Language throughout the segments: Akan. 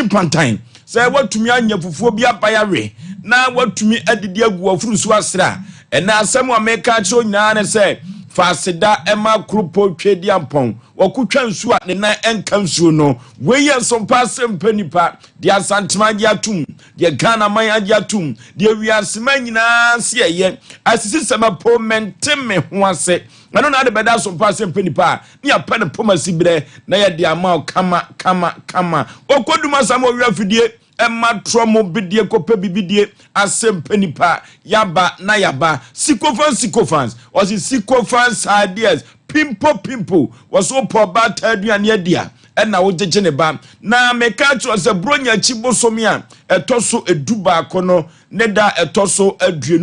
Ɔkye pantan sɛ watumi anya fufuo bi abae awe na watumi adidi agu wafuru so asrɛ a, ɛnɛ asɛm a meka akyerɛ wo nyinaa ne sɛ fa aseda ma Kuropɔn Tweaduampɔn. Wɔkotwa nsuo a ne nan nka nsuo no. Wei yɛ nsompa asɛm pɛ nipa deɛ Asantema agye atom, deɛ Ghana man agye atom, deɛ wiase man nyinaa se ɛyɛ. Asisi sɛ mɛpo mente me ho ase. Ɛno na ade bɛda asompa asɛm pɛ nipa a ne yɛapɛ no poma siberɛ na yɛde ama wo kama kama kama. Ɔkɔdum asam wɔ wira fidie ɛma torɔ mo bidie kɔpɛ bibidie asɛm pɛ nipa yaba na yaba. Sycophants sycophants ɔse sycophants ideas pimpo pimpo wɔso wopɛ ɔbaa taa aduane adi a ɛna wogyegye ne ba. Na meka kyerɛ sɛ Buronya akyi bosome a ɛtɔ so 11 no ne da a ɛtɔ so 25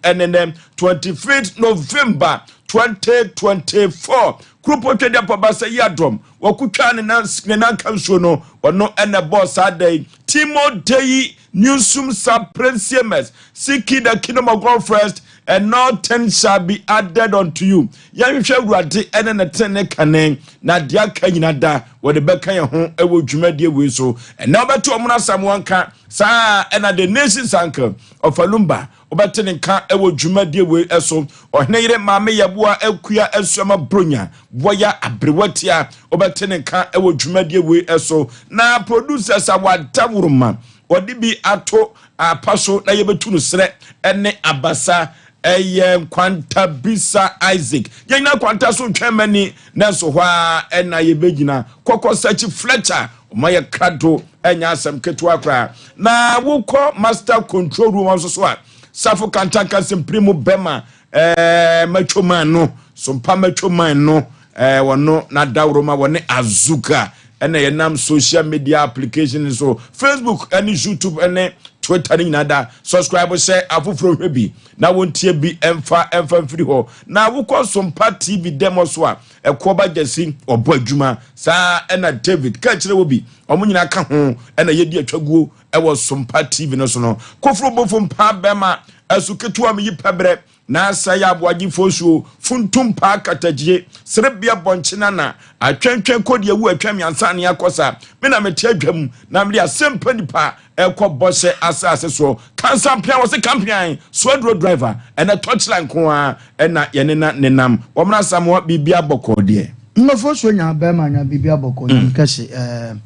ɛne nɛ 25 November 2024. Kuropɔn Twadiapɔ Basa yi adɔm wɔkotwaa ne nan ne nanka nsuo no ɔno ɛna ɛbɔɔ saa da yi. Timo Dei Newsum Saprensiemers, Seek ye the kingdom of God first and all things shall be added unto you. Yɛnhwehwɛ Awurade ɛne ne tenene kane na deɛ aka nyina da wɔde bɛka yɛn ho ɛwɔ dwumadie wei so. Ɛnɛ wobɛte ɔmono Asamoah nka saa ɛna the nation's uncle Ɔfalumba wobɛte ne nka ɛwɔ dwumadie wei so. Ɔhene yere Maame Yɛboa Akua Asuama Bronya Wɔya Aberewatia wobɛte ne nka ɛwɔ dwumadie wei so. Na producers a wɔadaworoma wɔde bi ato apa so na yɛbɛtu no serɛ ne abasa ɛyɛ Nkwanta Bisa Isaac. Yɛnyina Nkwanta so ntwɛn mani nanso hɔ a ɛna yɛbɛgyina Kɔkɔ Sakyi Fletcher ɔma yɛ krado ɛnyɛ asɛm ketewa koraa. Na wokɔ master control room nso so a Safo Kantanka Simpiri mu bɛma ɛɛ matwo man no sompa matwo man no ɛɛ wɔno n'adaworoma wɔne Azuka ɛna yɛnam social media application so Facebook ɛne YouTube ɛne Twitter ne nyinaa da subscribe hyɛ afoforɔ hwɛ bi na wɔntie bi ɛmfa ɛmfa mfiri hɔ. Na wokɔ Sompa TV dɛm so a ɛkoɔ ba gyasi ɔbɔ adwuma saa ɛna David ka kyerɛ wɔ bi ɔmo nyinaa ka ho ɛna yɛdi atwaguo ɛwɔ Sompa TV no so no. Koforo bofo mpa bɛma ɛso ketewa mi yi pɛbrɛ na asa yɛ aboagyefoɔ suo funtum paa katagyie serebea bɔnkye nana atwɛntwɛn kɔdi awu atwa miansa ne akɔ sa me na mete adwam na mede asɛmpa nipa ɛkɔ bɔhyɛ asase soɔ kansampea wɔ se kampean soaduro driver ɛnɛ tɔkyerɛ nko a ɛna yɛne na nenam wɔmena Asamoa biribi abɔkɔɔ deɛ. Mmɔfo so nya bɛrima nya biribi abɔkɔ nyam kɛse ɛɛ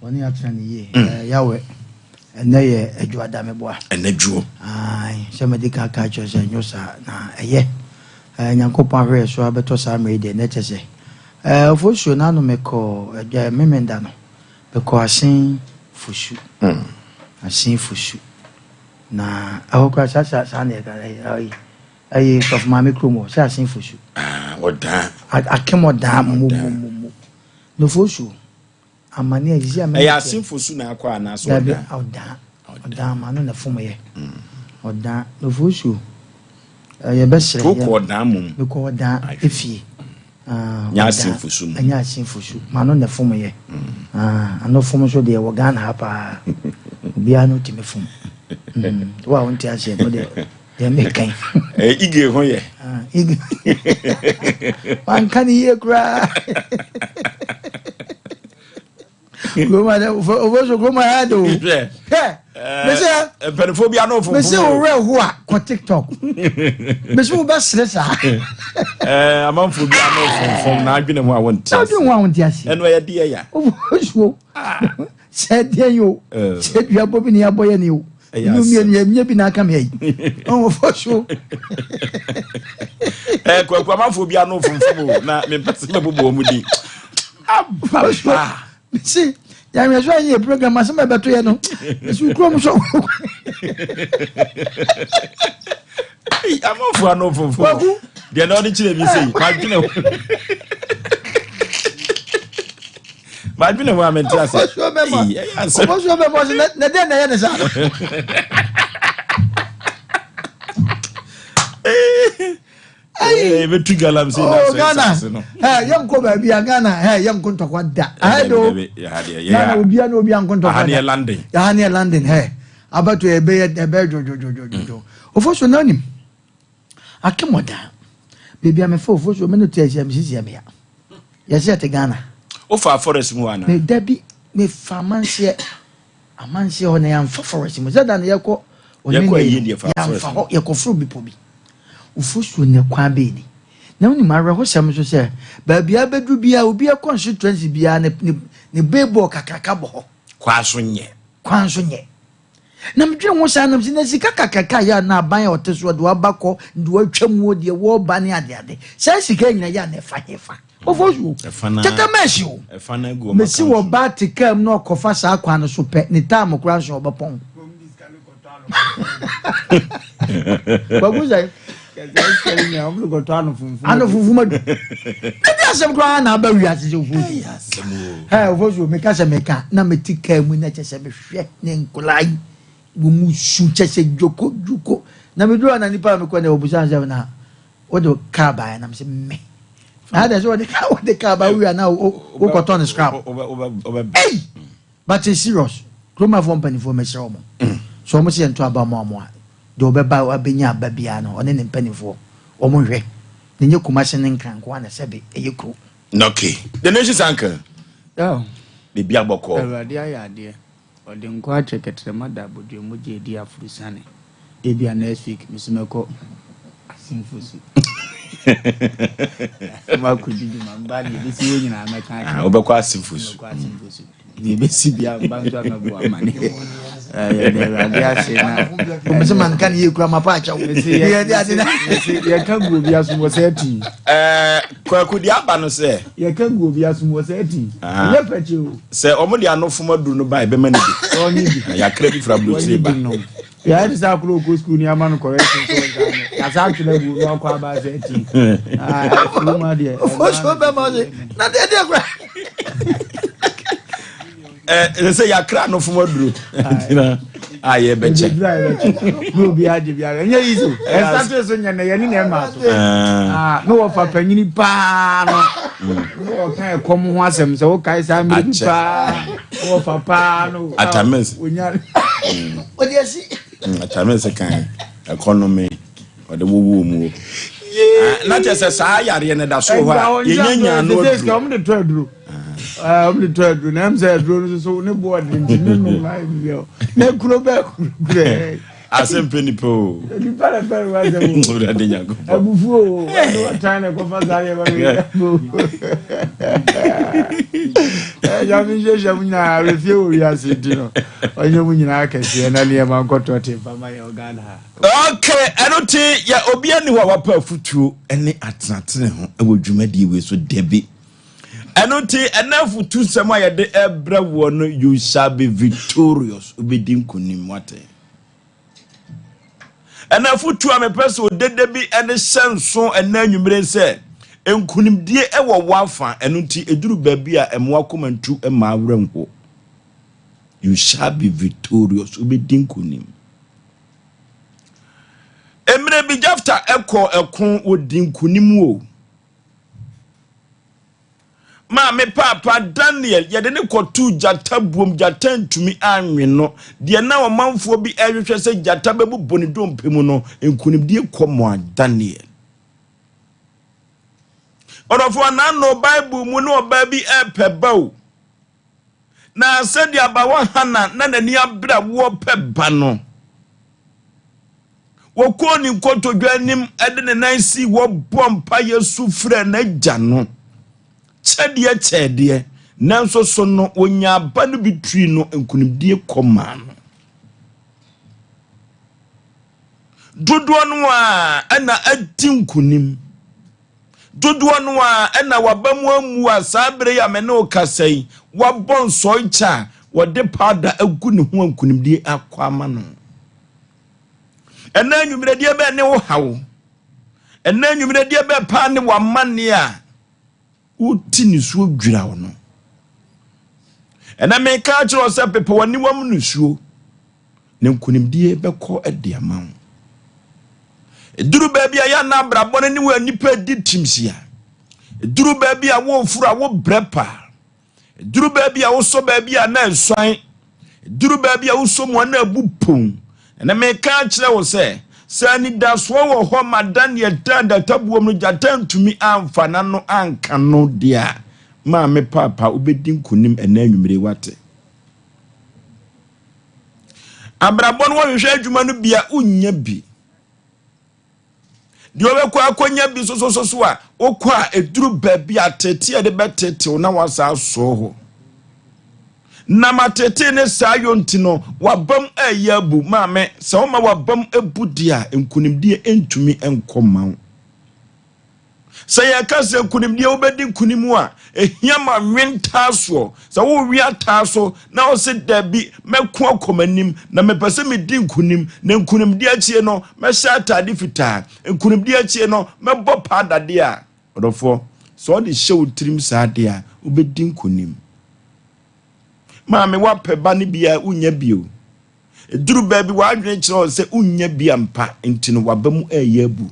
wɔne atena ne yie ɛɛ Yahweh ɛnɛ yɛ adwuada meboa. Ɛnɛ dwoɔ. Ae sɛ mede ka ka kyerɛ sɛ nyɛ saa na ɛyɛ ɛɛ Nyankopɔn ahwɛ so abɛtɔ saa mmerɛ yi deɛ nɛ kyɛ sɛ ɛɛ Ofosuo n'ano mekɔ ɛdwa memenda no mekɔ Asen Fosu. Asen Fosu na ɛhɔ koraa saa saa saa na yɛka ɛyɛ ɛyɛ ɛyɛ sɔfo maame kurom hɔ sɛ Asen Fosu. Ɔdan. Akem ɔdan mo mo mo mo nofosuo amane a sisi a ɛyɛ Asen Fosu na akɔ anaasɛ Dabi. Ɔdan. Ɔdan ɔdan ma no na fom yɛ ɔdan nofosuo ɛyɛ bɛsrɛ. Wokɔ ɔdan mom. Mekɔ ɔdan efie. Nyɛ Asen Fosu mu. Ɛnyɛ Asen Fosu ma no na fom yɛ ano fom nso deɛ wɔ Ghana ha paa obiara no tumi fom wo a wonte aseɛ no deɛ deɛ mekan. Ige ho yɛ. Ige wanka ne yie koraa. Kuroma dɛ ofosu kuroma yɛ de o. Hwɛ. Hwɛ. Mese. Mpanimfoɔ bi ano funfun. Mese wo werɛ ho a kɔ TikTok. Mese wo bɛ sere saa. Ɛɛ amanfoɔ bi ano funfun na adwene ho a wɔn ti ase. Adwene ho a wɔn ti ase. Ɛno ɛyɛ deɛ ya. Ofosu sɛ deɛ yi o. Sɛ dua bɔ bi ni abɔ yɛ ni o. Ɛnu mmienu yɛ nye bi na aka mi ayi. Ofosu. Ɛɛ kwaku amanfoɔ bi ano funfun o na mepɛ sɛ mɛbobɔ wɔn din. Ababa. Mese yàrá so ayé program asɛm a ɛbɛto yɛ no mese kurom so. Amanfoɔ ano funfun. Kwaku. Deɛ na ɔde kyerɛ mi sɛ yi madwene ho. Madwene ho a mente ase. Ofosuo bɛbɔ. Ei, ɛyɛ asɛm. Ofosuo bɛbɔ so na dɛn na ɛyɛ ne saa no. Yɛbɛtu galamsey na Oh asɛ Ghana. asase no. Ɛ yɛnkɔ baabi a Ghana ɛ yɛnko ntɔkwa da. Ɛhɛ do. Dabi, dabi, ha deɛ, yɛ Ghana ha. obia na obia nko ntɔkwa Aha ne da. yɛ London. Aha ne yɛ London hɛ. Abato ɛbɛyɛ ɛbɛyɛ dwodwodwodwodwo. Ofosuo na onim. Akemɔda. Baabi a mefa Ofosuo me no te ahyia me sisi ɛmea. Yɛsɛ yɛte Ghana. Wofa forest mu hɔ anaa? Me dabi mefa amanseɛ. Amanseɛ hɔ na yɛamfa forest mu. Sɛ da no yɛkɔ Yɛkɔ ayie Onene deɛ no, fa forest yɛamfa mu. hɔ, yɛkɔforo bepɔ bi. Ofosuo nnɛ kwan bɛn ni? Na wonim awerɛhosɛm nso sɛ baabi a bɛduru biara obi a constituency biara ne ne ne billboard kakraka bɔ hɔ. Kwan so nyɛ. Kwan so nyɛ. Na medwene ho saa nam sɛ na sika kakraka yɛ a na aban a ɔte soɔ de waba kɔ de watwa mu deɛ wɔreba ne adeade. Saa sika nyina yɛ a na ɛfa hefa? Ofosuo. Ɛfa na Tata mɛsi o. ɛfa na gu ɔmo Mesi account wɔ mu. ba te kaa mu na ɔkɔfa saa kwan no so pɛ ne taam koraa nso ɔbɛpɔn. Kwaku sɛ ano funfun ma du. Ɛdi asɛm koraa na aba wiase sɛ ofosuo. Asɛm o. Ɛ ofosuo meka sɛ meka na mete kaa mu na kyɛ sɛ mehwɛ ne nkɔlaa yi wɔ mu su kyɛ sɛ dwoko dwoko na meduru hɔ na nipa a mekɔ na ɔbusa sɛ na wode kaa baeɛ na mesɛ me na adɛ sɛ wɔde kaa wɔde kaa ba wia na wokɔtɔ ne scrap. Wobɛ wobɛ Hey! But it's serious. Kuromafoɔ mpanimfoɔ mɛsrɛ wɔn. So wɔn sɛ yɛnto aba mu amoa. Deɛ ɔbɛba abɛnya aba biara no ɔne ne mpanimfoɔ wɔn nhwɛ. Ne nye Kumasi ne Nkran nko ara na sɛbe ɛyɛ kuro. Okay. The nation's uncle. Oh, Biribi abɔkɔ. Awurade ayɛ adeɛ. Ɔde nkɔ akyɛ kɛtrɛma da abodua mogya edi aforosiane. Ebia next week meso mɛkɔ Asenfo su. Makɔdi dwuma mba deɛ ebesi hɔ nyinaa mɛka Ah, akyerɛ. wobɛkɔ Asenfo su. Mɛkɔ Asenfo su. Deɛ ebesi bia mba nso amɛboa ama ne. Yɛde Awurade ase na. Wɔn sɛ manka ne yie kura ma pa akyɛw. Mese yɛ- Yɛde ade na. mese yɛka gu obi asom wɔ sɛ ati. Ɛɛ Kwaku deɛ aba no sɛ Yɛka gu obi asom wɔ sɛ ati. Ah. Ɛnyɛ pɛkyɛ o. sɛ ɔmo de ano fom aduru no ba ɛbɛma ne bi. Ɔnye bi. Na Yɛakra bi fira aburokyire Wɔnye ba. bi nom. Yɛayɛ te sɛ akoro ɔkɔ sukuu ni ama no correction sɛ ɔnsa anyɛ. Yɛasa atwerɛ agu na ɔkɔ aba sɛ ati. Ah, kurom adeɛ. Ofosuo bɛma ɔse na deɛ deɛ kura. Ɛɛ ɛsɛ sɛ yɛakra ano fom aduru. Ntina a yɛbɛkyɛ. Ɛbɛduru a yɛbɛkyɛ. Na obi agye biara. Ɛnyɛ yi so. Ɛsa so nyɛ na yɛne na ɛma so. Ah, Ah, na wɔfa panyini paa no. Na wɔka ɛkɔm ho asɛm sɛ wokae saa mmerɛ bi Akyɛ. paa. Na wɔfa paa no. Atames. Onya. Ɔde asi. Atamese kan economy ɔde wowo mu o. Ah, na kyerɛ sɛ saa yareɛ no da so wɔ hɔ a yɛnya nyaa no Sɛ sika aduru. ɔmo de tɔ aduro. Ah, ɔmo de tɔ aduro na ɛm sɛ aduro no soso ne boɔ de nti ne nom na ayɛ bibi o. Na kuro bɛɛ kuro kuro. Asɛm pɛ nipa o. Nipa na pɛ wa sɛ o. Awurade Nyankopɔn. Abufuo o. Ɛna ɔtan na ɛkɔfa saa yɛ ba mi. Nyame nhyehyɛ mu nyinaa refie wɔ wiase nti no. Ɔnyɛ mu nyinaa kɛseɛ na nneɛma nkɔtɔ te mfa ma yɛ wɔ Ghana ha. Okay, ɛno te yɛ obi ani hɔ a wapɛ afutuo ne atenatene ho wɔ dwumadie wei so dabi. Ɛno nti ɛnɛ afutu nsɛm a yɛde ɛbrɛ woɔ no you shall be victorious wobɛdi nkonim wate. Ɛnɛ afutuo a mepɛ sɛ odede bi ɛde hyɛ nso ɛnɛ anwummere sɛ nkonimdie ɛwɔ w'afa ɛno nti ɛduru baabi a ɛmoa koma ntu mmaa werɛ nho. You shall be victorious wobɛdi nkonim. Mmerɛ bi Jafta ɛkɔ ɛko wɔdi nkonim o. Maame paapa Daniel yɛde ne kɔtoo gyata buom gyata ntumi anwe no deɛ na ɔmanfoɔ bi ɛhwehwɛ sɛ gyata bɛbobɔ ne dompe mu no nkonimdie kɔ mmoa Daniel. Ɔdɔfoɔ anano Bible mu ne ɔbaa bi ɛpɛ ba o. Na sɛdeɛ abawa Hana na n'ani abere a wɔpɛ ba no wɔkɔɔ ne nkotodwe anim de ne nan sii wɔbɔ mpaeɛ su frɛ n'agya no kyɛdeɛ kyɛdeɛ nanso so no wɔnya aba no bi tui no nkonimdie kɔ maa no dodoɔ no a ɛna adi nkonim dodoɔ no a ɛna waba mu amu a saa bere yi a me ne wo kasa yi wabɔ nsɔe kyɛ a wɔde powder agu ne ho a nkonimdie akɔ ama no ɛna anwummerɛdeɛ bɛɛ ne wo haw ɛna anwummerɛdeɛ bɛɛ paa ne w'amanneɛ a woti nisuo dwira wo no ɛna meka akyerɛ wo sɛ pepa w'aniwam nisuo na nkonimdie bɛkɔ de ama wo ɛduru baabi a yɛ ana abrabɔ no ne wo nipa di timsia ɛduru baabi a woforo a wobrɛ paa ɛduru baabi a wosɔ baabi a na ɛsuan ɛduru baabi a wosɔ mu a na abu pon ɛna meka akyerɛ wo sɛ sɛ anidasoɔ wɔ hɔ ma Daniel da databuom no gyata ntumi amfa n'ano anka no deɛ a maame paapa wobɛdi nkonim ɛnɛ anwummere wate. Abrabɔ no wɔhwehwɛ adwuma no bi a wonnya bi. Deɛ wɔbɛkɔ akɔnya bi sosososo a wokɔ a ɛduru baabi a tete a de bɛtetew na wasa asɔɔ hɔ. Nam atete ne saa yɔ nti no wabam ɛyɛ abu. Maame, sɛ woma wabam abu deɛ a, nkonimdie ntumi nkɔ ma wo. Sɛ yɛka sɛ nkonimdie wobɛdi nkonim a, ɛhia ma nwentaa soɔ. Sɛ wowe ataa so na wo se dabi, mɛko akɔ m'anim na mepɛ sɛ medi nkonim, na nkonimdie akyie no mɛhyɛ ataade fitaa, nkonimdie akyie no mɛbɔ paa dadeɛ a, ɔdɔfoɔ, sɛ ɔde hyɛ wo tirim saa deɛ a, wobɛdi nkonim. Maame, woapɛ ba no bi a wonnya bio. Ɛduru baabi w'adwene kyerɛ wo sɛ wonnya bi ampa, nti no w'aba mu ɛreyɛ abu.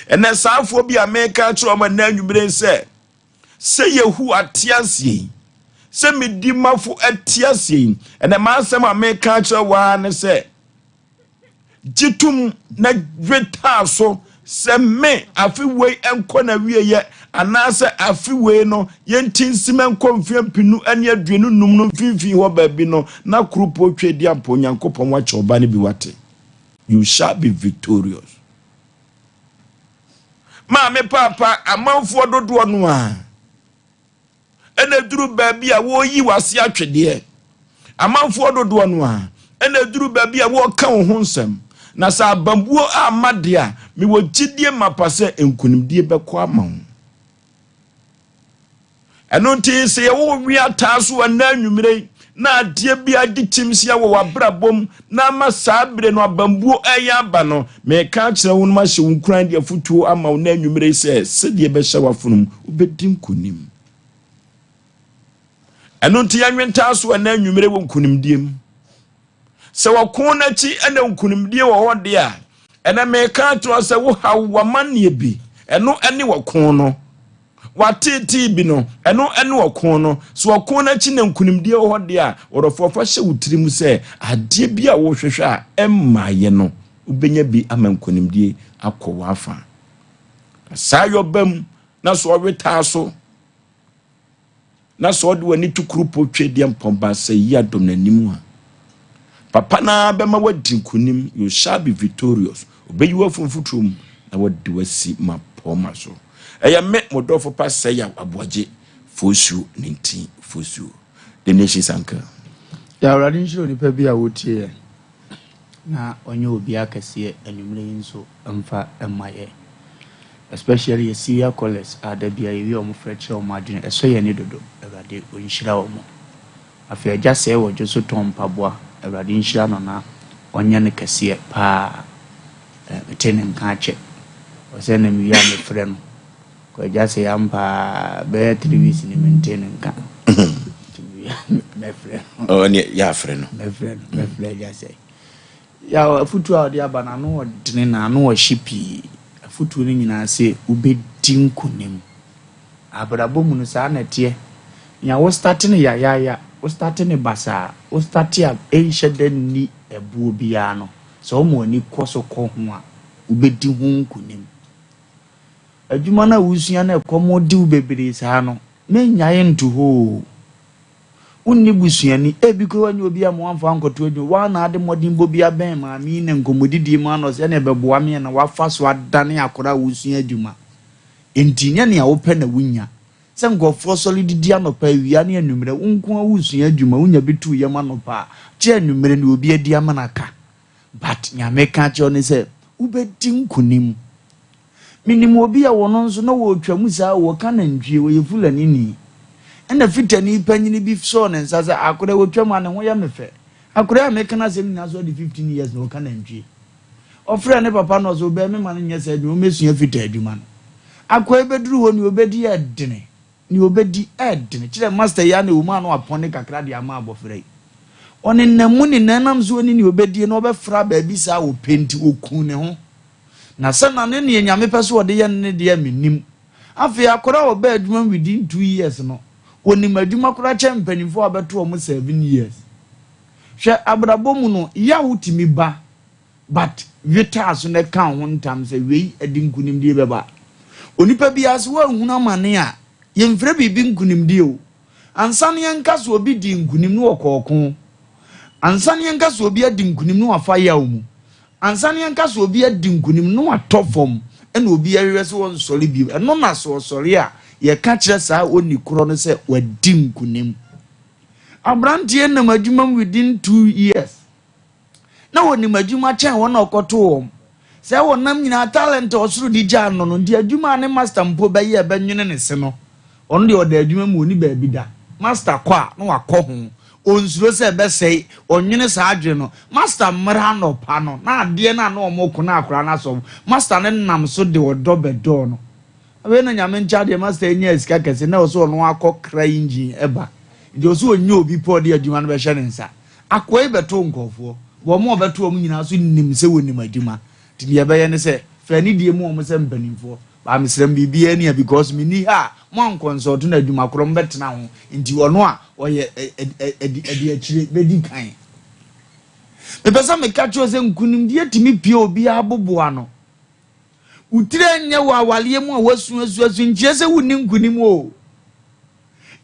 Ɛnɛ saafoɔ bi a meka kyerɛ wɔn ɛnɛ anwummere sɛ, sɛ Yehowa te aseɛ yi, sɛ medi mafo te aseɛ yi, ɛnɛ m'asɛm a meka kyerɛ wɔn ara ne sɛ, gye tom na dwe taa so sɛ me afe wei nkɔ na wieyɛ, anaasɛ afe wei no yɛnti nsim nkɔ mfeɛ 2025 no mfimfini hɔ baabi no, na kuropɔ twa di ampa Onyankopɔn wakyɛ ɔba no bi wate. You shall be victorious. Maame paapa, amanfoɔ dodoɔ no a ɛna duru baabi a wɔreyi w'ase atwedeɛ. Amanfoɔ dodoɔ no a ɛna duru baabi a wɔreka wo ho nsɛm. Na sɛ abambuo amma deɛ a, mewɔ gyidie mapa sɛ nkonimdie bɛkɔ ama wo. Ɛno nti sɛ yɛwɔ wi ataa so ɛnɛ anwummerɛ yi na adeɛ bi adi kyimsia wɔ w'abrabɔ mu na ama saa bere no abambuo ɛyɛ aba no, meka akyerɛ wo no mahyɛ wo nkuran de afotuo ama wo na anwummerɛ yi sɛ sɛdeɛ ɛbɛhyɛ w'afonom wobɛdi nkonim. Ɛno nti yɛnwentaa so ɛnɛ anwummerɛ wɔ nkonimdie mu. Sɛ wɔko n'akyi ɛna nkonimdie wɔ hɔ deɛ a, ɛnɛ meka akyerɛ sɛ wohaw w'amanneɛ bi, ɛno ɛne wɔko no. Wateetee bi no, ɛno ɛne ɔko no. So ɔko no akyi na nkonimdie wɔ hɔ deɛ a, ɔdɔfoɔ fa hyɛ wo tirim sɛ adeɛ bi a wohwehwɛ a ɛmmaeɛ no, wobɛnya bi ama nkonimdie akɔ w'afa. Na saa yɔba mu na so ɔwetaa so na sɛ ɔde w'ani to kuropɔ twedeɛ mpɔmba sɛ yi adɔm n'anim a, papa no ara bɛma wadi nkonim. You shall be victorious. Ɔbɛyi wo afi mfuturo mu na wɔde wasi mapɔma so. Ɛyɛ me mo dɔfo pa sɛ yaw aboagye fosuo ne nti fosuo. The Nation's Uncle. Yɛ Awurade nhyira onipa bi a wotie yɛn na ɔnyɛ obi akɛseɛ anwummerɛ yi nso mfa mma yɛn, especially yɛ Syria callers a da bia yɛwie wɔn frɛ kyerɛ wɔn adwene, ɛsɔ yɛn ani dodo. Awurade ɔnhyira wɔn. Afei agya sɛe wɔ dwo so tɔn mpaboa, Awurade nhyira no na ɔnyɛ no kɛseɛ paa. Mete ne nka akyɛ, ɔsɛ na mewie a mefrɛ no. Kɔ agya sɛ ampa bɛyɛ 3 weeks ni mente ne nka. Nti mewie a mɛfrɛ no. Ɔne yɛ afrɛ no. Mɛfrɛ no, mɛfrɛ agya sɛ. Yaw, afotuo a ɔde aba no ano ɔdene na ano ɔhye pii. Afotuo no nyinaa sɛ wobɛdi nkonim. Abrabɔ mu no saa na ɛteɛ. Nea wo start no yayaaya, wo start no basaa, wo start a ɛnhyɛ da nni ɛboɔ biara no, sɛ woma w'ani kɔ so kɔ ho a, wobɛdi ho nkonim. Adwuma no a wosua no ɛkɔm de wo bebree saa no, mennyae nto hɔ o. Wonni busuani, ebi koraa wanyɛ obi a ma wamfa ankɔto adwuma, woa na ade mmɔdenbɔ bi abɛn maame yi na nkɔmmɔdidie mu ano sɛ ɛne ɛbɛboa me na wafa so adane akora a wosua adwuma. Enti nyɛ nea wopɛ na wonya. Sɛ nkurɔfoɔ sɔre didi anɔpa, awia ne anwummerɛ, wo nko ara wosua adwuma, wonya bi to yam anɔpa a, kyɛ anwummerɛ ne obi adi ama no aka. But nea meka kyerɛ wo ne sɛ, wobɛdi nkonim. Menim obi a wɔno nso na wɔretwa mu saa, wɔka nantwie, wɔyɛ Fulani ni. Ɛna fitani panyini bi sɔɔ ne nsa sɛ, akora wɔtwa mu a ne ho yɛ me fɛ. Akora a meka no asɛm nyinaa so ɔde 15 years na ɔka nantwie. Ɔfrɛ ne papa no ɔsɛ ɔbɛn me ma no nyɛ saa adwuma, ɔmmɛsua fita adwuma no. Akora yi bɛduru hɔ nea ɔbɛdi ɛdene, nea ɔbɛdi ɛdene. Kyerɛ master yi a na ɛwɔ mu a na wapɔne kakra de ama abɔfra yi. Ɔnenam mu nenam nam so ɔni nea ɔbɛdie na ɔbɛfra baabi saa ɔpɛ nti ɔku ne ho. Na sɛ na ne nea Nyame pɛ so ɔde yɛ no ne deɛ mennim. Afei akora a ɔbaa adwuma mu within 2 years no, ɔnim adwuma koraa kyɛn mpanimfoɔ a wɔbɛto wɔn 7 years. Hwɛ, abrabɔ mu no, yaw tumi ba, but wetaa so na ɛka ho ntam sɛ wei ɛde nkonimdie bɛba. Onipa biara sɛ woanhunu amane a, yɛmfrɛ biribi nkonimdie o. Ansa no yɛnka sɛ obi di nkonim no wɔ kɔɔko. Ansa na yɛnka sɛ obi adi nkonim na wafa yaw mu, ansa na yɛnka sɛ obi adi nkonim na watɔ fam, ɛna obi ɛhwehwɛ sɛ ɔnsɔre bio. Ɛno na sɛ ɔsɔre a, yɛka kyerɛ saa oni korɔ no sɛ wadi nkonim. Aberanteɛ nam adwuma mu within 2 years na wɔnim adwuma kyɛn wɔn a ɔkɔtoo wɔn. Sɛ wɔnam nyinaa, talent a ɔsoro de gyaa no no nti, adwuma a ne master mpo bɛyɛ bɛnwene ne se no, ɔno deɛ ɔda adwuma mu, ɔni baabi da. Master kɔ a na wakɔ ho, ɔnsuro sɛ ɛbɛsɛe. Ɔnwene saa adwene no, master mmerɛ anɔpa no na adeɛ no a na ɔmo ko na akora no asɔ, master no nam so de ɔdɔ bɛdɔɔ no. Afei na Nyame nkyɛ adeɛ, master nya sika kɛse na ɔsɛ ɔno akɔ kra engine ɛba, nti ɔsɛ ɔnyɛ obi pɔ ɔde adwuma no bɛhyɛ ne nsa. Akoa yi bɛto nkɔɔfoɔ wɔn a ɔbɛto wɔn nyinaa so nim sɛ wɔnim adwuma, nti deɛ ɛbɛyɛ ne sɛ fɛ ne die mu wɔn sɛ mpanimfoɔ baa mesrɛ m biribiara ni a, because menni ha a mo ankɔnsɔɔto no adwuma korɔ mbɛtena ho, nti ɔno a ɔyɛ ɛdi akyire bɛdi kan. Mepɛ sɛ meka kyerɛ sɛ nkonimdie tumi pie obiara boboa no. Wotiri nyɛ wɔ awaleɛ mu a wasuasuasu nkyerɛ sɛ wonni nkonim o.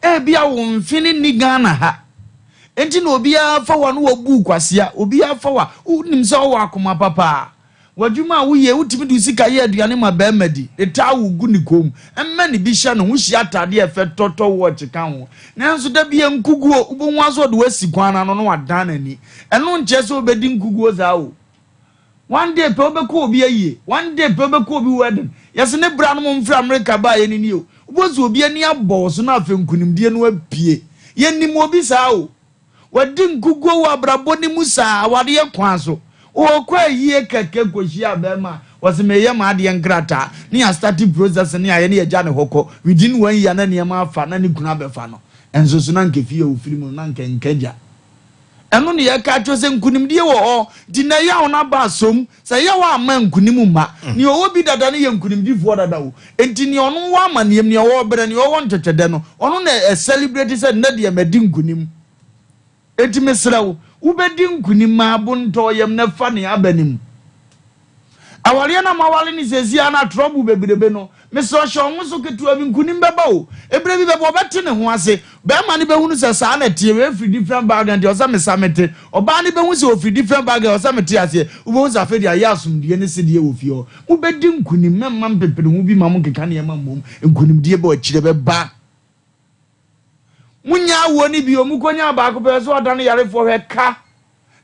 Ebia wo mfene nni Ghana ha nti na obiara fa wa no wabu kwasea. Obiara fa wa, wonim sɛ ɔwɔ akoma papaa. W'adwuma a woyɛ, wotumi de sika yɛ aduane ma bɛrima di, de towel gu ne kɔn mu, mma ne bi hyɛ ne ho, hyia atadeɛ a ɛfɛ, tɔtɔ wɔɔkye ka ho, nanso da bi nkuguo wobɛhu aso ɔde wasi kwan no ano na wadan n'ani. Ɛno nkyerɛ sɛ wobɛdi nkuguo saa o. One day pɛ wobɛkɔ obi ayie, one day pɛ wobɛkɔ obi wedding, yɛsɛ ne bra no mo mfiri Amerika baa yɛ ne nie o. Wobɛhu sɛ obi ani abɔ wo so na afei nkonimdie no apue. Yɛnim obi saa o. Wadi nkuguo wɔ abrabɔ no mu saa, awadeɛ kwan so. Ɔkɔ ayie kɛkɛ kɔhyia bɛrima, wɔsɛ meyɛ m'adeɛ nkrataa ne yɛastart process ne ayɛ ne yɛgya ne hɔ kɔ. Within one year na nneɛma afa na ne kunu abɛfa no. Ɛnso so na nka fie a ofiri mu no na nka nka gya. Ɛno ne yɛka kyerɛ sɛ nkonimdie wɔ hɔ, nti na yaw no aba asom sɛ yaw ama nkonim mma. Nea ɔwɔ bi dada no yɛ nkonimdifoɔ dada o. Nti nea ɔno wɔ amanneɛm, nea ɔwɔ berɛ, nea ɔwɔ ntwɛtwɛdɛ no, ɔno na ɛcelebrate sɛ nnɛ deɛ madi nkonim. Enti mesrɛ wo, wobɛdi nkonim ma abontɔ yam na fa nea aba no mu. Awareɛ no a moaware no seesei ara no atrɔbo bebrebe no, mesrɛ hyɛ wo ho so ketewa bi, nkonim bɛba o. Ɛberɛ bi bɛba, ɔbɛte ne ho ase. Barima no bɛhunu sɛ saa na ɛteɛ, wei firi different background nti ɛwɔ sɛ mesa mete. Ɔbaa no bɛhu sɛ ɔfiri different background, ɛwɔ sɛ mete aseɛ. Wobɛhu sɛ afei deɛ ayɛ asomdwoeɛ ne sedeɛ wɔ fie hɔ. Mobɛdi nkonim, mɛmma mpepere ho bi ma monkeka nneɛma mmom. Nkonimdie bɛ akyire bɛba. Munya awoɔ no bio, mokɔnyaa baako pɛ sɛ ɔdane yarefoɔ, hwɛ ka.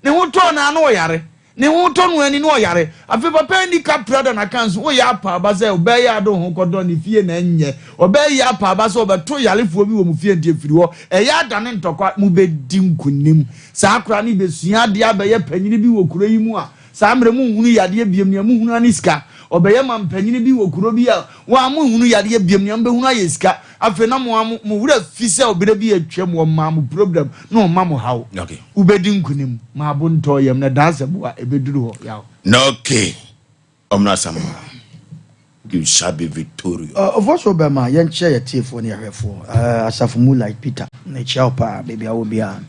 Ne ho tɔɔ no a na ɔyare. Ne ho tɔ no ani na ɔyare. Afei papa ani ka prada na ka nso woyɛ apaaba sɛ ɔbɛyɛ ade wo ho kɔdɔ ne fie na ɛnyɛ. Ɔbɛyɛ apaaba sɛ ɔbɛto yarefoɔ bi wɔ mo fie nti ɛfiri hɔ. Ɛyɛ adane ntɔkwa. Mobɛdi nkonim. Saa koraa no bɛsua adeɛ abɛyɛ panyini bi wɔ kuro yi mu a saa mmerɛ monhunu yadeɛ biom, nea mohunu ara ne sika. Ɔbɛyɛ mampanyini bi wɔ kuro bi a wɔn a monhunu yadeɛ biom, nea mobɛhunu ayɛ sika. Afei na mo ara mo werɛ fi sɛ ɔberɛ bi atwam wɔmaa mo problem na wɔma mo haw. Okay. Wobɛdi nkonim ma abo ntɔ yam na dansa bu a ɛbɛduru hɔ yaw. Na okay. Ɔmena Asamoah, you shall be victorious. Ɔfɔ so bɛma yɛnkyerɛ yɛ tiefoɔ ne yɛhwɛfoɔ. Asafo mu like Peter na ɛkyia wo paa baabi a wɔ biara.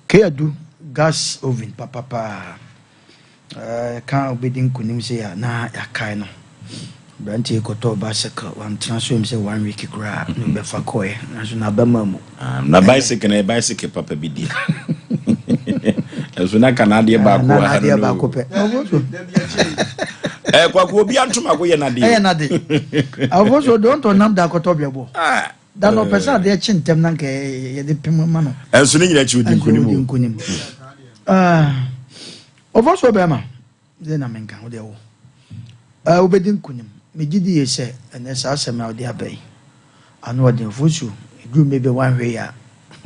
Keadu gas oven papapaa. Ka obedi nkunim sei a na yɛakae no. Aberanteɛ yi kɔtɔɔ bicycle, wantena so ɛm sɛ one week koraa na ɔbɛfa kɔeɛ, nanso n'aba mu. Na bicycle no yɛ bicycle papa bi deɛ. Ɛso na ka n'adeɛ baako wɔ ha no. N'adeɛ baako pɛ. Kwaku, obi antoma ko yɛ n'adeɛ. Ɛyɛ n'ade. Awofo so deɛ ɔntɔ nam da akɔtɔ brɛboɔ. Da no ɔpɛ sɛ adeɛ kye ntɛm na nka yɛde pem ma no. Ɛnso ne nyinaa akyi odi nkunim. Odi nkunim. Ɔfɔ so bɛrima deɛ na menka wo deɛ wo wobɛdi nkunim. Megye di yie sɛ ɛnɛ saa asɛm a wode aba yi ano ɔden. Fosu ɛduru mmerɛ bi a woanhwɛ yie a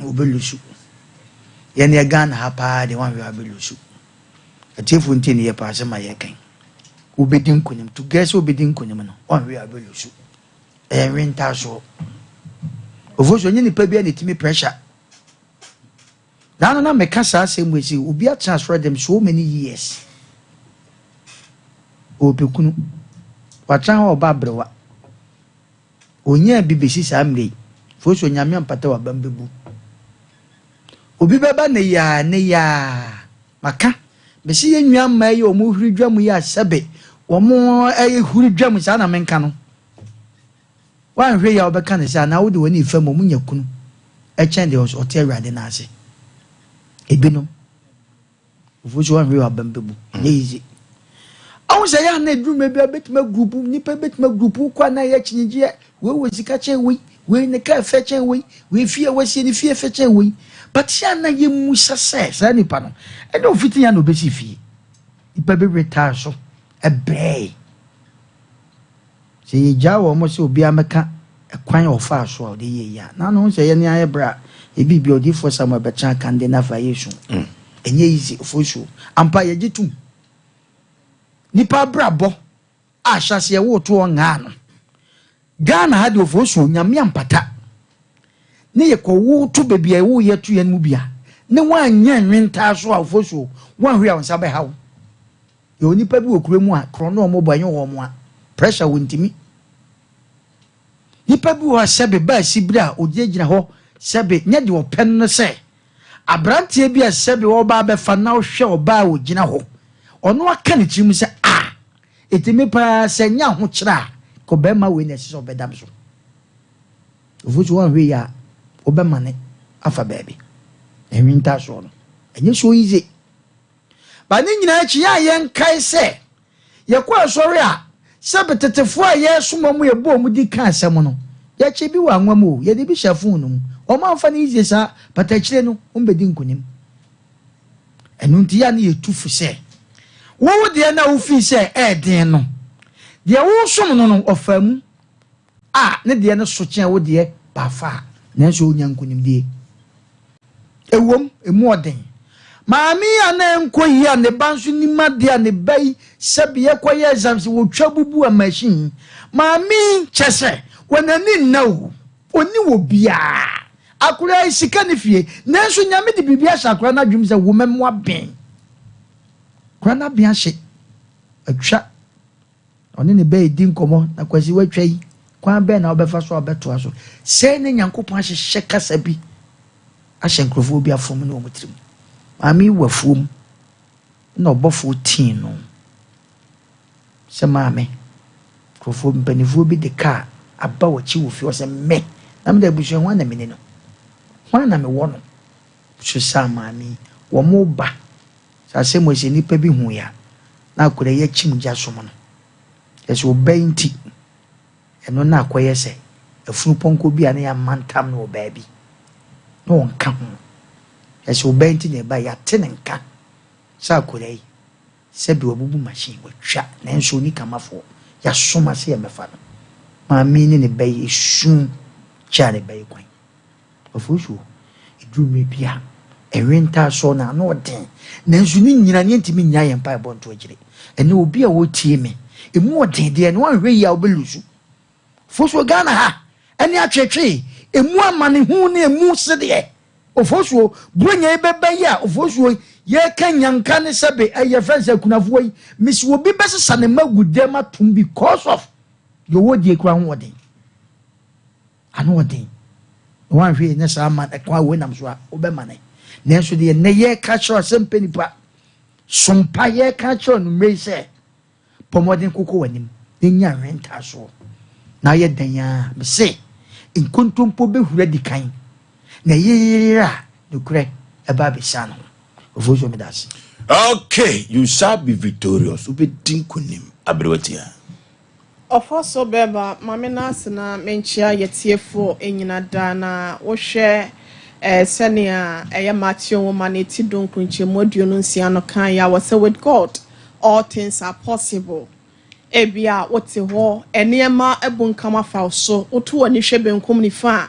wobɛlusu. Yɛn deɛ Ghana ha paa deɛ woanhwɛ a wobɛlusu. Atiefoɔ ntie ne yɛ paa asɛm a yɛreka yi. Wobɛdi nkunim. To gɛ sɛ wobɛdi nkunim no, woanhwɛ yie a wobɛlusu. Ɛyɛ nwentaasoɔ. Ofosu ɛnyɛ nipa biara na ɛtumi pressure. Naano na meka saa asɛm wei sɛ obi atena asɔre dɛm so many years. Ɔpɛ kunu. Watena hɔ ɔba aberewa. Onyaa bi bɛsi saa mmerɛ yi. Fosu Onyame ampata w'abam bɛbu. Obi bɛba ne yaa ne yaa. Maka. Mesi yɛn nua mmaa yi a wɔn huri dwa mu yi a sɛbe wɔn huri dwa mu saa na menka no. Woanhwɛ yie a wobɛka no sɛ anaa wode w'ani refa mu, wɔnya kunu kyɛn deɛ ɔte Awurade nan ase. Ebinom. Ofosu wanhwɛ yie w'abam bɛbu. Ɛnyɛ easy. Ahu sɛ yɛ a na ɛduru mmerɛ bi a bɛtumi agrupu, nnipa bɛtumi agrupu kɔ a na ɛyɛ akyinnyegyeɛ. Wei wɔ sika kyɛn wei, wei ne kaa fɛ kyɛn wei, wei fie a wasie ne fie fɛ kyɛn wei. But yɛ a na yɛmmusa sɛ saa nipa no, ɛnyɛ ofiti yɛ na ɔbɛsi fie. Nnipa bi wetaa so brɛɛe. Sɛ yɛgyaa wɔn sɛ obiara mmɛka ɛkwan a ɔfaa so a ɔde yɛɛ yi a, na ano ho sɛ yɛne ayɛ berɛ a yɛbi bi odiyifoɔ Samuel bɛtena kande na afei ayɛ su. Ɛnyɛ easy, ofosuo. Ampa yɛgye tom. Nipa abrabɔ a ahyɛaseɛ woto ɔngaa no. Ghana ha deɛ ofosuo, Nyame ampata. Ne yɛkɔ woto baabi a ɛwoyɛ to yɛn mu bi a, ne woanyɛ nwentaa so a ofosuo, woanhwɛ a wo nsa bɛha wo. Yɛwɔ nipa bi wɔ kuro mu a korɔ no ɔmo bɔ ɛnyɛ wɔn a pressure wɔ ntumi. Nipa bi wɔ hɔ a sɛbe baa sibire a ogyinagyina hɔ sɛbe nyɛ deɛ ɔpɛ no sɛ aberanteɛ bi a sɛbe ɔba abɛfa na ɔhwɛ ɔbaa a ogyina hɔ ɔno aka ne tirim sɛ a ɛtumi paa sɛ nyɛ ahokyerɛ a kɔ bɛrima wei na ɛsɛ sɛ ɔbɛdam so. Ofosu wanhwɛ yi a wobɛma ne afa baabi. Ɛnwi ntaasoɔ no ɛnyɛ so easy. Ba ne nyinaa akyi yɛ a yɛnkae sɛ yɛkɔ asɔre a sɛ tetefoɔ a yɛsoma mu yɛbɔ ɔmo di ka asɛm no yɛkyɛ bi wɔ anwa mu o yɛde bi hyɛ phone no mu ɔmo amfa no easy saa pata akyire no ɔmo bɛdi nkonim. Ɛno nti yɛ a ne yɛtu fo sɛ wo deɛ na wofii sɛ ɛɛden no deɛ wosom no no ɔfa mu a ne deɛ no so kyɛn wo deɛ baafa a nanso onya nkonimdie. Ewom emu ɔden. Maame yi a na nkɔ yi a ne ba nso nim adeɛ a ne ba yi sɛbi yɛkɔyɛ exams wɔtwa bubu a machine. Maame yi kyɛ sɛ wɔn ani nna o oni wɔ biara. Akwaraa yi sika ne fie nanso Nyame de biribi ahyɛ akwaraa no adwene sɛ wo mɛmoa bɛn. Akwaraa no abɛn ahyɛ atwa ɔne ne ba yi di nkɔmmɔ na Kwasi watwa yi kwan bɛn na wobɛfa so a wobɛtoa so. Sɛɛ ne Nyankopɔn ahyehyɛ kasa bi ahyɛ nkurɔfoɔ bi afom ne wɔn tirim. Maame yi wɔ afuom na ɔbɔfoɔ tii no sɛ maame nkurɔfoɔ mpanimfoɔ bi de kaa aba w'akyi wɔ fie ɔsɛ mmɛ na mede abusua ho ana mene no ho ana mewɔ no so saa maame yi wɔn ba saa asɛm wɔ sɛ nnipa bi hu ya na akwadaa yi akyim gya som no yɛsɛ ɔba yi nti ɛno na akɔyɛ sɛ afunu pɔnkɔ bi a ne yɛama ntam no wɔ baabi na ɔnka ho yɛsɛ ɔba yi nti na ɛba yɛate ne nka sɛ akwadaa yi sɛbi wabubu machine watwa nanso oni kamafoɔ yɛasoma sɛ yɛmɛfa no maame ne ne ba yi esu kyɛ ne ba yi kwan afuosuo eduru mmiri bi a ɛwe ntaasoɔ na ano ɔden nanso ne nyina ne ntumi nya yɛn mpaebɔ nto akyire. Ɛnɛ obi a wɔtie me emu ɔden deɛ no wanhwɛ yi a wobɛlusu fosuo Ghana ha ɛne atwetwe emu amanehu ne emu sedeɛ ofosuo buronya yi bɛba yi a ofosuo yɛka nyanka ne sɛbe ɛyɛ fɛn sɛ akunafoɔ yi mesi obi bɛsesa ne ma gu dɛm atom because of deɛ ɔwɔ die kura ho ɔden ano ɔden na wanhwɛ yi ne saa ma ɛkwan a wɔnam so a wobɛma ne nanso deɛ nnɛ yɛka kyerɛ sɛ mpɛ nipa sompa yɛka kyerɛ no mmerɛ yi sɛ bɔ mmɔden kokɔ w'anim na nya nwentaasoɔ na ayɛ dan a mese nkontompo bɛhura di kan na yeyere a nokorɛ ɛba abɛsia no ho. Ofosuo, meda ase. Okay, you shall be victorious. Wobɛdi nkonim aberewatia. Ɔfɔ so bɛba maame no ase na menkyia yɛtiefoɔ nyina daa na wohwɛ sɛnea ɛyɛ Matthew nwoma no ti 19 nkyɛmu 26 no kan yɛ a wɔ sɛ with God all things are possible. Ebi a wote hɔ nneɛma abu nkam afa wo so woto w'ani hwɛ benkum nifa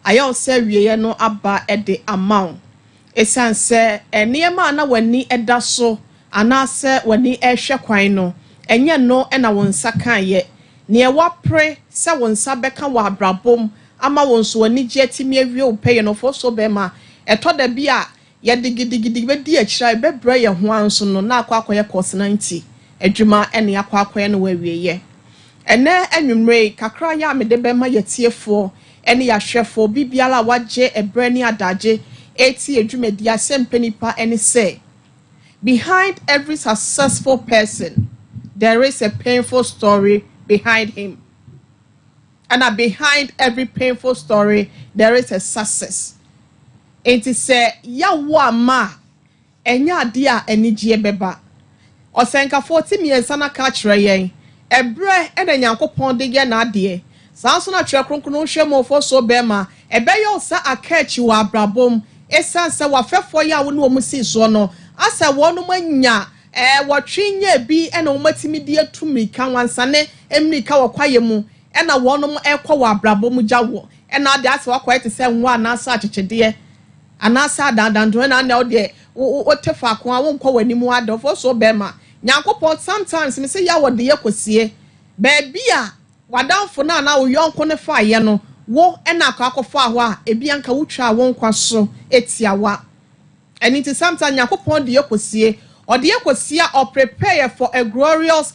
a ayɛ wo sɛ awieeɛ no aba de ama wo ɛsiane sɛ nneɛma a na w'ani da so anaasɛ w'ani ɛrehwɛ kwan no ɛnyɛ no ɛna wo nsa kaeɛ nea wapere sɛ wo nsa bɛka wɔ abrabom ama wo nso w'ani gye atumi awie wo pɛyɛ no fo so bɛrima ɛtɔ da bi a yɛde gidigidi bɛdi akyire a ɛbɛbrɛ yɛn ho anso no na akɔ akɔyɛ course 90 adwuma ɛne akɔ akɔyɛ no wɔ awieeɛ. Ɛnɛ anwummerɛ yi kakra yɛ a mede bɛma yɛtiefoɔ ɛne yɛahwɛfoɔ biribiara a wagye ɛbrɛ ne adagye ɛti adwumadi asɛmpɛ nipa ɛne sɛ behind every successful person there is a painful story behind him and behind every painful story there is a success. Nti sɛ yawo ama a Ɛnyɛ adeɛ a anigyeɛ bɛba. Ɔsɛnkafoɔ ti mmiɛnsa no aka akyerɛ yɛn, ɛberɛ na Nyankopɔn de yɛ n'adeɛ. Saa nso na Twerɛ Kronkron no hwɛ mu ɔfosuo bɛrima, ɛbɛyɛ wo sɛ aka akyi wɔ abrabɔ mu esiane sɛ w'afɛfoɔ yi a wo ne wɔn sii soɔ no asɛ wɔnom anya ɛɛ wɔtwe nyaa bi na wɔn atumi de atu mmirika wansane mmirika wɔ kwaeɛ mu na wɔnom ɛrekɔ wɔ abrabɔ mu gya wo na adeɛ asɛ wakɔyɛ te sɛ nwa anaasɛ akyekyedeɛ. Anaasɛ adandanto na na wodeɛ wote faako a wonkɔ w'anim adɔfoɔ so bɛrima Nyankopɔn sometimes me se ya wɔde yɛ kɔsie baabi a w'adamfo no anaa wo yɔnko no faeɛ no wo na akɔ akɔfaa hɔ a ebi anka wotwaa wo nkwa so tiawa. Ɛno nti sometimes Nyankopɔn de yɛ kɔsie ɔde yɛ kɔsie a ɔprepare yɛ for a glorious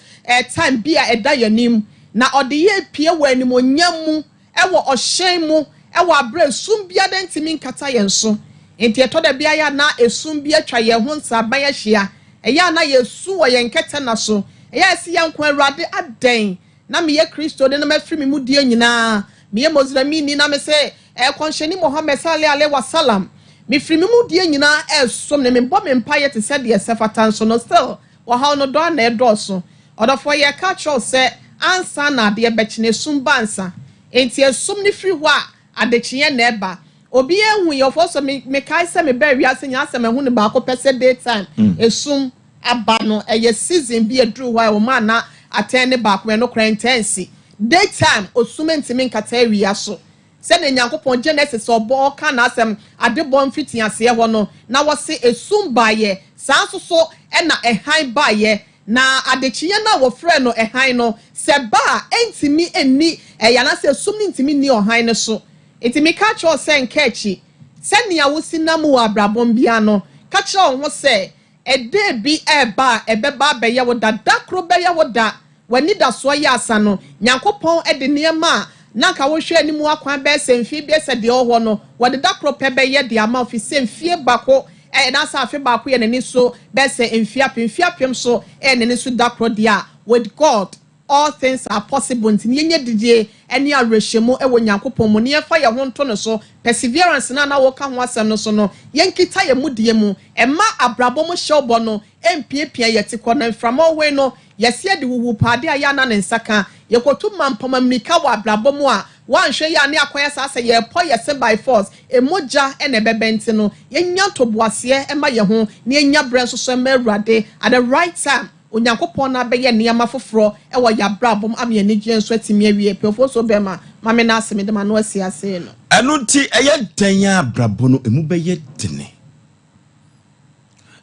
time bi a ɛda yɛn anim na ɔde yɛ pie wɔ animuonyam mu wɔ ɔhyɛn mu wɔ aberɛ a esum biara ntumi nkata yɛn so. Enti ɛtɔ da bi a na esum bi atwa yɛn ho nsraban ahyia. Ɛyɛ a na yɛsu wɔ yɛn kɛtɛ nna so. Ɛyɛ a yɛse yɛn nko, Awurade, adɛn na meyɛ Kristoni na mafiri me mudie nyinaa? Meyɛ Moslemini na mese Kɔnhyɛni Muhammad Salli Alaihi Wasallam. Mefiri me mudie nyinaa ɛresom no. Mebɔ me mpaeɛ te sɛ deɛ ɛsɛ fata nso no, still Ɔhaw no dɔ ara na ɛredɔɔso. Ɔdɔfoɔ, yɛreka akyerɛ wo sɛ ansa na adeɛ bɛkye no, esum ba ansa. Enti esum no firi hɔ a, adekyeeɛ na ɛba. Obiara nhu yɛ. Ɔfoɔ so, me, mekae sɛ mebaa wiase nyinaa asɛ mahu no baako pɛ sɛ day time, esum aba no, ɛyɛ season bi a ɛduru hɔ a ɛwɔ mu a na atɛn ne baako, ɛno koraa ɛntaa nsi. Day time, osum ntumi nkata awia so. Sɛnea Nyankopɔn, Genesis, ɔbɔ ɔka n'asɛm adebɔ mfitiaseɛ hɔ no, na wɔse esum baeɛ, saa nso so na ɛhan baeɛ, na adekyeeɛ no a wɔfrɛɛ no ɛhan no, sɛ ɛba a, ɛntumi nni ɛyɛ anaasɛ esum no ntumi nni ɔhan no so. Enti meka kyerɛ wo sɛ nka akyi, sɛnea wosi nam wɔ abrabɔ mu biara no, ka kyerɛ wo ho sɛ, Ɛda bi reba a ɛbɛba abɛyɛ wo da, da koro bɛyɛ wo da, w'anidasoɔ yɛ asa no, Nyankopɔn de nneɛma a na anka wohwɛ anim akwan bɛyɛ sɛ mfeɛ abiasa deɛ ɛwɔ hɔ no, wɔde da koro pɛ bɛyɛ de ama wo, firi sɛ mfeɛ baako anaasɛ afe baako yɛ n'ani so bɛyɛ sɛ mfeɛ apem, mfeɛ apem nso yɛ n'ani so da koro deɛ a, with God all things are possible nti no yɛnyɛ didie ne awerɛhyɛmu wɔ Nyankopɔn mu na yɛmfa yɛn ho nto no so, perseverance no a na woka ho asɛm no so no yɛnkita yɛn mudie mu, mma abrabɔ mu hyɛwbɔ no mpiapia yɛn tikɔ na mframa ɔhoe no yɛse yɛde wuwu paa adeɛ a yɛ a na ne nsa ka, yɛkɔtu mampam ammirika wɔ abrabɔ mu a woanhwɛ yie a ne akɔyɛ saa sɛ yɛrepɔ yɛse by force, mogya na ɛbɛbɛ nti no yɛnya ntoboaseɛ ma yɛn ho na yɛnya berɛ nso so ma Awurade at the right time. Onyankopɔn na abɛyɛ nneɛma foforɔ wɔ yɛn abrabɔ mu ama yɛn anigyeɛ nso atumi awie pɛ. Ofosuo bɛrima, ma me nan ase, mede m'ano asi ase no. Ɛno nti, ɛyɛ dɛn a abrabɔ no emu bɛyɛ dene?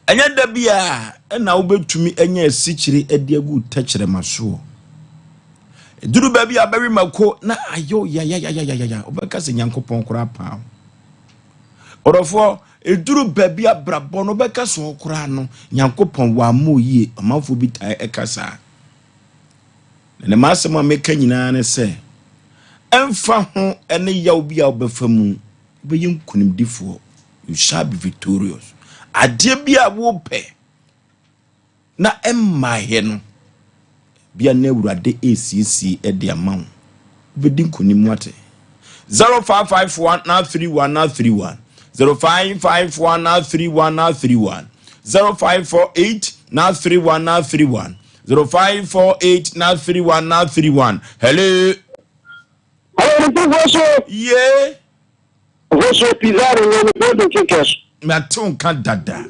Ɛnyɛ da biara na wobɛtumi anya asikyire de agu wo tɛkyerɛma soɔ. Ɛduru baabi a bɛwe mako na ayɛ wo yayayayaya, wobɛka sɛ Nyankopɔn koraa paa wo. Ɔdɔfoɔ, ɛduru baabi abrabɔ no wobɛka sɛ ɔkoraa no, Nyankopɔn wammɔ wo yie. Ɔmanfoɔ bi taa ɛka saa. Na ne m'asɛm a meka nyinaa ne sɛ, ɛmfa ho ne yaw bi a wobɛfa mu, wobɛyɛ nkonimdifoɔ. You shall be victorious. Adeɛ bi a wopɛ na ɛmmaeɛ no, bia na Awurade ɛresiesie de ama wo. Wobɛdi nkonim wate. 0551 931 931 0551 931 931 0548 931 931 0548 931 931 Hello. Hello, Mr. Fosu. Yeah. Ofosu Pizarro wɔ ne golden kickers. Mate wo nka dada.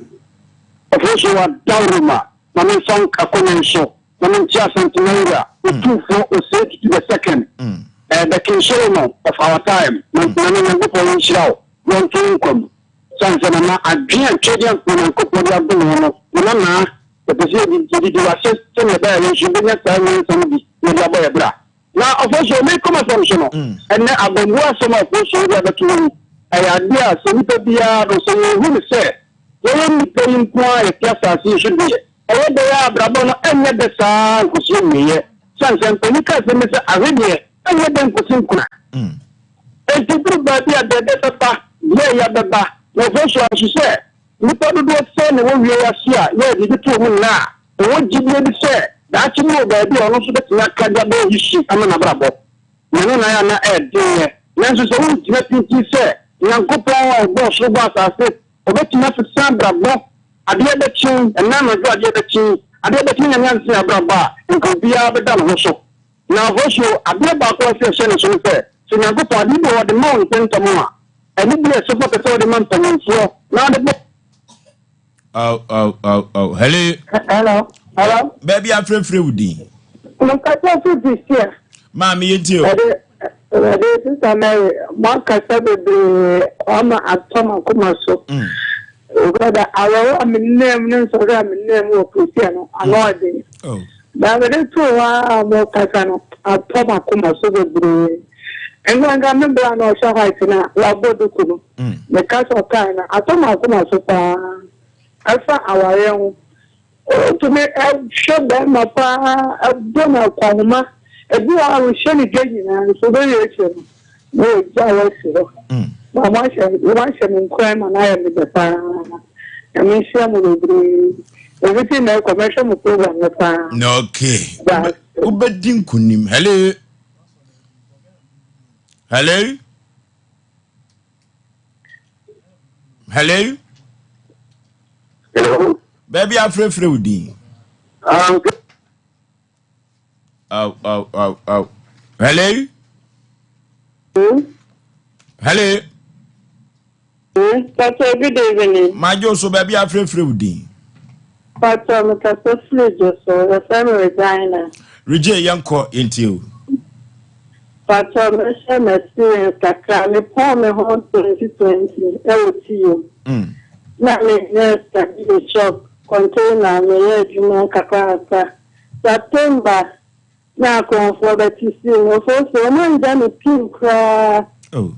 Ofosu wa dawuruma ma me nfa nka kɔ me nso na me nte Asantema wura Otumfoɔ Osei Tutu the second eh, the King Solomon of our time na Nana Nyankopɔn nhyira wo na ɔnto wo nkwa mu sane sɛ Nana adwene a Twedeɛmfo Nyankopɔn de adom wo no Nana Naa yɛpɛ sɛ yɛdidi w'ase sɛnea ɛbɛyɛ a yɛn nso yɛbɛnya saa nyansa no bi na yɛde abɔ yɛ bra. Na ɔfasuo, me kɔm asɛm so no, ɛnnɛ abambuo asɛm a ɔfasuo de abɛto hɔ yi, ɛyɛ adeɛ a sɛ nnipa biara no, sɛ yɛhu no sɛ yɛyɛ nnipa yi nko ara a yɛte asase yi so deɛ, ɛyɛ dɛn ara abrabɔ no ɛnyɛ dɛ saa ara nkɔsi awieɛ. Sane sɛ mpanin ka asɛm bi sɛ, ahwedeɛ ɛnyɛ dɛ nkɔsi nkuna. Enti duru baabi a dɛdɛ bɛba, deɛ ɛya bɛba. Na ɔfasuo anso sɛ nnipa dodoɔ sɛn na ɛwɔ wie yi ase a yɛyɛ biribi to wɔn nnɛ a, Ɔwɔ gyidie bi sɛ daakye bi wɔ baabi a ɔno nso bɛtumi aka de abɛyɛ history ama n'abrabɔ. Na ɛno na ayɛ a na ɛyɛ den yɛ. Nanso sɛ wogyina pintinn sɛ Nyankopɔn a ɔbɔɔ soro bɔɔ asase, ɔbɛtumi asesa abrabɔ. Adeɛ bɛkye, ɛnnɛ anadwo adeɛ bɛkye, adeɛ bɛkye na Nyame ansesa yɛn abrabɔ a, nka obiara bɛda ne ho so. Na afei adeɛ baako a ɛsɛ sɛ ɛhyɛ ne so ne sɛ, sɛ Nyankopɔn adeɛ bi wɔ hɔ a ɔde ma wo ntɛmntɛm a, ɛno bi a ɛsɛ fata sɛ wode ma mpanimfoɔ na wode bɔ. Oh, oh, oh, oh. Hello. Hello. Hello. Baabi afrɛfrɛ wo din. Mekasa fi Bisia. Maame yɛ tie o. Ɛde ɛde Sista Mary, mo akasa bebree ama atɔ m'akoma so. Brother, awerɛhoɔ a menam ne nsɔhwɛ a menam wɔ Prussia no, ano ɔden. Oh. Na mede too hɔ ara a mokasa no, atɔ m'akoma so bebree. Nkanka me bra na ɔhyɛ white no a wabɔ duku no, me kasa ɔkae no, atɔ m'akoma so paa. Ɛfa awareɛ ho. Wotumi hwɛ bɛrima paa, bɔ no akɔnhoma. Ebi wɔ hɔ a wohyɛ no dwa nyinaa nso wobɛwie akyire no, na wagya wo asi hɔ. Na wɔahyɛ wɔahyɛ me nkuran ma no ayɛ me dɛ paa. Nyame nhyira mo bebree. Ɛfiti nnɛ rekɔ mɛhwɛ mo program no paa. Okay. Wobɛdi nkonim. Hello. Hello. Hello. Hello. Baabi afrɛfrɛ wo din. Aw, aw, aw, aw. Hello. Hello. Pastor, good evening. Majo so baabi afrɛfrɛ wo din. Pastor, mekasa firi Dwoso. Yɛfrɛ me Regina. Regye yɛnkɔ yɛntie o. Pastor, mɛhyɛ me experience kakra. Mepɔn me ho 2020 ɛwɔ Tiyom. Na menyɛ study shop container meyɛ adwuma kakra kakra. September na akorɔmfoɔ bɛte sii me. Ofoosuo, wɔn angya me pin koraa. Oh.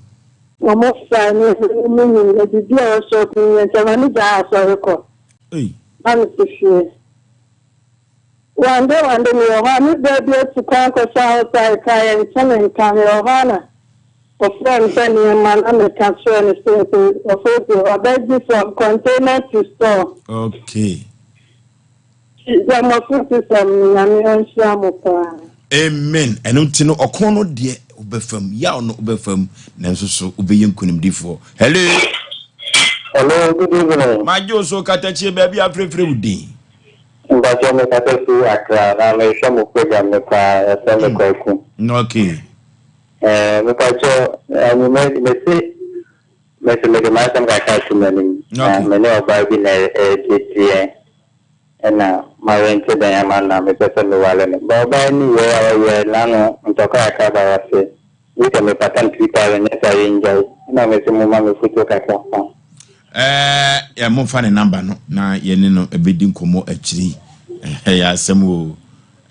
Wɔn fa ne mu nyina biribi a ɛwɔ shop no nyina nti ɛma me gyaa asɔre kɔ. Ei. Na me te fie. One day one day mewɔ hɔ a me bra bi atu kwan kɔhyɛ outside koraa yɛnte ne nka mewɔ hɔ a na ɔfrɛ me sɛ nneɛma na meka kyerɛ no sɛ nti ɔfrɛ ɔbɛgye from container to store. Okay. Sɛ mɔfo sisɛm no Nyame ɔnhyira mo paa. Amen. Ɛno nti no ɔko no deɛ wobɛfam, yaw no wobɛfam, nanso so wobɛyɛ nkonimdifoɔ. Hello. Hello, good evening. Magye wo so katakyie baabi afrɛfrɛ wo din. Mpakyɛ me kasa firi Accra na mehwɛ mo program no paa yɛfrɛ me Kwaku. Okay. Eh, mepakyɛ anwummerɛ mese mese mede m'asɛm kakra to m'anim na me ne ɔbaa bi na ɛreteteɛ ɛna marente dan ama no na mepɛ sɛ meware no ba ɔbaa ni yɛ a ɔyɛ n'ano ntɔkwa kakra ba wase gye sɛ mepata no 2000 nyɛ saa yɛngyae ɛna mese moma me fotuo kakra fa. Ɛɛ momfa ne namba no na yɛne no bɛdi nkɔmmɔ akyiri yi. Ɛyɛ asɛm o,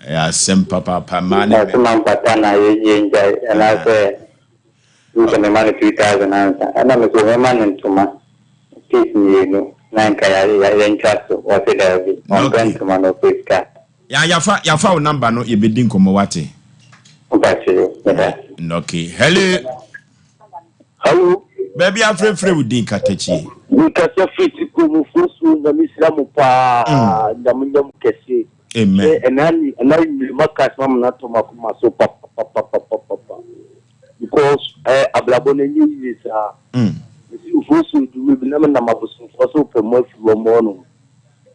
ɛyɛ asɛm papaapa. Mmaa ne Ɔse mampata na yɛngyae anaasɛ gye sɛ mema no 2000 ansa. Ɛna mese mɛma no ntoma piece mmienu na nka yɛntwa so. Ɔse daabi, ɔmpɛ ntoma no ɔpɛ sika. Ya yafa yafa wo number no yɛbɛdi nkɔmmɔ wate. Mpakyɛ meda ase. Okay. Hello. Hello. Baabi afrɛfrɛ wo din katakyie. Mekasa firi ti kurom fosuo Nyame hyira mo paa Nyame nyɛ mo kɛse. Amen. Sɛ ɛna ɛna nwere maka asɛm ama no atɔ m'akoma so papapapapapa because ɛ abrabɔ no ɛnyɛ yie saa. Mesi fosuo dwuma bi na menam abosomfoɔ so pɛ mo afiri wɔn hɔ nom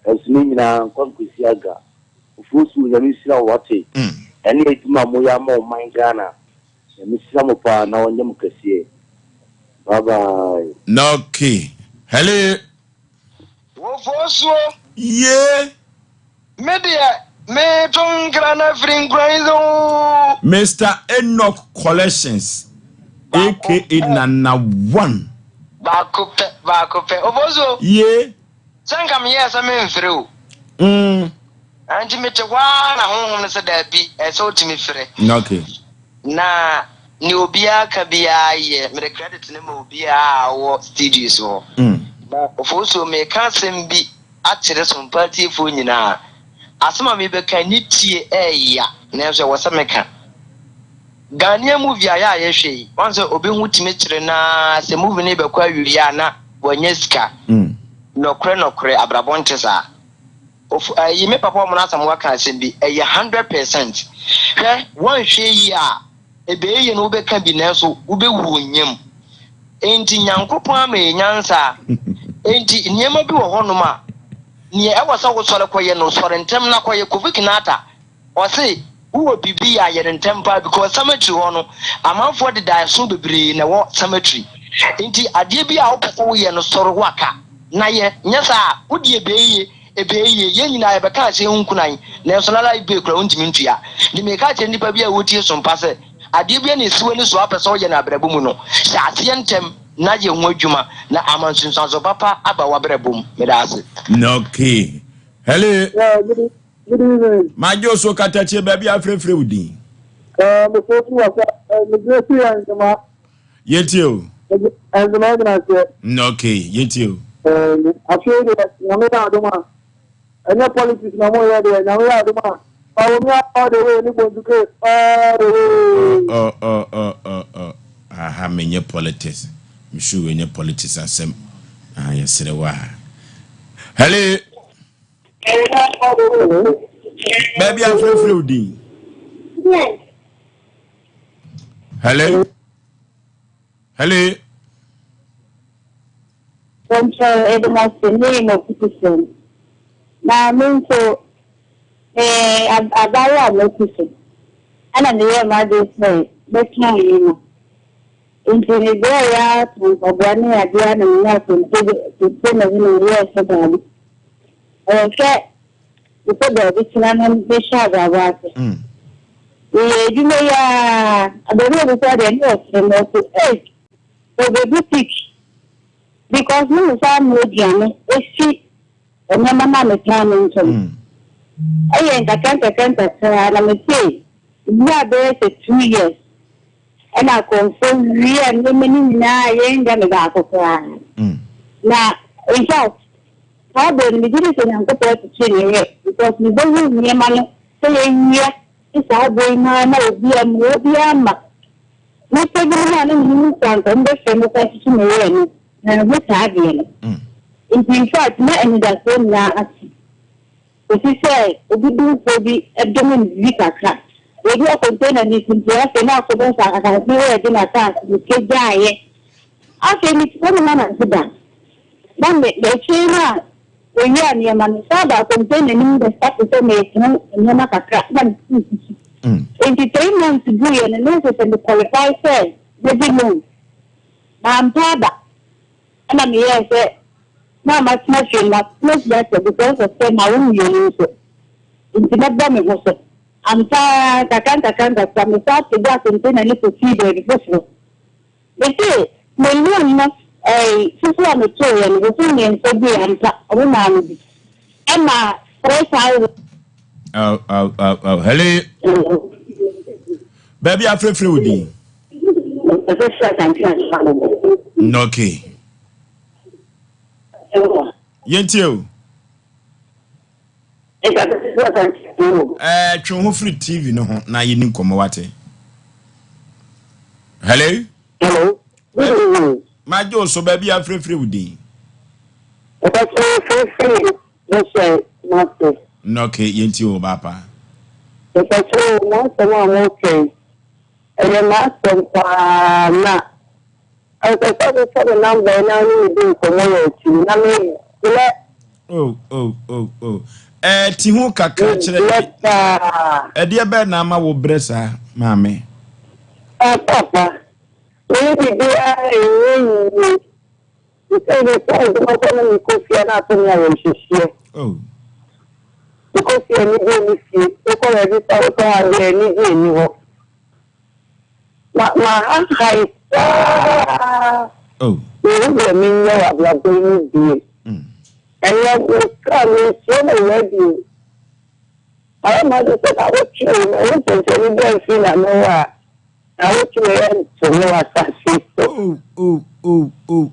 ɛnso ne nyinaa nkwa nkosi aga. Fosuo Nyame nhyira wo wate ɛne adwuma a moyɛ ama ɔman Ghana. Nyame hyira mo paa na ɔnyɛ mo kɛseɛ bye bye. Okay hello. Wofosuo. Yee. Me deɛ me to nkra na firi nkura yi so. Mister Enoch Collections aka Nana One. Baako pɛ baako pɛ Ofosuo. Yee. Sɛ nka meyɛɛ sɛ memfrɛ o. Nti mete hɔ ara na honhom no sɛ daabi, ɛsɛ sɛ wotumi frɛ. Okay. Na nea obiara ka biara yɛ, mede credit no ma obiara a ɔwɔ studios hɔ. Na Ofosuo, meka asɛm bi akyerɛ Sompa atiefoɔ nyinaa. Asɛm a mebɛka ne tie ɛɛya, nanso ɛwɔ sɛ meka. Ghanaian movie a yɛ a yɛhwɛ yi, wɔn sɛ obi ho tumi kyere no ara, sɛ movie no rebɛkɔ awieeɛ a na wanya sika. Nɔkorɛ nɔkorɛ, abrabɔ nte saa. Of ayi me papa ɔmono Asamoah ka asɛm bi, ɛyɛ 100%. Hwɛ, woanhwɛ yie a, ɛbɛyɛ yie no wobɛka bi nanso wobɛwu wɔ nyam. Enti Nyankopɔn ama yɛ nyansa a, enti nneɛma bi wɔ hɔnom a, Neɛ ɛwɔ sɛ wosɔre kɔyɛ no, sɔre ntɛm na kɔyɛ. Kofi Kinata, ɔse wowɔ biribi yɛ a, yɛ no ntɛm paa because cemetery hɔ no, amanfoɔ de daeɛso bebree na ɛwɔ cemetery. Nti adeɛ bi a wopɛ sɛ woyɛ no, sɔre waka na yɛ. Nyɛ saa a, wo deɛ ɛbɛyɛ yie, ɛbɛyɛ yie. Yɛn nyinaa yɛbɛka aseɛ ho nkunan, nanso na light bill koraa wontumi ntua. Nti meka akyerɛ nnipa bi a wɔtie Sompa sɛ, adeɛ bi a na ɛsi w'ani so a wopɛ sɛ woyɛ no abrabɔ mu no, hyɛ aseɛ ntɛm. Na yɛ ho adwuma na ama nsunsuanso papa aba w'abrabɔ mu. Meda ase. Okay. Hello. Yeah, good, good evening. Magye wo so katakyie baabi a afrɛfrɛ wo din. Eh, me fo fi wasa, eh, me gyina si Nzema. Yɛntie o. Nzema gyina seɛ. Okay, yɛntie o. Eh, afei deɛ, nyame yɛ adom a, ɛnyɛ politics na mo yɛ deɛ, nyame yɛ adom a, Bawumia all the way ne Bonsuke all the way. Oh, oh, oh, oh, oh. Aha menyɛ politics. Me sure wei nyɛ politics asɛm. Ah, yɛsrɛ wo a. Hello. Baabi afrɛfrɛ wo din. Hello. Hello. Nkyɛn ɛde mo ase ne mo afutusɛm. Na me nso me abaayewa a masi so ɛna meyɛɛ m'adwene sɛ mɛtɔn nneɛma. Nti mebrɛeɛ ara tɔn mpaboa ne adeɛ ara na menyaa container bi na meyɛɛ sɛ daabi. Ɛwɔ sɛ mepɛ baabi tena na mehyɛ abrabɔ ase. Meyɛɛ adwuma yi ara, abarimaa bi koraa deɛ na ɔsere me, ɔse ei, ɔbɛ boutique because na mesan noa aduane ɛsi nneɛma no a metɔn no nkyɛn. Ɛyɛ nkakra nkakra nkakra na mese wura bɛyɛ sɛ 2 years ɛna akɔmfo wia nneɛma no nyinaa yɛnnya me baako koraa. Na in fact, saa berɛ no megye di sɛ Nyankopɔn kyekyee me werɛ because mebɛhuu nneɛma no sɛ yɛwia ne saa berɛ yi mu ara na obi a mmoa biara ma. Nnipa binom a na menim sɛ anka wɔbɛfrɛ me koraa kyekye me werɛ no, manhu saa adeɛ no. Nti in fact na anidasoɔ nyinaa ase kɔsi sɛ obi domfoɔ bi dome me biribi kakra. Wɔdi container no so nti afei na akɔbɔ sɛ asase no yɛ den asase no kɛgyaeɛ. Afei mete hɔ nom anadwo da na me akyire no a wɔwia nneɛma no saa ba container no mu bɛ start sɛ metɔn nneɛma kakra na mesii sisi. Nti 3 months guiɛ no na ɛsɛ sɛ me qualify sɛ mɛgye loan. Mampa aba ɛna meyɛɛ sɛ na matena fie no matena fie akyɛ because of sɛ mawo mmienu nso nti mɛbɔ me ho so. Ampa kakra nkakra nkakra mesan pagyaa container no kɔsii baabi foforɔ. Mese me loan no ɛɛ fufuo a metooɛ no bosome 3 guiɛ ampa ɔmo maa me bi ɛma 3,000. Oh, oh, oh, oh. Hello. Baabi afrɛfrɛ wo din. Okay. Yɛntie o. Ɛɛ twe ho firi TV no ho na yɛni nkɔmmɔ wate. Hello. Hello. Magye wo so baabi afrɛfrɛ wo din. Ɛfrɛfrɛ mate. Okay, yɛntie o baapa. Mepɛkyerɛ wo m'asɛm a mokɛn. Ɛyɛ m'asɛm paa na ɛsɛ sɛ wofɔ me number yi na ne me di nkɔmmɔ wɔ akyiri na mebrɛ. Oh. Ɛɛ ti ho kakra kyerɛ. Mebrɛ paa. Ɛdeɛ bɛɛ na ama wo brɛ saa maame? Papa, meyɛ biribiara ɛnyɛ yie. Sɛ mekɔ adwuma kɔ na mekɔ fie na ato me awerɛhyehyeɛ. Mekɔ fie anigye nni fie. Wokɔ baabi sɛ wotɔn adeɛ anigye nni hɔ. Ma mahahae saa. Mehu deɛ menyɛ wɔ abrabɔ yi mu bio. Ɛnɛ mekra mentie mo radio. Ayɛ m'adwene sɛ nawɔtwe o, mahu nsɛnkyerɛnne bi amfiri Nyame hɔ a, nawɔtwe wei ɛnto me wɔ asase so. Oh, oh, oh, oh.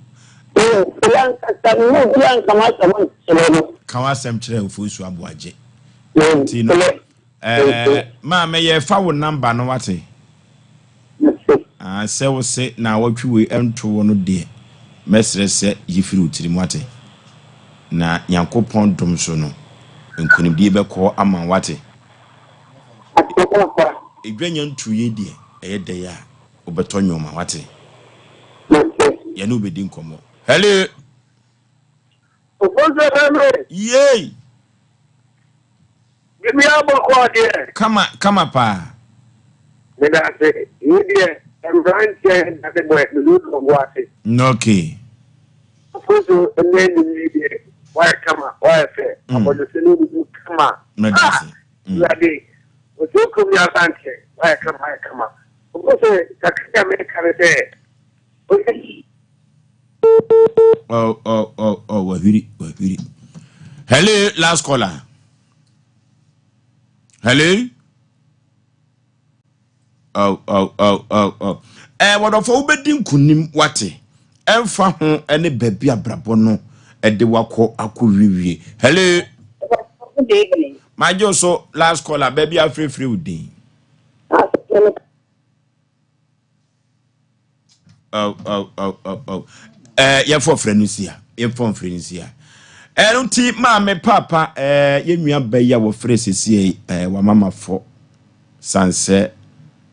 Mefiri ankasa me ne obi anka m'asɛm nkyerɛ no. Ka w'asɛm kyerɛ Ofosu Aboagye. Nti no, ɛɛ, maame yɛfa wo number no wate. Ah, sɛ wo se nawɔtwe wei ɛnto wo no deɛ, mɛsrɛ sɛ yi firi wo tirim wate. Na Nyankopɔn dom so no, nkonimdie bɛkɔ ama wate. Edwa nya ntuiɛ deɛ, ɛyɛ dɛ a wobɛtɔ nneɛma wate. Yɛne wobɛdi nkɔmmɔ. Hello. Ofosu Henry. Yei. Bibi abɔkɔ deɛ. Kama kama paa. Meda ase. Yi deɛ mmeranteɛ dade bɔ mede wɔ bo ase. Okay. Ofosu ɛnɛ anim yi deɛ wayɛ kama wayɛ fɛ. Abɔdwesɛ no mu kama. Meda ase. Awurade osu kurom yɛ aberanteɛ wayɛ kama wayɛ kama. Ofosu kakra a meka ne sɛ oyɛ Oh, oh, oh, oh, wahwiri, wahwiri. Hello, last caller. Hello? Oh, oh, oh, oh, oh. Eh, wɔdɔfo wobɛdi nkonim wate. Ɛmfa ho ne baabi abrabɔ no ɛde wakɔ akɔ wiewie. Hello? Good evening. Magye so last caller baabi afirifiri wo din. Oh, oh, oh, oh, oh. Eh, yɛmfa ɔfrɛ no si a yɛmfa ɔfrɛ no si a ɛno nti maame paapa eh, yɛn nua ba yi a wɔfrɛ sesie eh, wamama fɔ san sɛ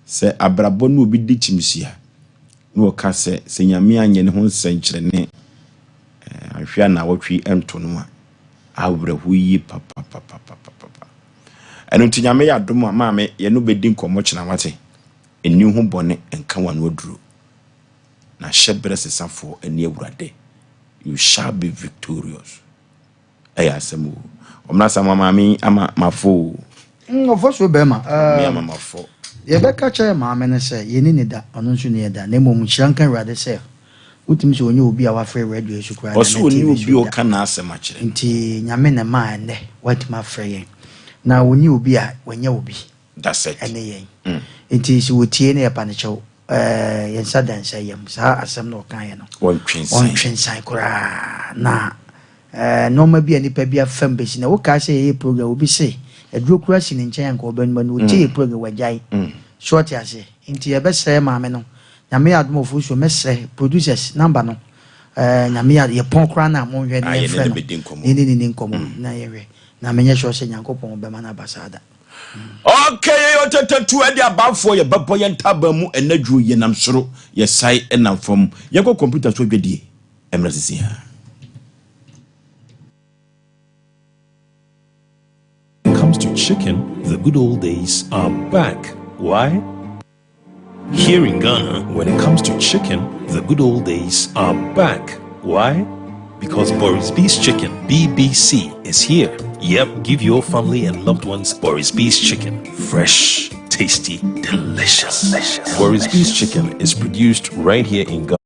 sɛ abrabɔ no obi di kyimhyia na wɔka sɛ sɛ Nyame anyɛ ne ho nsɛnkyerɛnne eh, anhwɛ a naawɔtwe nto no a awerɛho yie papapapapapa. Ɛno nti Nyame yɛ adom a maame yɛne bɛdi nkɔmmɔ kyena wate. Nni ho bɔne nka w'ano aduro. Na hyɛ berɛ sesafoɔ ne Awurade. You shall be victorious. Ɛyɛ asɛm o. Ɔmena sa ma maame yi ama mafo o. Ɔfɔ so bɛrima. Me ama mafo. Yɛbɛka kyerɛ maame no sɛ yɛnni ne da, ɔno nso nni yɛn da. Na mmom nhyira nka Awurade sɛ wotumi sɛ ɔnyɛ obi a wafrɛ radio yi so koraa da Ɔse anaa ɔnni TV obi so a da. ɔka n'asɛm akyerɛ no. Nti Nyame na ɛmaa ɛnnɛ watumi afrɛ yɛn. Na ɔnni obi a wanya obi. That's it. Ɛne yɛn. Nti sɛ wɔtie na yɛpa no kyɛw, ɛɛ, yɛn nsa da nsa yam. Saa asɛm na ɔkaeɛ no, Ɔntwe nsan. ɔntwe nsan koraa. Na ɛɛ, nneɛma bi a nipa bi afam bɛsi na wokaa sɛ yɛyɛ program, obi se aduro koraa si ne nkyɛn anka ɔbɛnum no, ɔtie yɛ program wagyae. So ɔte aseɛ? Nti yɛbɛsrɛ maame no, Nyame yɛ adom a ɔfo so mɛsrɛ producers number no, ɛɛ, Nyame yɛ yɛpɔn koraa no a monhwɛ na Ah, yɛne yɛmfrɛ no no, bɛdi nkɔmmɔ. na yɛne no nni nkɔmmɔ na yɛhwɛ. Na menyɛ sure sɛ Nyankopɔn bɛma no aba saa da. Okay, yɛyɛ ɔtɛtɛtu ɛde abanfoɔ yɛbɛbɔ yɛn ntaban mu ɛnadwo yɛnam soro yɛsae ɛnam fam yɛnkɔ kɔmputa so adwadie ɛmmerɛ sisi ha. Comes to chicken, the good old days are back. Why? Here in Ghana, when it comes to chicken, the good old days are back. Why? Because Boris B's Chicken, BBC, is here. Yep, give your family and loved ones Boris B's Chicken. Fresh, tasty, delicious. delicious. Boris B's Chicken is produced right here in Ghana.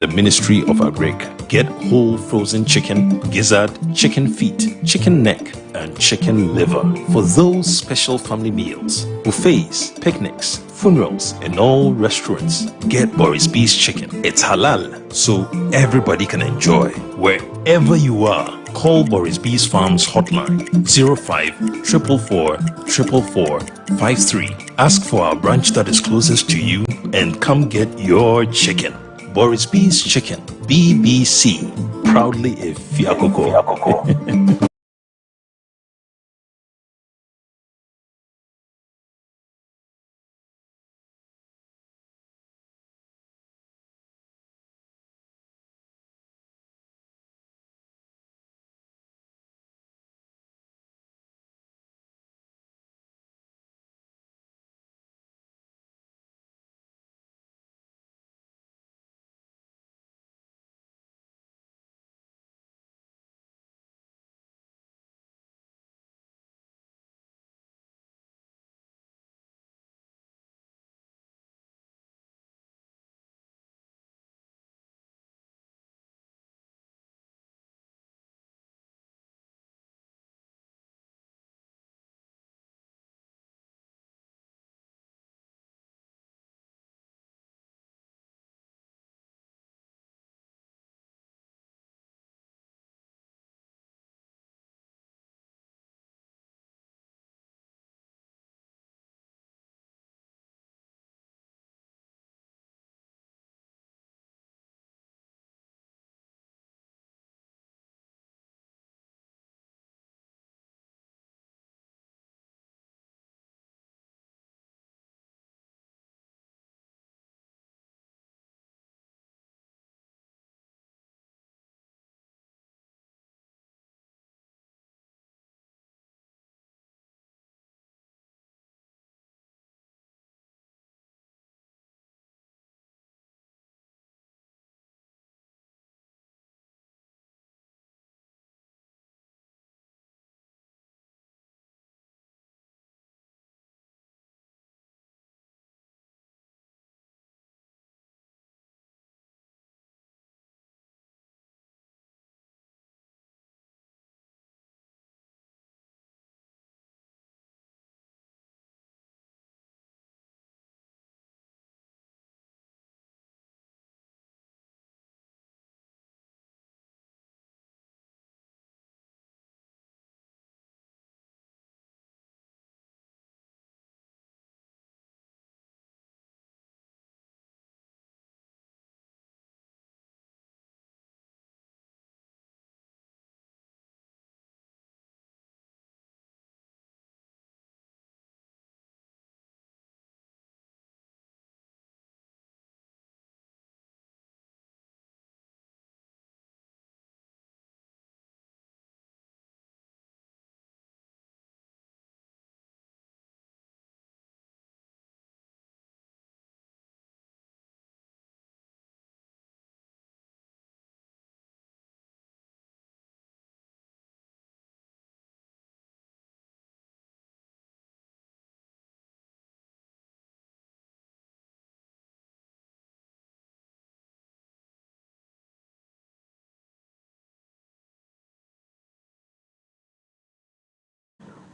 The Ministry of Agric. Get whole frozen chicken, gizzard, chicken feet, chicken neck, and chicken liver for those special family meals, buffets, picnics, funerals, and all restaurants. Get Boris B's chicken. It's halal, so everybody can enjoy. Wherever you are, call Boris B's Farms hotline 05 444 444 53. Ask for our branch that is closest to you and come get your chicken. Boris B's Chicken, BBC, proudly a Fiakoko.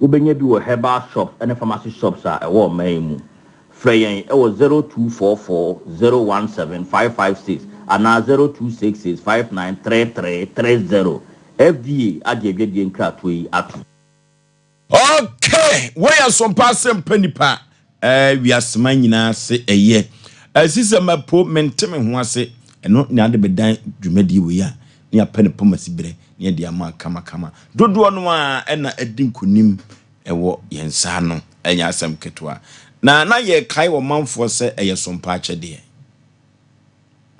Wobɛnya bi wɔ herbal shops ne pharmacy shops a ɛwɔ ɔman yi mu. Frɛ yɛn wɔ 0244 017 556 anaa 0266 5933 30. FDA agye adwadie nkratoɔ yi atom. Okay, wei yɛ sompa asɛmpa nipa eh, wiasema nyinaa se ɛyɛ. Ɛsi sɛ mapo mente me ho ase, ɛno na ade bɛdan dwumadie wei a ne yɛapɛ ne pɔmasi berɛ ne yɛde ama kamakama. Dodoɔ no ara ɛna adi nkonim ɛwɔ yɛn nsa ano, ɛnyɛ asɛm ketewa. Na na yɛkae ɔmanfoɔ sɛ ɛyɛ sompa akyɛdeɛ.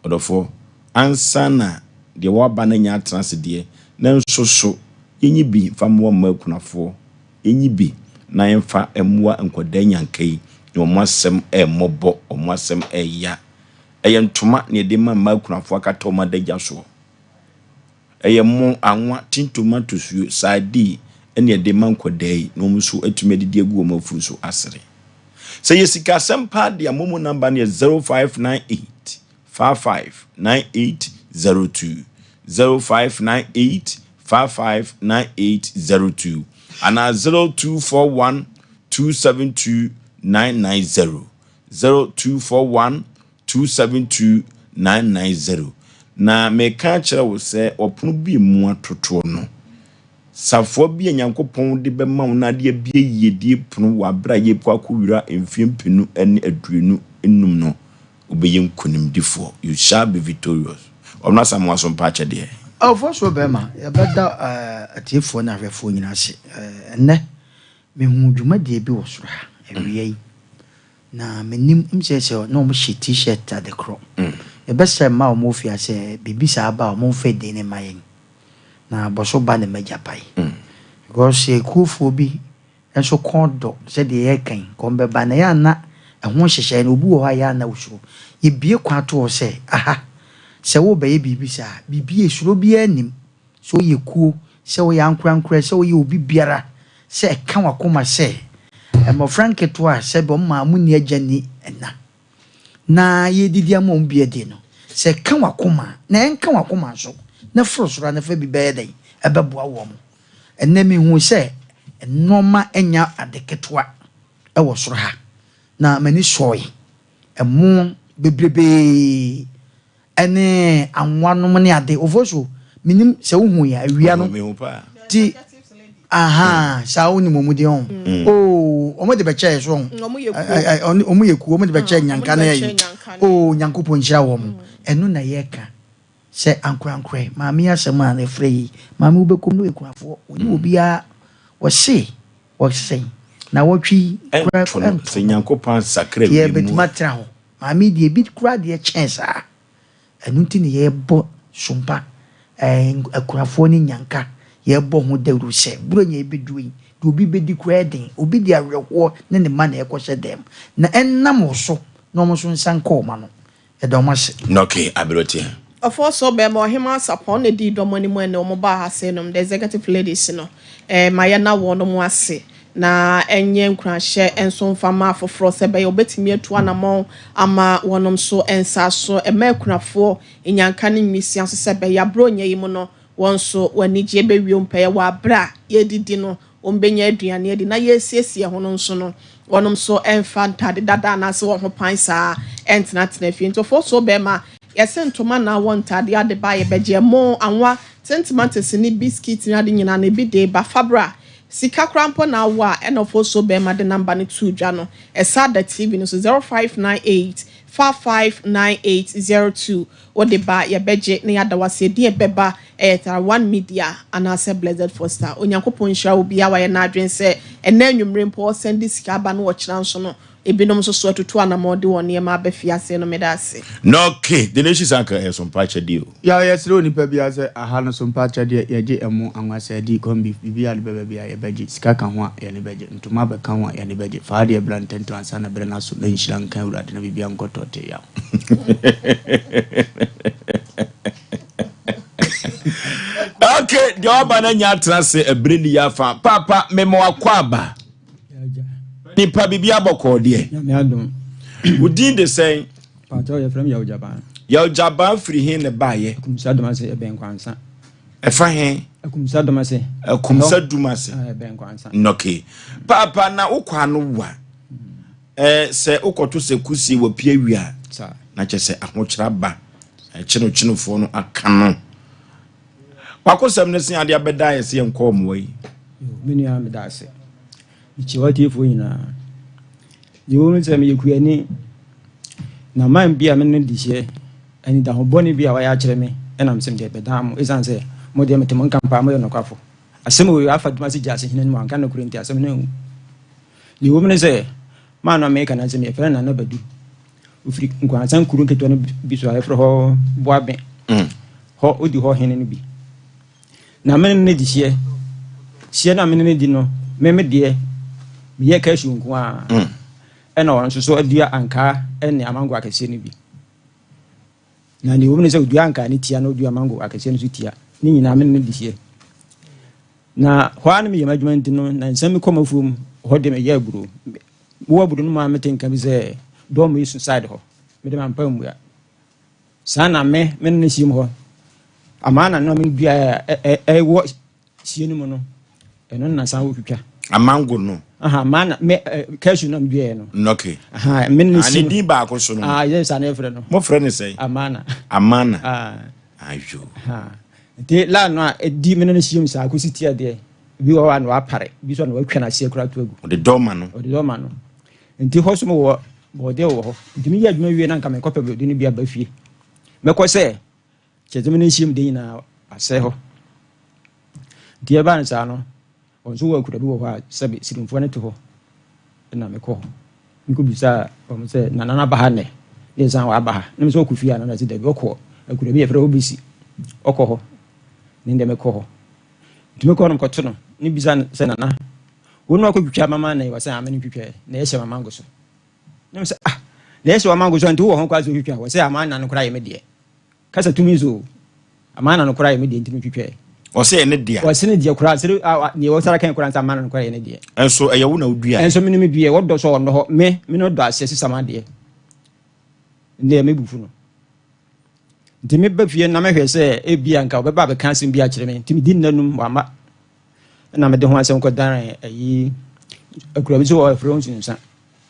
Ɔdɔfoɔ, ansa na deɛ waba no anya atena ase deɛ, nanso so yɛnyi bi mfa mmoa mma akunafoɔ, yɛnyi bi na yɛmfa mmoa nkwadaa nyanka yi, na wɔn asɛm ɛmmɔbɔ, wɔn asɛm ɛya. Ɛyɛ ntoma na yɛde ma mma akunafoɔ akata wɔn adagya soɔ. Ɛyɛ mo, anwa, tin tomatosuo, sardine ɛna yɛde ma nkwadaa yi na wɔn nso atumi adidi agu wɔn afuru so asere. Sɛ yɛ sikasɛm paa deɛ a, momo number no yɛ 0598 55 9802, 0598 55 9802 anaa 0241 272 990, 0241 272 990. Na meka akyerɛ wo sɛ ɔpono bi mu atotoɔ no, safoa bi a Nyankopɔn de bɛma wo na ade abue yiedie pono wɔ aberɛ a yɛrekɔ akɔwura mfeɛ 2025 no, wobɛyɛ nkonimdifoɔ. You shall be victorious. Ɔno Asamoah so mpa akyɛdeɛ. Ɔfosuo bɛrima, yɛbɛda atiefoɔ ne ahwɛfoɔ nyinaa ase. Ɛnnɛ, mehuu dwumadie bi wɔ soro ha awia yi. Na mennim, sɛ sɛ na wɔhyɛ T-shirt ade korɔ. Yɛbɛsrɛ mmaa a wɔwɔ fie ha sɛ biribi saa ba a, wɔmfa edin no mma yɛn. Na bɔso ba ne m'agya pae. Because yɛ kuofoɔ bi nso kɔn dɔ sɛdeɛ yɛreka yi, kɔn bɛba. Na ɛyɛ a na ɛho nhyehyɛeɛ no, obi wɔ hɔ a ɛyɛ a na ɔsuro. Yɛbue kwan to hɔ sɛ, aha, sɛ worebɛyɛ biribi saa a, biribi a esuro biara nnim. Sɛ woyɛ kuo, sɛ woyɛ ankorankorɛ, sɛ woyɛ obi biara, sɛ ɛka w'akoma sɛ mmɔfra nketewa a sɛbe wɔn maa wɔnni agya nni ɛna, na yɛredidi ama wɔn bi adi no, sɛ ɛka w'akoma a, na ɛnka w'akoma nso, na foro soro ara na fa bi bɛyɛ dɛn? Ɛbɛboa wɔn. Ɛnnɛ mehuu sɛ nnoɔma nyɛ ade ketewa wɔ soro ha, na m'ani sɔe. Ɛmo bebrebee ne anwa nom ne ade. Ofosu, menim sɛ wohu yɛ awia no. Mehu paa. Ti, aha, saa wonim wɔn din ɔn. Oo, wɔn de bɛkyɛ yɛ so ɔn. Wɔn yɛ kuo, wɔn de bɛkyɛ nyanka ne ayi. Oo, Nyankopɔn nhyira wɔn. Ɛno na yɛka sɛ ankorankorɛ. Maame yi asɛm a na ɛfrɛ yi, maame wobɛkɔm no yɛ kunafoɔ, wɔne obiara, wɔse wɔsɛn na wɔtwe yi koraa ɛnto no. Sɛ Nyankopɔn ansakra Nti wiem mu yɛbɛtumi a. atena hɔ. Maame yi deɛ ebi koraa deɛ kyɛn saa. Ɛno nti na yɛbɔ sompa, ɛɛ akunafoɔ ne nyanka, yɛbɔ ho dawuro sɛ Buronya yi bɛduru yi, deɛ obi bɛdi koraa yɛ den. Obi de awerɛhoɔ ne ne mma na ɛrekɔhyɛ dan mu. Na ɛnam wo so na wɔn nso nsa nka wɔn ano. Yɛda wɔn ase. Nɔke aberoteɛ. Ɔfɔsɔ bɛɛma Ɔhemaa Sarpong na edii dɔm anim ɛne wɔn baa ha sei nom, the executive ladies no, eh, ma yɛna wɔnom ase na ɛnyɛ nkuranhyɛ nso mfa mma afoforɔ sɛ ɛbɛyɛ wɔbɛtumi atu anamɔn ama wɔnom nso nsa aso mma akunafoɔ, nnyanka ne nwisiaa nso sɛ ɛbɛyɛ a Buronya yi mu no wɔn nso wɔn anigyeɛ bɛwie mpɛyɛ wɔ aberɛ a yɛredidi no wɔbɛnya aduane adi na yɛresiesie ho no nso no, wɔnom nso mfa ntade dada anaasɛ wɔn ho pan saa ntenatena fie. Nti ɔfoɔ bɛrima, yɛse ntoma na wɔ ntade ade ba yɛbɛgye ɛmo, anwa, tintomatos ne biscuit ne ade nyinaa no ebi de ba fa bra. Sika koraa mpo na awɔ a ɛna ɔfoɔ bɛrima de namba no too dwa no. Ɛsa da TV no so 0598 559802 wode ba yɛbɛgye na yɛada wo ase. Edin a ɛbɛba ɛyɛ Tara One Media anaasɛ Blessed Foster. Onyankopɔn nhyira obiara a wayɛ n'adwene sɛ ɛnnɛ anwummere mpo ɔsɛnde sika aba na ɔkyena nso no ebinom nso so atutu anammɔn de wɔn nneɛma aba fie ase no. Meda ase. Nɔke, the nation sanka ɛyɛ sompa akyɛdeɛ o. Yaw yɛsrɛ onipa biara sɛ aha no sompa akyɛdeɛ yɛgye ɛmo, anwa, sɛɛdi, corn beef, biribiara de bɛba biara yɛbɛgye, sika ka ho a yɛne bɛgye, ntoma bɛka ho a yɛne bɛgye, fa adeɛ bra ntɛntɛm ansa na berɛ no aso na nhyira nka Awurade na biribiara nkɔ tɔɔtee yaw. Okay, deɛ ɔba no anya atena ase ɛberɛ ni yɛ afa. Paapa, mema wakɔ aba. Nipa biribi abɔkɔɔ deɛ. Nyame adom. Wo din de sɛn? Paatɔ yɛfrɛ me Yaw Gyaban. Yaw Gyaban firi he ne baeɛ? Akumsi Adomase ɛbɛn Kwansa. Ɛfa he? Akumsa Dumase. Akumsa Dumase. Ɛbɛn Kwansa. Okay. Paapa na wokɔ ano wa. Ɛɛ sɛ wokɔto sɛ kusie wɔ pie wia. Na kyɛ sɛ ahokyerɛ aba. Kyenokyenofoɔ no aka no. Wakosɛm no sen adeɛ abɛda yɛ sɛ yɛnkɔ mmoa yi. Me nua meda ase. Mekyia w'atiefoɔ nyinaa. Deɛ ɛwɔ mu sɛ meyɛ kuani na man bi a me ne no di hyeɛ anidaho bɔne bi a wayɛ akyerɛ me ɛna mesɛ mede bɛdaa mo ɛsiane sɛ mo deɛ mete mo nka paa moyɛ nokwafo. Asɛm wei afa Dumase Gyaase hene no mu anka nokorɛ nti asɛm no anwu. Deɛ ɛwɔ mu ne sɛ man no a meka no asɛm yɛfrɛ no Nana Badu. Ɔfiri Nkoransan kuro nketewa no bi so a yɛfrɛ hɔ Boaben. Hɔ ɔdi hɔ hene no bi. Na me ne no di hyeɛ. Hyeɛ no a me ne no di no, me me deɛ, meyɛ cashew nko ara. Mm. Ɛna ɔno nso so adua ankaa ne amango akɛseɛ no bi. Na deɛ ɛwɔ mu ne sɛ ɔdua ankaa no tia na ɔdua mango akɛseɛ no nso tia. Ne nyinaa me ne no di hyeɛ. Na hɔ ara na meyɛ m'adwuma nti no, na nsɛm mekɔ m'afuom hɔ deɛ meyɛ aburo. Mowɔ aburo no mu a mete nka bi sɛ dɔm yi so side hɔ. Mede mampa mmua. Saa na me, me ne no hyiam hɔ. Amaa na me dua a ɛwɔ sie no mu no, ɛno na san wotwitwa. Amango no. Aha, amaa na me cashew na me dua no. Okay. Aha, me ne sie. Ne din baako so no. Ah, yɛ saa na yɛfrɛ no. Mo frɛ ne sɛn? Amana. Amana. Ah. Ayo. Aha. Nti la no a ɛdi me ne no hyiam saa kɔsi tia deɛ, bi wɔ hɔ a na wapare, bi so a na watwa n'aseɛ koraa to agu. Ɔde dɔma no. Ɔde dɔma no. Nti hɔ so mowɔ bɔɔdeɛ wɔ hɔ. Nti meyɛ adwuma wie na nka mekɔpɛ borɔde no bi aba fie. Mɛkɔ sɛ kyerɛ sɛ me ne nhyiam de nyinaa asɛe hɔ. Nti ɛbaa no saa no, wɔn nso wɔ akura bi wɔ hɔ a sɛbe sirimfoɔ no te hɔ na mekɔ hɔ. Mekɔbisaa wɔn sɛ nana no aba ha nnɛ? Ne ɛsan waba ha. Na me sɛ ɔkɔ fie a nana sɛ dabi ɔkɔ akura bi yɛfrɛ hɔ besi. Ɔkɔ hɔ. Ne ndɛ mekɔ hɔ. Nti mekɔ hɔ no mekɔto no. Ne bisa no sɛ nana Wo na ɔkɔtwitwa mama na wɔ sɛ amene ntwitwa na ɛhyɛ mama ngo so. Na me sɛ ah na ɛhyɛ mama ngo so nti wowɔ ho kwa sɛ wotwitwa wɔ sɛ ama na no koraa yɛ me deɛ. Kasa tumi nso ama na no koraa yɛ me deɛ nti metwitwa. Ɔsɛ yɛ ne deɛ. Ɔsɛ ne deɛ koraa sɛ deɛ wɔsara kan koraa nsa ama na no koraa yɛ ne deɛ. Ɛnso ɛyɛ wo na wodua. Ɛnso me ne me dua wɔdɔ so ɔnnɔ hɔ me me no dɔ aseɛ sesa ma deɛ. Deɛ me bufu no. Nti meba fie na mehwɛ sɛ ebia nka ɔbɛba abɛka asɛm bi akyerɛ me nti medi nna num wama. Ɛna mede ho asɛm kɔdan ayi akura bi so wɔ ɛfrɛ nsunsa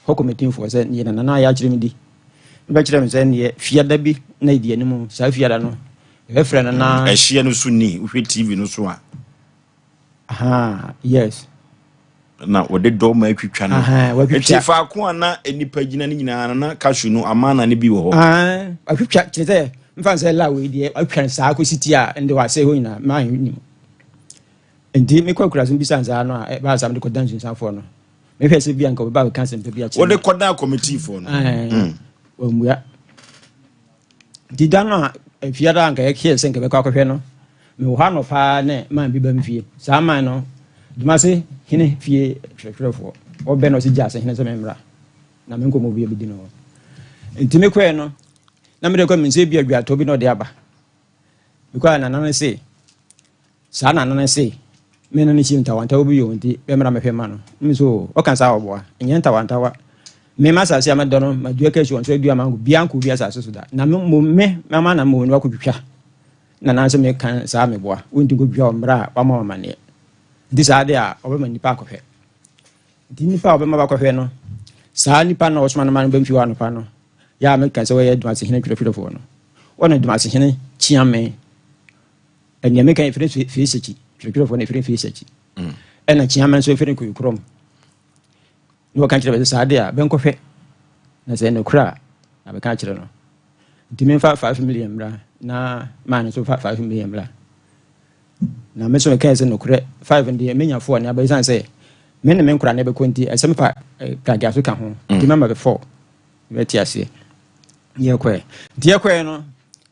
hɔ kɔmitinfoɔ sɛ neɛ nana no ayɛ akyerɛ me di bɛkyerɛ me sɛ neɛ fiada bi na ɛdi anim saa fiada no ɛbɛfrɛ no na ɛhyeɛ no so ni wohwɛ tv no so a aha yes na wɔde dɔm atwitwa no nti faako a na nnipa gyina no nyinaa no na cashew no amana no bi wɔ hɔ atwitwa kyerɛ sɛ mfa sɛ la wei deɛ atwitwa no saa kɔsi ti a ɛnde wɔasɛe hɔ nyinaa maa nim Nti mekɔ akuraase no bisa nsaa no a ɛbaa saa mede kɔdan nsunsuanfoɔ no. Mehwɛ sɛ bia nka wɔbɛba abɛka asɛmpa bi akyerɛ Wode kɔdan kɔmitiifoɔ no? Wɔmmua. Nti da no a fiada a nka yɛkyerɛ sɛ nka bɛkɔ akɔhwɛ no, mewɔ hɔ anɔpa ne man bi ba me fie. Saa man no, Dumase hene fie twerɛtwerɛfoɔ, ɔbɛ na ɔsi gya ase hene sɛ memmra na me nkɔmmɔ bi abɛdi no hɔ. Nti mekɔɛ no, na mede kɔ me nsɛ bi adwatɔ bi na ɔde aba. Mekɔɛ a nana no se, Saa na no se, Me ne no hyia ntawantawa bi o, nti bɛmmra mɛhwɛ mma no. Me nso o, ɔka saa a ɔboa. Ɛnyɛ ntawantawa. Me m'asase a mɛdɔ no, madua cashew, ɔnso adua mango, biaa nkɔ obi asase so da. Na me mmom, me, mama na mmom no wakɔtwitwa. Na nanso meka saa a meboa. Wonti nkɔtwitwa wɔ mmerɛ a wama wo amaneɛ. Nti saa deɛ a, ɔbɛma nnipa akɔhwɛ. Nti nnipa a ɔbɛma bakɔhwɛ no, saa nipa no a ɔsoma no ma no ba mfie hɔ anɔpa no, yɛ a meka sɛ wɔyɛ Dumasehene twerɛtwerɛfoɔ no, wɔne Dumasehene kyeame. Nea meka yi firi Feesakyi, twerɛtwerɛfoɔ no ɛfiri Feesakyi. Mm. Ɛna Kyeama nso ɛfiri Koyikorom. Na wɔka kyerɛ bɛ sɛ saa de a bɛnkɔhwɛ na sɛ nokorɛ a na bɛka akyerɛ no. Nti memfa 5 million mmra na maa no nso fa 5 million mmra. Na me nso mekae sɛ nokorɛ 5 no deɛ menya 4 ne aba ɛsiane sɛ me ne me nkora ne bɛkɔ nti ɛsɛ mefa eh, pragea so ka ho. Nti mm. mama bɛ 4 bɛte aseɛ. Yɛkɔɛ. Nti yɛkɔɛ no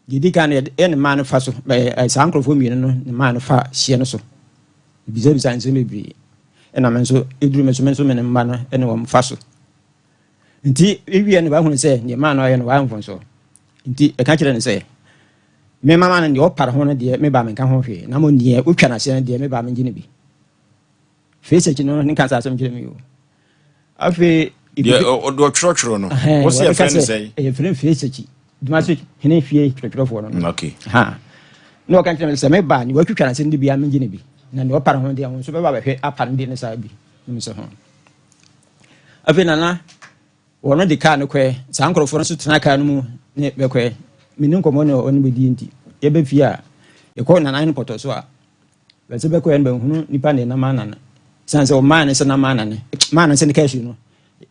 Deɛ ɛdi kan no, yɛde ne mmaa no fa so, ɛɛ saa nkurɔfoɔ mmienu no ne mmaa no fa hyeɛ no so. Ebisabisa nsɛm bebree. Ɛna me nso, ɛduru me so, me nso me ne mma no ne wɔn fa so. Nti ewie no wahunu sɛ deɛ mmaa no ayɛ no wayɛ mfomsoɔ. Nti ɛka kyerɛ no sɛ, me mama no deɛ ɔpare ho no deɛ me ba menka ho hwee, na mmom deɛ wotwa no aseɛ no deɛ me ba mengye no bi. Face akyi no ne nka saa asɛm kyerɛ me o. Afei deɛ ɔde ɔtwerɛtwerɛ no wo sɛ yɛfrɛ no sɛn? Yɛfrɛ no face akyi. Dumase hene fie twerɛtwerɛfoɔ no. Okay. Ha. Na ɔka kyerɛ me sɛ meba a, nea watwitwa n'ase no de biara mengye no bi, na nea ɔpa ne ho deɛ, ɔno nso bɛba abɛhwɛ apa no deɛ no saa bi. Na mesɛ ho. Afei nana wɔn de kaa no kɔɛ, saa nkurɔfoɔ no nso tena kaa no mu ne bɛkɔɛ. Me ne nkɔmmɔ ne ɔne bɛdi nti, yɛbɛ fie a, yɛkɔ nana no pɔtɔ so a, bɛsɛ bɛkɔɛ no bɛhunu nipa ne nam anane. Sane sɛ ɔmaa ne sɛ nam anane, maa no sɛ ne kɛhye no,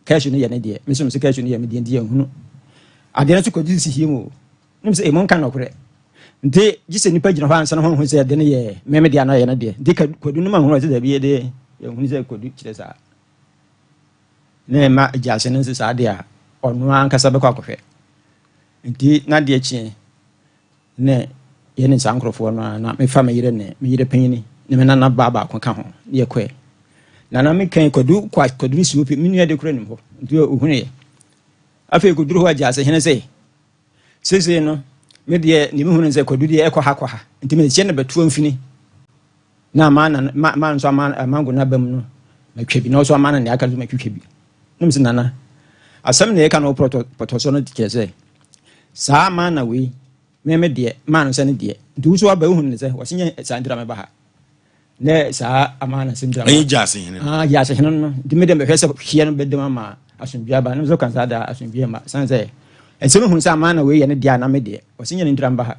kɛhye no yɛ ne deɛ, me nso mesɛ kɛhye no yɛ me deɛ nti yɛnhunu. Adeɛ no nso kɔgye sisi hie mu o. Nim sɛ emu nka nɔkorɛ. Nti gye sɛ nipa gyina hɔ ansa na ho sɛ ɛde no yɛ meme deɛ anaa yɛ no deɛ. Nti kwadu no ma hunu sɛ dabi yɛde yɛhunu sɛ kwadu kyerɛ saa. Na ɛma gyaase no nso saa deɛ a ɔno ankasa bɛkɔ akɔhwɛ. Nti na deɛ kyeɛ ne yɛne saa nkurɔfoɔ no a na mefa me yere ne me yere panyini ne me nana baa baako ka ho ne yɛkɔɛ. Na na meka kwadu kɔ kwadu no si hɔ me nua de kura nim hɔ nti ɔhunuiɛ. Afei kɔduru hɔ a gyaase hene sɛ Seesei no, me deɛ deɛ mehu no sɛ kwadu deɛ ɛkɔ ha kɔ ha nti mehyɛ no bɛtoa mfini na ama na ma ma nso ama amango no aba mu no matwa bi na ɔso ama no nea aka nso matwitwa bi na mesɛ nana asɛm na yɛka no pɔtɔ pɔtɔ so no kyerɛ sɛ saa ama na wei me me deɛ maa no sɛ ne deɛ nti wo so aba wohu no sɛ wɔse nyɛ saa nti na meba ha Nɛ saa ama na sɛm gyina. Ɛyɛ gyaase hene no. Ah gyaase hene no. Nti mi dɛ mehwɛ sɛ hyeɛ no bɛdɛm ama asomdwoeɛ aba. Ne nso kan saa da asomdwoeɛ ma. San sɛ ɛsɛ mehu sɛ ama na wei yɛ ne deɛ a na me deɛ. Ɔsi nyɛ ne ntira mba ha.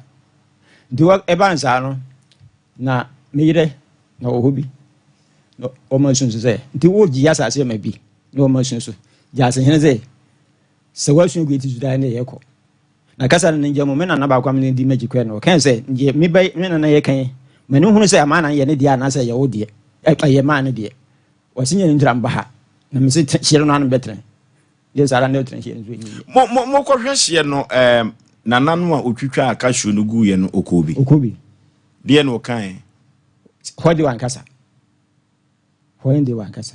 Nti wɔ ɛba nsaa no na me yerɛ na ɔwɔ hɔ bi. Na ɔma su nso sɛ nti wo gye asase ma bi na ɔma su nso. Gyaase hene sɛ sɛ woasu agu eti so daa ne yɛ kɔ. Na kasa no ne ngya mu, me nana baako a me ne no di m'akyi kɔɛ no, ɔkae sɛ, Deɛ me ba yi, me nana yɛ kan yi, ma no nhunu sɛ amana yɛ ne deɛ anaasɛ ɛyɛ wo deɛ, ɛyɛ maa ne deɛ. Ɔse nyɛ no ntira mba ha, na mese hyeɛ no ano bɛtene. Deɛ saa ara na ɔtene hyeɛ no so ɛnyɛ yie. Mo, mo, mokɔhwɛ hyeɛ no, ɛɛm, nana no a ɔtwitwaa cashew no guiɛ no, ɔkɔɔ bi? Ɔkɔɔ bi. Deɛ na ɔkaeɛ? Hɔ deɛ wankasa. Hɔ deɛ wankasa.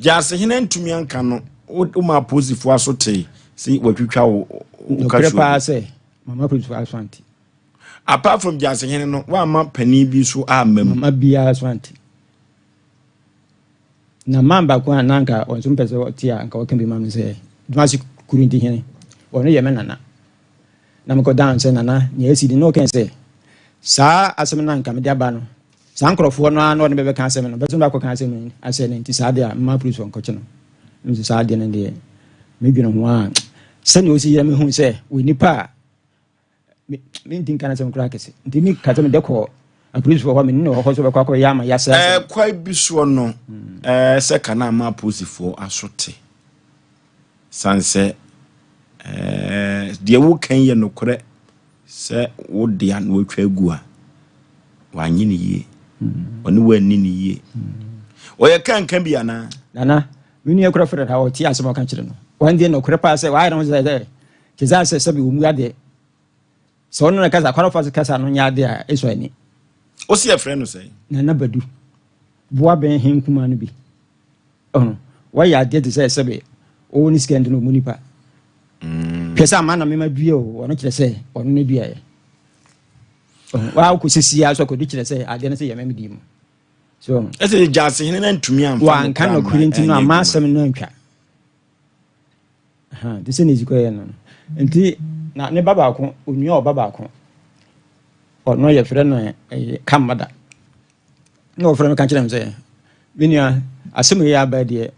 Gyaasehene antumi anka no, woma apolisifoɔ aso tee sɛ watwitwa wo wo Nokorɛ paa sɛ mama apolisifoɔ aso ante. Apart from Gyaasehene no, woamma panin bi nso amma mu? Mama biara so ante. Na man baako a na anka ɔno nso mpɛ sɛ ɔte a anka ɔka bi ma me sɛ Dumasi Kurunti hene, ɔno yɛ me nana. Na mekɔdaa no sɛ nana nea asi ni na ɔkae sɛ saa asɛm no anka mede aba no Saa nkorɔfoɔ no ara na ɔne bɛbɛka asɛm no, bɛso no akɔka asɛm no asɛ no nti saa deɛ a mma apolisifoɔ nkɔkye no. Nso saa adeɛ no deɛ medwene ho a sɛdeɛ ɔsi yɛ mehu sɛ wɔ nipa a menti nka no asɛm koraa kɛse nti me ka sɛ mede kɔ apolisifoɔ hɔ mene ne wɔ hɔ sɛ bɛkɔ akɔyɛ ama yɛasɛ asɛm. Kwae bi soɔ no sɛ ka na ama apolisifoɔ aso te sane sɛ deɛ woka yi yɛ nokorɛ Sɛ wo dea na watwa agu a, wanyɛ no yie. Ɔne wo anni no yie. Ɔyɛ kanka bi anaa? Nana, me nua kura frɛ ha ɔte asɛm a ɔka kyerɛ no. Wɔn deɛ nokorɛ paa sɛ wayɛ ne ho sɛ sɛ te sɛ asɛ sɛbi wɔn mu adeɛ. Sɛ ɔno na kasa kwan ɔfa so kasa no nyɛ adeɛ a esɔ ani. Wosi ɛfrɛ no sɛn? Nana Badu, boa bɛn he nkumaa no bi. Ɔno, wayɛ adeɛ te sɛ sɛbe ɔwɔ ne sika nti na ɔmu nipa. Mm. Hwɛ sɛ ama na mema dua o, ɔno kyerɛ sɛ ɔno ne duaeɛ. Waa wokɔ sisi a so akɔdu kyerɛ sɛ adeɛ no sɛ yɛma medi mu. So ɛsɛ gyaase hene no antumi amfa wanka nɔkorɛ nti no ama asɛm no antwa. Nti sɛ ne ɛsi kɔyɛ no nti na ne ba baako onua ɔba baako ɔno yɛfrɛ no ɛyɛ kamada Na wɔfrɛ me ka kyerɛ me sɛ, Me nua, asɛm yi aba deɛ,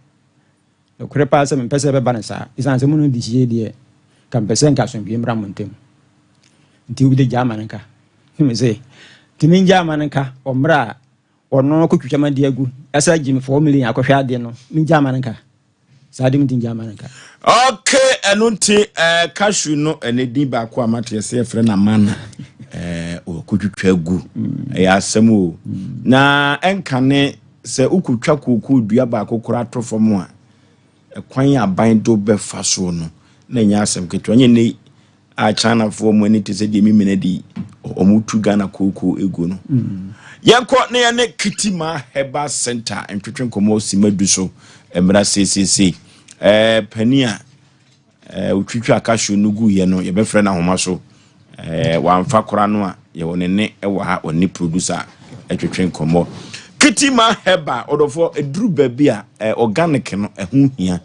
nokorɛ paa sɛ mempɛ sɛ ɛbɛba no saa. Ɛsiane sɛ mo ne no di hyie deɛ, nka mepɛ sɛ nka asomdwoeɛ mmra mo ntam. Nti wode gyaa ma no nka. Ne me se, nti mengyaa ma no nka wɔ mmerɛ a ɔno kɔtwitwa m'adeɛ agu, ɛsɛ agye me 4 million akɔhwɛ adeɛ no, mengyaa ma no nka. Saa de medi ngya ma no nka. Ok, ɛno nti eh, cashew no ɛne din baako a mate ɛsɛ yɛfrɛ no amana eh, ɔkɔtwitwa gu ɛyɛ asɛm o na ɛnkane sɛ wokɔtwa kookoo dua baako koraa to fam a ɛkwan aban de wobɛfa soɔ no na ɛnyɛ asɛm ketewa nyɛ nnɛ a Chinafoɔ wɔn ani te sɛ deɛ memena di wɔn tu Ghana kooko egu no. Mm. Yɛnkɔ na yɛne Kitima Herbal Center ntwetwe nkɔmmɔ sima du so mmra seesiesie. Ɛɛ panin a ɛɛ otwitwa cashew no gu yɛ no yɛbɛfrɛ no ahoma so. Ɛɛ wamfa kora no a yɛwɔ ne ne wɔ ha ɔne producer ɛtwetwe nkɔmmɔ. Kitima Herbal ɔdɔfoɔ eduru baabi a ɛɛ organic no ɛho hia.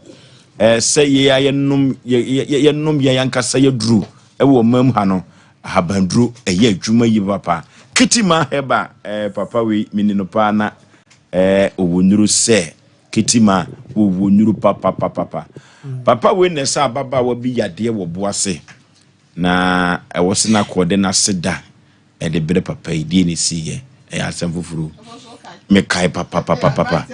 Sɛ yɛn a yɛnom yɛnom yɛn ankasa yɛduro wɔ ɔman mu ha no, ahabanduro ɛyɛ adwuma yie papa. Kitima Herbal, eh, papa wei meni no paa na eh, ɔwɔ nnuru sɛ Kitima, wɔwɔ nnuru papapapapa. Papa wei na ɛsɛ ababaawa bi yadeɛ wɔ bo ase na ɛwɔ sɛ na kɔɔde n'ase da ɛde brɛ papa yi. Deɛ na ɛsiiɛ ɛyɛ asɛm foforɔ. Mekae papapapapa.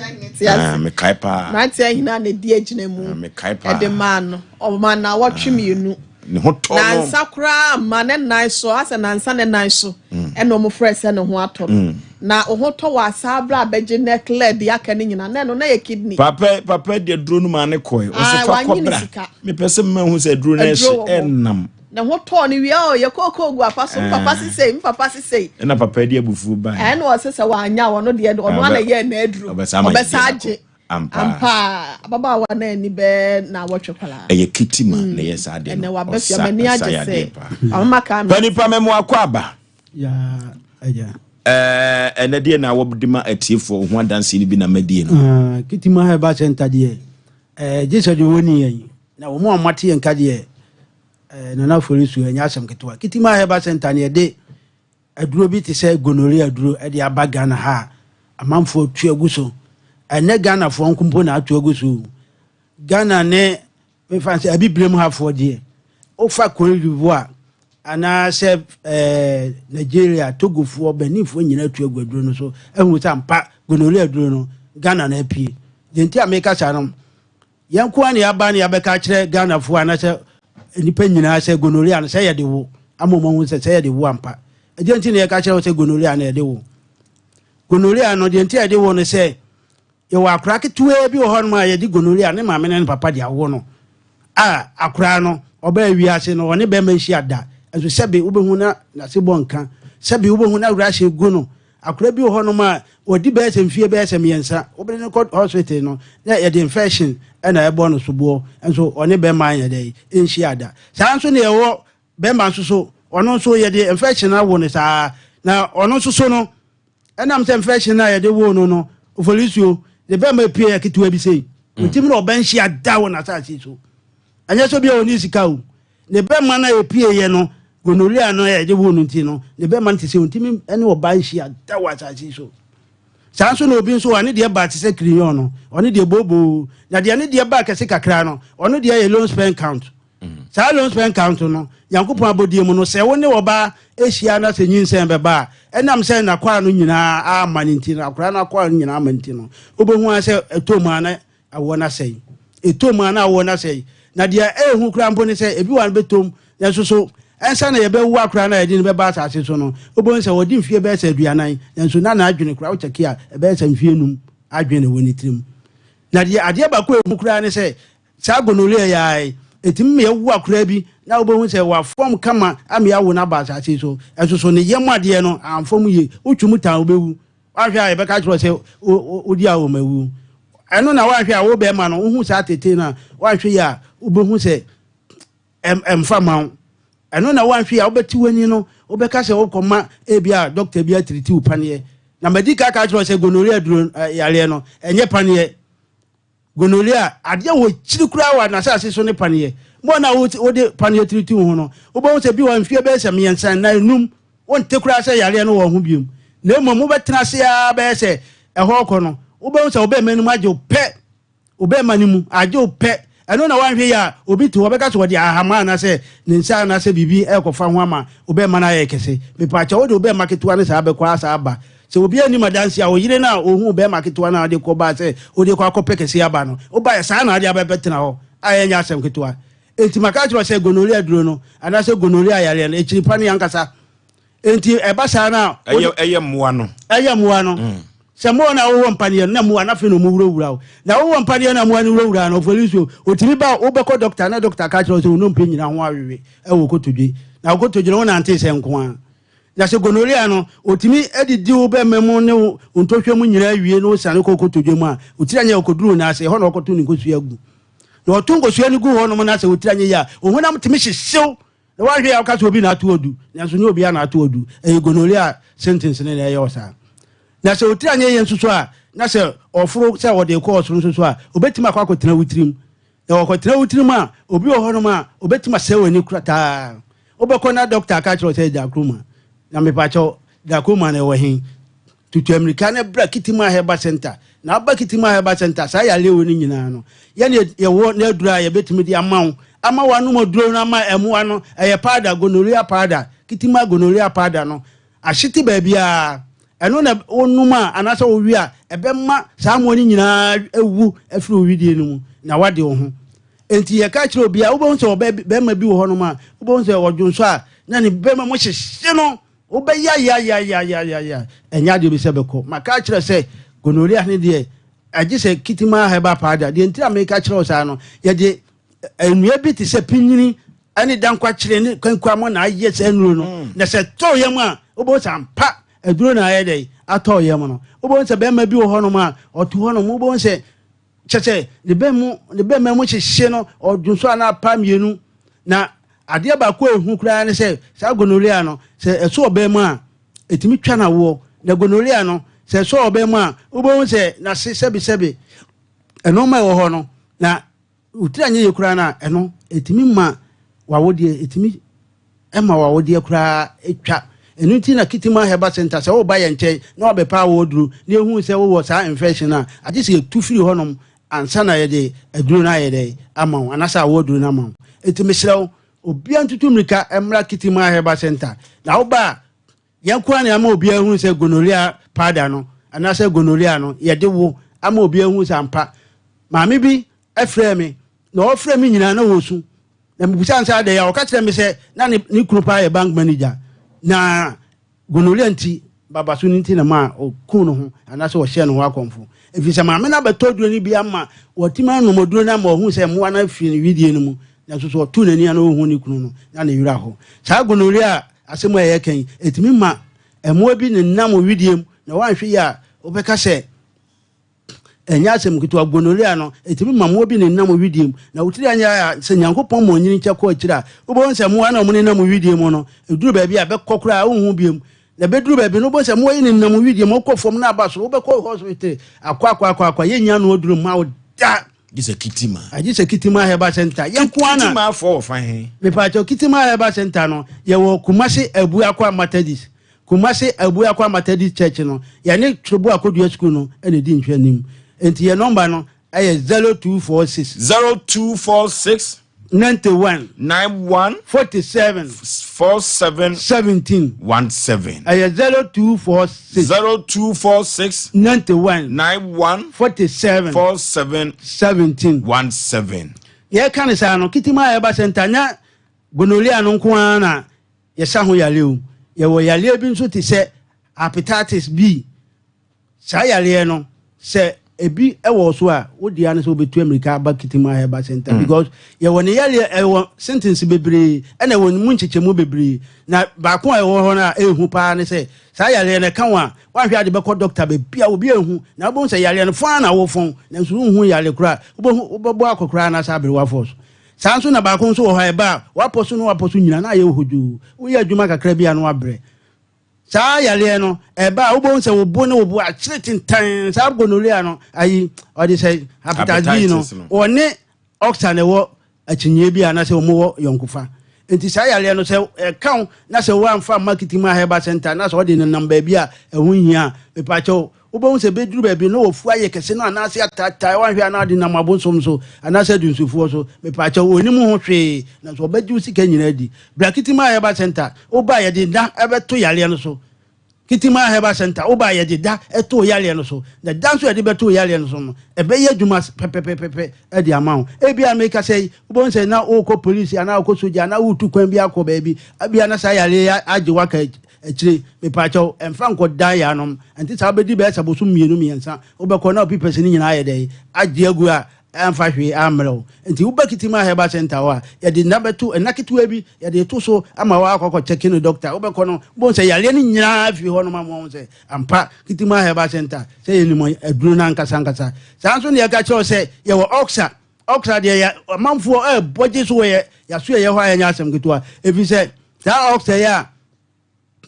Ah, mekae paa. Mmeranteɛ ahina na ɛdi agyina mu. Ah, mekae paa. Ɛde maa no. Ɔma nnawɔtwe mmienu. Ne ho tɔ no. Nansa koraa ma ne nan so, asɛ nansa ne nan so ɛna wɔn frɛ sɛ ne ho atɔ no. Na wo ho tɔ wɔ asaa berɛ a bɛgye neck lead deɛ aka ne nyinaa, na ɛno na ɛyɛ kidney. Papa papa de aduro no maa ne kɔe. Ɔsɛ Ah, fa wanye kɔ ne bra. sika. Mepɛ sɛ mma hu sɛ aduro no Aduro ɛhye wɔ hɔ. ɛnam. Ne ho tɔɔ no wie, oh, yɛ kookoo gu apa so, mpapa sesei, mpapa sesei. Ɛna papa de abufuo bae. Ɛna ɔsɛ sɛ wanya ɔno deɛ ɔno ana yɛ n'aduro. Ɔbɛsa ama Ɔbɛsa yɛ deɛ agye. Ampa. Ampa. Ababaawa no ani bɛɛ na awɔtwe koraa. Ɛyɛ kitima na ɛyɛ saa deɛ Ɛnɛ no. waba fie Ɔsa m'ani ɔsa agye yɛ sɛ adeɛ paa. ɔmama kaa me. Panipa mɛmo akɔ aba. Ya agya. Ɛɛ ɛnɛ deɛ na wɔde ma atiefoɔ ho adanseɛ no bi na madie no. Ah, Kitima Herbal Center deɛ, eh, gye sɛ deɛ wɔni yɛn na wɔn a wɔate yɛn nka deɛ, eh, Nana Afori so ɛnyɛ asɛm ketewa. Kitima Herbal Center ne yɛde aduro bi te sɛ gonorrhea aduro de aba Ghana ha a amanfoɔ tu agu so. Ɛnɛ Ghanafoɔ nko mpo na ato agu so. Ghana ne mefa sɛ abibirem hafoɔ deɛ, wofa Cote d'Ivoire anaasɛ eh, Nigeria, Togofoɔ, Beninfoɔ nyinaa tu agu aduro no so ahu sɛ ampa gonorrhea aduro no Ghana na apue. Deɛ nti a meka saa no, yɛn nko ara na yɛaba na yɛabɛka akyerɛ Ghanafoɔ anaasɛ nnipa nyinaa sɛ gonorrhea no sɛ yɛde wo ama wɔn ahu sɛ sɛ yɛde wo ampa. Ɛdeɛ nti na yɛka kyerɛ wo sɛ gonorrhea no yɛde wo. Gonorrhea no deɛ nti a yɛde wo no sɛ yɛwɔ akora ketewaa bi wɔ hɔnom a yɛde gonorrhea ne maame ne ne papa de awo no a akora no ɔbaa wiase no ɔne bɛrima nhyia da nso sɛbe wobɛhu na n'ase bɔ nka sɛbe wobɛhu na wura gu no. Akora bi wɔ hɔnom a wɔdi bɛyɛ sɛ mfie bɛyɛ sɛ mmiɛnsa wobɛde no kɔ hospital no na yɛde infection ɛna ɛbɔ no soboɔ nso ɔne bɛrima anyɛ dɛ nhyia da. Saa nso na yɛwɔ bɛrima nso so ɔno nso yɛde infection awo no saa na ɔno nso so no ɛnam sɛ infection a yɛde wo no no ofolisuo ne bɛrima pie yɛ ketewa bi sei ntimi na ɔbɛnhyia da wɔ n'asase so. Ɛnyɛ sɛ obi a ɔni sika o, ne bɛrima no a epie yɛ no gonorrhea no a yɛde wo no nti no ne bɛrima no te sɛ ntimi ne ɔbaa nhyia da wɔ asase so. Saa nso na obi nso ɔne deɛ ba te sɛ kiriyon no ɔne deɛ booboo na deɛ ne deɛ ba kɛse kakra no ɔno deɛ yɛ loan sperm count. Saa loan sperm count no Nyankopɔn abɔdeɛ mu no sɛ wo ne ɔbaa ahyia na sɛ nyinsɛn bɛba a ɛnam sɛ n'akwaa no nyinaa ama no nti no akwaraa no akwaa no nyinaa ama nti no wobɛhu ara sɛ ɛtɔ mu a na awoɔ no asɛe. Ɛtɔ mu a na awoɔ no asɛe. Na deɛ ɛyɛ hu koraa mpo ne sɛ ebi wɔ a no bɛtɔ mu nanso so ɛnsa na yɛbɛwo akwaraa no a yɛde no bɛba asase so no wobɛhu sɛ wɔde mfie bɛyɛ sɛ 40 nanso na n'adwene koraa wokyɛke a ɛbɛyɛ sɛ mfie 5 adwene na ɛwɔ ne tirim. Na deɛ adeɛ baako a ɛhu koraa ne sɛ saa gonorrhea yi ara yi ɛtumi ma yɛwo akwaraa bi na wobɛhu sɛ wafɔm kama ama yɛawo no aba asase so ɛnso so ne yam adeɛ no amfɔm yie wotwe mu tan wobɛwu. Woahwɛ a yɛbɛka kyerɛ wo sɛ wodi a wɔmawu. Ɛno na woahwɛ a wo bɛrima no wohu saa tete no a woahwɛ yi a wobɛhu sɛ ɛmfa ma wo. Ɛno na woahwɛ yi a wobɛte w'ani no wobɛka sɛ wokɔma ebi a dɔkta bi atiriti wo paneɛ. Na madi ka ka kyerɛ wo sɛ gonorrhea duro yareɛ no ɛnyɛ paneɛ. Gonorrhea, adeɛ wɔ kyiri koraa wɔ n'asase so ne paneɛ. Mo na wode paneɛ tiriti wo ho no, wobɛhu sɛ bi wɔ mfeɛ bɛyɛ sɛ 3 4 5 wonte koraa sɛ yareɛ no wɔ ho biom. Na mmom wobɛtena ase ara bɛyɛ sɛ ɛhɔ rekɔ no, wobɛhu sɛ wo bɛrima no mu agye wo pɛ. Wo bɛrima no mu agye wo pɛ. Ɛno na woanhwɛ yie a, obi te hɔ ɔbɛka sɛ ɔde ahama anaasɛ ne nsa anaasɛ biribi rekɔfa ho ama wo bɛrima no ayɛ kɛse. Mepaakyɛw, wode wo bɛrima ketewa no saa bɛkɔ ara saa aba. Sɛ obi annim adanse a, ɔyere no a ɔhuu bɛrima ketewa no a ɔde kɔbaa sɛ wode kɔ akɔpɛ kɛse aba no, wobaeɛ saa na ade aba bɛtena hɔ a ɛnyɛ asɛm ketewa. Enti maka akyerɛ wo sɛ gonorrhea aduro no anaasɛ gonorrhea yareɛ no, ɛkyiri pa ne ankasa. Enti ɛba saa no a, Ɛyɛ ɛyɛ mmoa no. Ɛyɛ mmoa no. Sɛ mmoa no a wowɔ mpaneɛ no, na mmoa no afei na wɔn wurawura wo. Na wowɔ mpaneɛ no a mmoa no wurawura no, ɔfɔli nsuo, ɔtumi ba wobɛkɔ dɔkta na dɔkta ka kyerɛ wo sɛ wo nnompe nyinaa ho awewe ɛwɔ kotodwe. Na wo kotodwe no wonante sɛ nko ara. Na sɛ gonorrhea no, otumi didi wo bɛmma mu ne wo ntohwɛ mu nyinaa wie na osiane kɔ kotodwe mu a, otiri anyɛ ɔkɔduru wo nan ase, ɛhɔ na ɔkɔto ne nkosua gu. Na ɔto nkosua no gu hɔnom na sɛ otiri anyɛ yie a, wo honam tumi hyehyew. Na woanhwɛ yie a woka sɛ obi na ato adu, nanso nyɛ obiara na ato adu. Ɛyɛ gonorrhea symptoms no na ɛyɛ wo saa. Na sɛ otiri anyɛ yie nso so a, na sɛ ɔforo sɛ ɔde rekɔ ɔsoro nso so a, obetumi akɔ akɔtena wo tirim. Na wɔkɔtena wo tirim a, obi wɔ hɔnom a, obetumi asɛe w'ani korataa. Wobɛkɔ na dɔkta aka akyerɛ wo sɛ agya kuruma. Na mepakyɛw, Glaucoma no ɛwɔ he? Tutu amirika na bra Kitima Herbal Center. Na woba Kitima Herbal Center, saa yareɛ wei no nyinaa no, yɛne yɛwɔ n'aduro a yɛbɛtumi de ama wo, ama woanom aduro no ama mmoa no, ɛyɛ powder, gonorrhea powder, Kitima gonorrhea powder no, ahyete baabiara. Ɛno na wonom a anaasɛ wowe a, ɛbɛma saa mmoa no nyinaa awu afiri wo wedeɛ no mu na woade wo ho. Enti yɛka kyerɛ obiara, wobɛhu sɛ ɔbɛ bɛrima bi wɔ hɔnom a, wobɛhu sɛ ɔdwonsɔ a, na ne bɛrima mu hyehye no. Wobɛyayayayayaya, ɛnyɛ adeɛ bi sɛ bɛkɔ. Maka akyerɛ sɛ gonorrhea ne deɛ, agye sɛ kitima herbal powder. Deɛ nti a meka kyerɛ wo saa no, yɛde nnua bi te sɛ pinyini ne dankwakyere ne kankuamɔ na ayɛ saa nnuro no. Na sɛ tɔɔ yam a, wobɛhu sɛ ampa aduro na ayɛ dɛ atɔɔ yam no. Wobɛhu sɛ bɛrima bi wɔ hɔnom a, ɔte hɔnom, wobɛhu sɛ kyɛ sɛ ne bɛn mu ne bɛrima mu hyehye no, ɔdwonso a na apa mmienu. Na adeɛ baako a ɛhu koraa ne sɛ saa gonorrhea no, sɛ ɛso ɔbaa mu a, ɛtumi twa no awoɔ. Na gonorrhea no, sɛ ɛso ɔbaa mu a, wobɛhu sɛ n'ase sɛbesɛbe ɛnoɔma ɛwɔ hɔ no, na wo tiri anyɛ yie koraa no a, ɛno ɛtumi ma w'awodeɛ, ɛtumi ma w'awodeɛ koraa twa. Ɛno nti na Kitima Herbal Center, sɛ woba yɛn nkyɛn na wabɛpɛ awɔduro na yɛhu sɛ wowɔ saa infection no a, agye sɛ yɛtu firi hɔnom ansa na yɛde aduro no ayɛ dɛ ama wo anaasɛ awɔduro no ama wo. Nti mesrɛ wo, obiara ntutu mmirika mmra Kitima Herbal Center. Na woba a, yɛn nko ara na yɛama obiara hunu sɛ gonorrhea powder no anaasɛ gonorrhea no yɛde wo ama obiara hunu sɛ ampa. Maame bi frɛɛ me na ɔfrɛ me nyinaa na ɔresu. Na mebisa no sɛ adɛn a, ɔka kyerɛ me sɛ na ne, ne kunu paa yɛ bank manager na gonorrhea nti babaso no nti na ma ɔkuu no ho anaasɛ ɔhyɛɛ ne ho akɔmfo. Ɛfiri sɛ maame no abɛtɔ aduro no bi ama watumi anom aduro no ama ɔhu sɛ mmoa no afiri ne wedeɛ no mu, nanso so ɔtoo n'ani a na ɔhu ne kunu no na ne werɛ aho. Saa gonorrhea asɛm a yɛka yi, ɛtumi ma mmoa bi nenam wedeɛ mu na woanhwɛ yie a wobɛka sɛ Ɛnyɛ asɛm ketewa. Gonorrhea no, ɛtumi ma mmoa bi nenam wedeɛ mu. Na wo tiri anyɛ a, sɛ Nyankopɔn ma ɔnyini kyɛ kɔ akyiri a, wobɛhu sɛ mmoa no a wɔnenam wedeɛ mu no, ɛduru baabi a, bɛkɔ koraa a, wonhu biom. Na ɛbɛduru baabi no, wobɛhu sɛ mmoa yi nenam wedeɛ mu, wokɔ fam na aba soro, wobɛkɔ hospital akɔ akɔ akɔ akɔ a, yɛnnya ano aduro mma wo da. Gye sɛ Kitima. Agye sɛ Kitima Herbal Center. Yɛn nko ara na. Kitima foɔ wɔ fa he? Mepaakyɛw, Kitima Herbal Center no, yɛwɔ Kumasi Abuakwa Methodist. Kumasi Abuakwa Methodist Church no, yɛne Twerɛboɔ Akodua Sukuu no na ɛdi nhwɛanim. Enti yɛn nɔmba no yɛ 0246. 0246. 91. 91. 47. 47. 17. 17. Ɛyɛ 0246. 0246. 91. 91. 47. 47. 17. 17. Yɛka no saa no, Kitima Herbal Center nyɛ gonorrhea no nko ara na Yɛsa ho yareɛ o. Yɛwɔ yareɛ bi nso te sɛ hepatitis B. Saa yareɛ no, sɛ ebi wɔ wo so a, wo dea ne sɛ wobɛtu amirika aba Kitima Herbal Center because yɛwɔ ne yareɛ, ɛwɔ symptoms bebree ɛna ɛwɔ ne mu nkyekyɛmu bebree. Na baako a ɛwɔ hɔ no a ɛhu paa ne sɛ saa yareɛ no ɛka wo a, woanhwɛ a de bɛkɔ doctor baabi a obi anhu. Na wobɛhu sɛ yareɛ no fɔn ara na wofɔn nanso wonhu yare korɔ a wobɛhu, wobɛbɔ akɔkora anaasɛ aberewa fɔ so. Saa nso na baako nso wɔ hɔ a ɛba a, wapɔ so na wapɔ so nyina na ayɛ wo hodwoo. Woyɛ adwuma kakra bi a na wabrɛ. Saa yareɛ no, ɛba a wobɛhu sɛ wo bo ne wo bo akyere tentann. Saa gonorrhea no, ayi, ɔde sɛ hepatitis B no, wɔne oxa na ɛwɔ akyinnyeɛ bi anaasɛ wɔn wɔ yɔnkofa. Nti saa yareɛ no sɛ ɛka wo na sɛ woamfa amma Kitima Herbal Center na sɛ ɔde nenam baabi a ɛho nhia a, mepakyɛw, Wobɛhu sɛ bɛduru baabi na wɔfu ayɛ kɛse no anaase ataatae, woanhwɛ a na ade nam abonsom so anaasɛ adunsifoɔ so. Mepaakyɛw, wɔnnim ho hwee, nanso wɔbɛgye wo sika nyinaa adi. Bra Kitima Herbal Centre, woba a yɛde da bɛto yareɛ no so. Kitima Herbal Centre, woba a yɛde da to wo yareɛ no so, na da nso a yɛde bɛto wo yareɛ no so no, ɛbɛyɛ adwuma pɛpɛpɛpɛ de ama wo. Ebia mekasa yi, wobɛhu sɛ na worekɔ polisi anaa wokɔ sogya anaa woretu kwan bi akɔ baabi, ebia na saa yareɛ yi agye wo aka Akyire, mepaakyɛw, ɛmfa nkɔ dan yaanom, ɛnte saa wobɛdi bɛyɛ sɛ bosom mmienu mmiɛnsa, wobɛkɔ na wo pipɛs no nyinaa ayɛ dɛn, agye agu a ɛmfa hwee ammrɛ wo. Nti woba Kitima Herbal Centre hɔ a, yɛde nna bɛto, nna ketewa bi, yɛde reto so ama woakɔ akɔ kyɛke no dɔkta, wobɛkɔ no, wobɛhu sɛ yareɛ no nyinaa afiri hɔnom ama woahu sɛ ampa Kitima Herbal Centre sɛ yɛnim aduro no ankasa ankasa. Saa nso na yɛka kyerɛ wo sɛ yɛwɔ Oxa, Oxa deɛ yɛ amanfoɔ ɛrebɔ gye so wɔ yɛ yɛaso yɛyɛ hɔ a ɛnyɛ asɛm ketewa, ɛfiri sɛ saa Oxa yi a.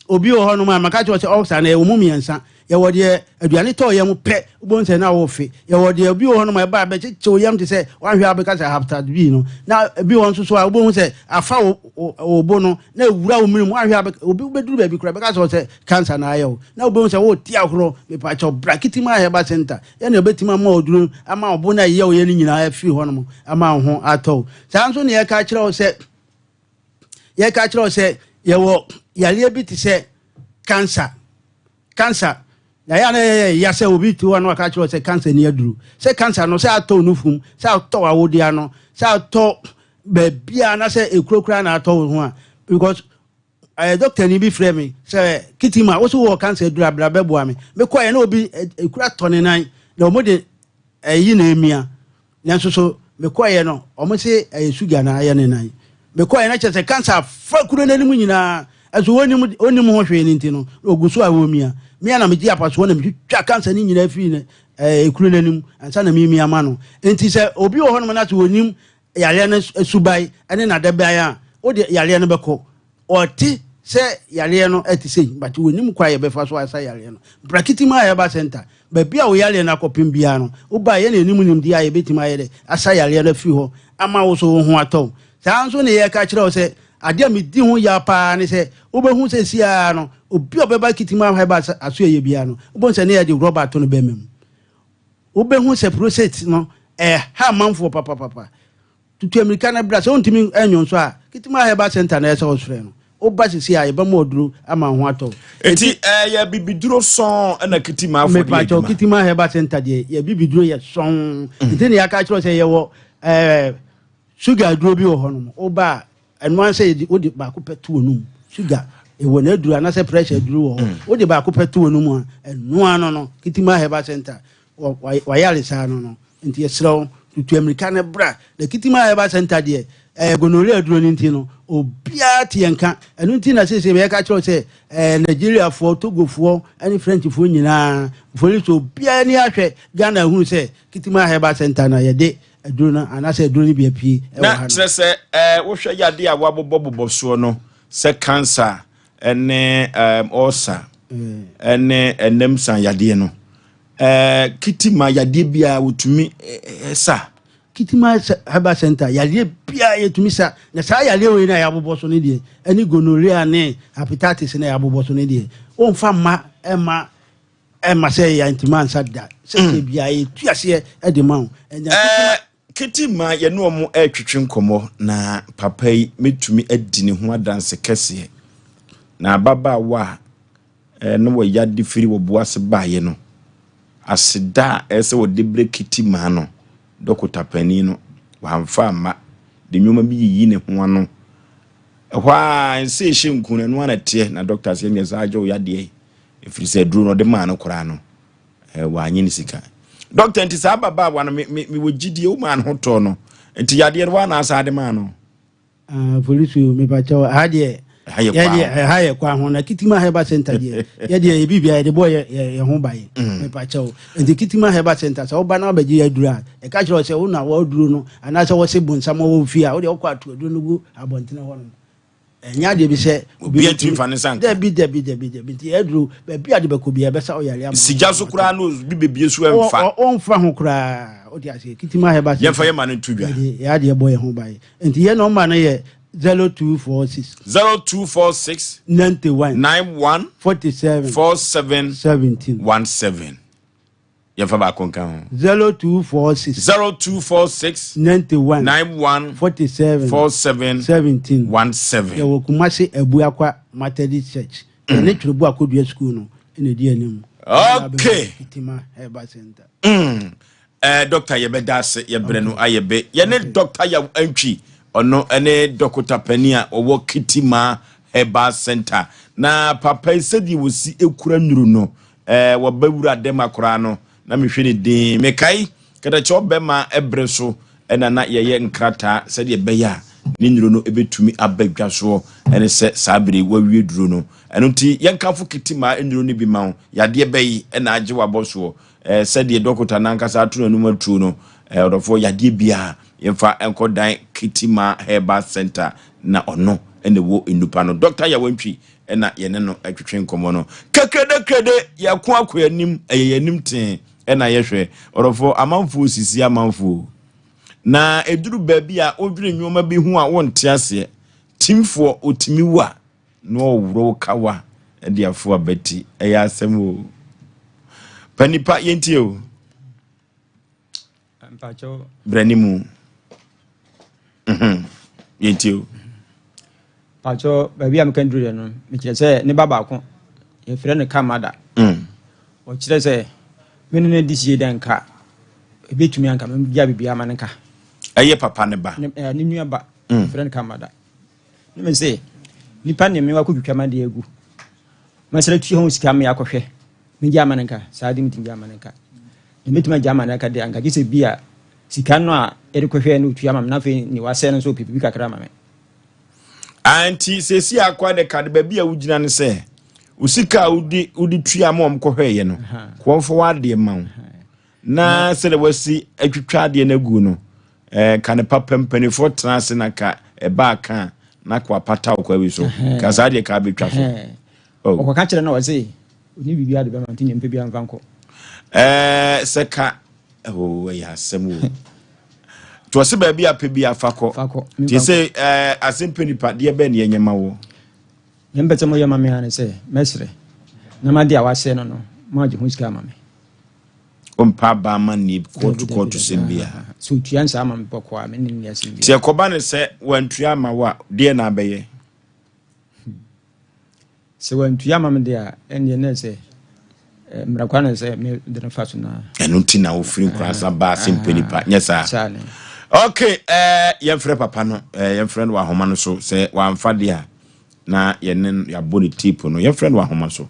Obi wɔ hɔnom a, maka kyerɛ wo sɛ ulcer no, ɛwɔ mu mmiɛnsa. Yɛwɔ deɛ aduane tɔ yam pɛ, wobɛhu sɛ na worefe. Yɛwɔ deɛ obi wɔ hɔnom a ɛba a ɛbɛkyekye wo yam te sɛ woanhwɛ a wobɛka sɛ hepatitis B no. Na ebi wɔ hɔ nso so a, wobɛhu sɛ afa wo, wo, wo bo no na awura wo mene mu. Woanhwɛ a bɛka, obi wobɛduru baabi koraa bɛka sɛ sɛ cancer na ayɛ wo. Na wobɛhu sɛ wote ahorɔ. Mepakyɛw, bra Kitima Herbal Center. Yɛn na yɛbɛtumi ama wo aduro ama wo bo no a ɛyɛ wo yɛ no nyinaa afiri hɔnom ama wo ho atɔ wo. Saa nso na yɛka kyerɛ wo sɛ, yɛka kyerɛ wo sɛ yɛwɔ yareɛ bi te sɛ cancer cancer na yɛ na yɛyɛ ya sɛ obi te hɔ na waka kyerɛ wo sɛ cancer ni aduru sɛ cancer no sɛ atɔ wo nufum sɛ atɔ w'awodeɛ ano sɛ atɔ baabia na sɛ ekuro koraa na atɔ wo ho a because ɛɛ dɔkta ni bi frɛ me sɛ kitima wo so wɔ cancer aduru abira bɛboa me mekɔɛ na obi ekura tɔ ne nan na wɔn de ɛyi na emia Nanso so mekɔeɛ no, wɔn se ɛyɛ sugar na ayɛ ne nan. Mekɔeɛ no kyerɛ sɛ cancer afa kuro no anim nyinaa. Ɛso wɔnnim wɔnnim ho hwee no nti no, na ɔgu so a wɔremia. Me a na megye apasoɔ na metwitwa cancer no nyinaa firi ne ɛɛ kuro no anim ansa na memia ma no. Nti sɛ obi wɔ hɔnom na sɛ wɔnim yareɛ no suban ne n'adaban a, wode yareɛ no bɛkɔ. Ɔte sɛ yareɛ no ɛte sei but wɔnim kwan a yɛbɛfa so asa yareɛ no. Brakitima Herbal Center, baabi a wo yareɛ no akɔpem biara no, woba a yɛn na yɛnim nimdeɛ a yɛbɛtumi ayɛ dɛ asa yareɛ no afiri hɔ ama wo so wo ho atɔ wo. Saa nso na yɛka kyerɛ wo sɛ adeɛ a medi ho yaw paa ne sɛ wobɛhu sɛ siaa no obi a ɔbɛba Kitima Herbal asoɛeɛ biara no wobɛhu sɛ ne yɛde rɔba ato no bɛma mu. Wobɛhu sɛ prostate no ɛha amanfoɔ papapapa. Tutu amirika na bra. Sɛ wontumi nnwo nso a, Kitima Herbal Center na ɛsɛ sɛ wosrɛ no. Woba sisi a, yɛbɛma wo aduro ama wo ho atɔ wo. Enti ɛyɛ bibiduro sɔn na Kitima afɔ de yɛ adwuma? Mepakyɛw, Kitima Herbal Center deɛ, yɛ bibiduro yɛ sɔn. Nti na yɛaka akyerɛ wo sɛ yɛwɔ ɛɛ sugar aduro bi wɔ hɔnom. Woba a, ɛno ara sɛ yɛde wode baako pɛ to w'anum. Sugar ɛwɔ n'aduro anaasɛ pressure aduro wɔ hɔ. Wode baako pɛ to w'anum a, ɛno ano no, Kitima Herbal Center w'ayaresa no no nti yɛsrɛ wo tutu amirika no bra na Kitima Herbal Center deɛ ɛyɛ gonorrhea aduro no nti no obiara te yɛn ka ɛno nti na seesei yɛka kyerɛ wo sɛ ɛɛ Nigeriafoɔ Togofoɔ ne Frenchfoɔ nyinaa mfoni so obiara ani ahwɛ Ghana ahunu sɛ Kitima Herbal Center na yɛde aduro no anaasɛ aduro no bi apue ɛwɔ Na ha no. kyerɛ sɛ ɛɛ wohwɛ yadeɛ a wɔabobɔbobɔ soɔ no sɛ cancer ne ɛɛm ulcer ne ɛnam san yadeɛ no Ɛɛ Kitima yadeɛ biara wɔtumi sa. Kitima Herbal Center yadeɛ biara yɛtumi sa na saa yadeɛ wei na yɛabobɔ so no deɛ ɛne gonorrhea ne hepatitis na yɛabobɔ so no deɛ wɔmfa mma ɛma ɛma sɛ yɛntumi ansa da sɛ sɛ biara yɛtu aseɛ de ma wo. Ɛɛ Kitima yɛne wɔn ɛretwetwe nkɔmmɔ na papa yi mɛtumi adi ne ho adanse kɛseɛ na ababaawa a na wɔya de firi wɔ bo ase baeɛ no, aseda a ɛsɛ sɛ wɔde brɛ Kitty maa no, dɔkota panin no, wamfa amma, de nneɛma bi yiyi ne ho ano. Ɛhɔ ara, nsa ɛhyɛ nku no, ɛno ara na ɛteɛ, na dɔkta sɛ ɛnneɛ saa agye wo yadeɛ yi, ɛfiri sɛ aduro no ɔde maa no koraa no, wanyɛ ne sika. Dɔkta, nti saa ababaawa no, mewɔ gyidie, womaa ne ho tɔɔ no, nti yadeɛ no, woana asa de maa no? Ah, polisi o, mepakyɛw, ha deɛ, yɛdeɛ ɛha yɛ kwa ho na Kitima Herbal Center deɛ, yɛdeɛ yɛ biribi a yɛde bɔ yɛ yɛ ho ban, mm. mepakyɛw. Nti Kitima Herbal Center sɛ woba na wabɛgye yɛ aduro a, ɛka kyerɛ sɛ wo na wɔaduro no anaasɛ wɔse bonsam wɔ fie a, wode wokɔ ato aduro no gu abɔntene hɔ nom. Ɛnyɛ adeɛ bi sɛ obi ntumi fa ne nsa nka. Dabi dabi dabi dabi nti aduro baabi a de bɛkɔ bi ɛbɛsa ɔyare ama. Sigya so koraa no bi bebie so ɛmfa. Ɔmfa ho koraa. Wote aseɛ Kitima Herbal Center. Yɛmfa yɛ ma no nto dwa. Yɛde yɛ adeɛ bɔ yɛn ho ban. Nti yɛ nɔmba no yɛ 0246. 0246. 91. 91. 47. 47. 17. 17. Yɛmfa baako nka ho. 0246. 0246. 91. 91. 47. 47. 17. 17. Yɛwɔ Kumasi Abuakwa Methodist Church. Yɛne Twerebu Akodua School no na ɛdi anim. Okay. Kitima Herbal Center. Mm. Eh, doctor yɛbɛda ase yɛbrɛ no ayɛ bɛ yɛne doctor yaw antwi ɔno ne dɔkota panin a ɔwɔ kitima herbal center na papa yi sɛdeɛ wɔsi ekura nnuru no eh, wɔbɛwura dɛm akoraa no na mehwɛ ne din mekae kɛtɛkyɛ ɔbɛma ɛbrɛ so ɛna na yɛyɛ nkrataa sɛdeɛ ɛbɛyɛ a ne nnuro no ɛbɛtumi aba dwa soɔ ɛne sɛ saa bere wawie duro no ɛno nti yɛnkamfo kitima nnuro no bi ma wo yadeɛ bɛyi ɛna agye wabɔ soɔ Ɛɛ, sɛdeɛ dɔkota no ankasa ato n'anom atuo no, ɛɛ, ɔdɔfoɔ, yadeɛ biara, yɛmfa nkɔ dan Kitima Herbal Center na ɔno na ɛwɔ nnupa no. Dɔkta Yawantwi na yɛne no twetwe nkɔmmɔ no. Kɛkrɛdɛkrɛdɛ, yɛko akɔ anim, ɛyɛ yɛn anim tee na yɛhwɛ. Ɔdɔfoɔ, amanfoɔ sisi amanfoɔ. Na ɛduru baabi a wodwene nneɛma bi ho a wonte aseɛ. Timfoɔ, ɔtumi wu a, na ɔworɔ wo kawa de afo abati. Ɛyɛ asɛm o. Pa nipa, yɛntie o. Brɛ ne mu. Mhm. Yɛntie o. Pakyɛw, baabi a meka duru yɛ no, mekyerɛ sɛ ne ba baako, yɛfrɛ no Kamada. Ɔkyerɛ sɛ me ne no di sie dɛ nka ebetumi anka megya biribi ama no nka. Ɛyɛ papa ne ba. Ne, eh, ne nua ba. Yɛfrɛ no Kamada. Ne me se, nipa ne me wakɔtwitwa ma deɛ agu. Masrɛ tua ho sika me akɔhwɛ. Megya ama no nka, saa de metumi gya ama no nka. Na mɛtumi agya ama no nka deɛ anka gye sɛ bi a sika no a yɛde kɔhwɛ no otua ma me na afei ne wasɛe no nso ɔpɛ biribi kakra ma me. Anti sɛsi akwa de ka de baabi a wogyina no sɛ wo sika a wode wode tua ma wɔn kɔhwɛeɛ no kɔmfa w'adeɛ ma wo na sɛdeɛ wasi atwitwa adeɛ no agu no eh, ka ne papa mpanimfoɔ tena ase na ka ɛbaa ka a na ka wapata wo kwa bi so ka saa deɛ ka bɛtwa so. Oh. Ɔkɔka kyerɛ no ɔse ɔni biribi ade bɛma nti nyɛ mpɛ biara mfa nkɔ. Ɛɛ sɛ ka oh, ɛyɛ asɛm o. Nti ɔse baabi a pɛ bi afa kɔ. Nti sɛ ɛɛ asɛm pɛ nipa deɛ bɛn ne yɛnyɛ ma wo. Deɛ mpɛ sɛ moyɛ ma me ara ne sɛ mɛsrɛ na m'ade a wasɛe no no moagye ho sika ama me. Ɔmpa aba ama nni kɔɔto kɔɔto sɛm biara. Sɛ ɔtua nsaa ma me bɔkɔɔ a me ne nni asɛm biara. Nti ɛkɔba ne sɛ wantua ama wo a deɛ na abɛyɛ? Sɛ wantua ama me deɛ a, ɛnneɛ na ɛsɛ eh, mmara kwan na ɛsɛ mede no fa so na. Ɛno nti na wofiri nkoransa baa sɛ mpɛ nipa nyɛ saa. Saa ne. Ok, eh, yɛmfrɛ papa no, eh, yɛmfrɛ no wɔ ahoma no so sɛ wamfa deɛ a na yɛne no yɛabɔ ne tape no yɛmfrɛ no wɔ ahoma so.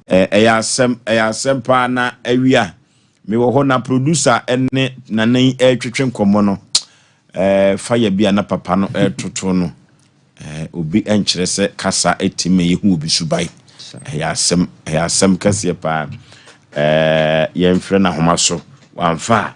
Eh, ɛyɛ asɛm, ɛyɛ asɛm paa na awia mewɔ hɔ na producer ne nana yi ɛretwetwe nkɔmmɔ no eh, fire bi a na papa no ɛretoto no. Eh, obi nkyerɛ sɛ kasa tumi ma yɛhu obi suban. Ɛyɛ asɛm, ɛyɛ asɛm kɛseɛ paa. Eh, yɛmfrɛ no ahoma so. Wamfa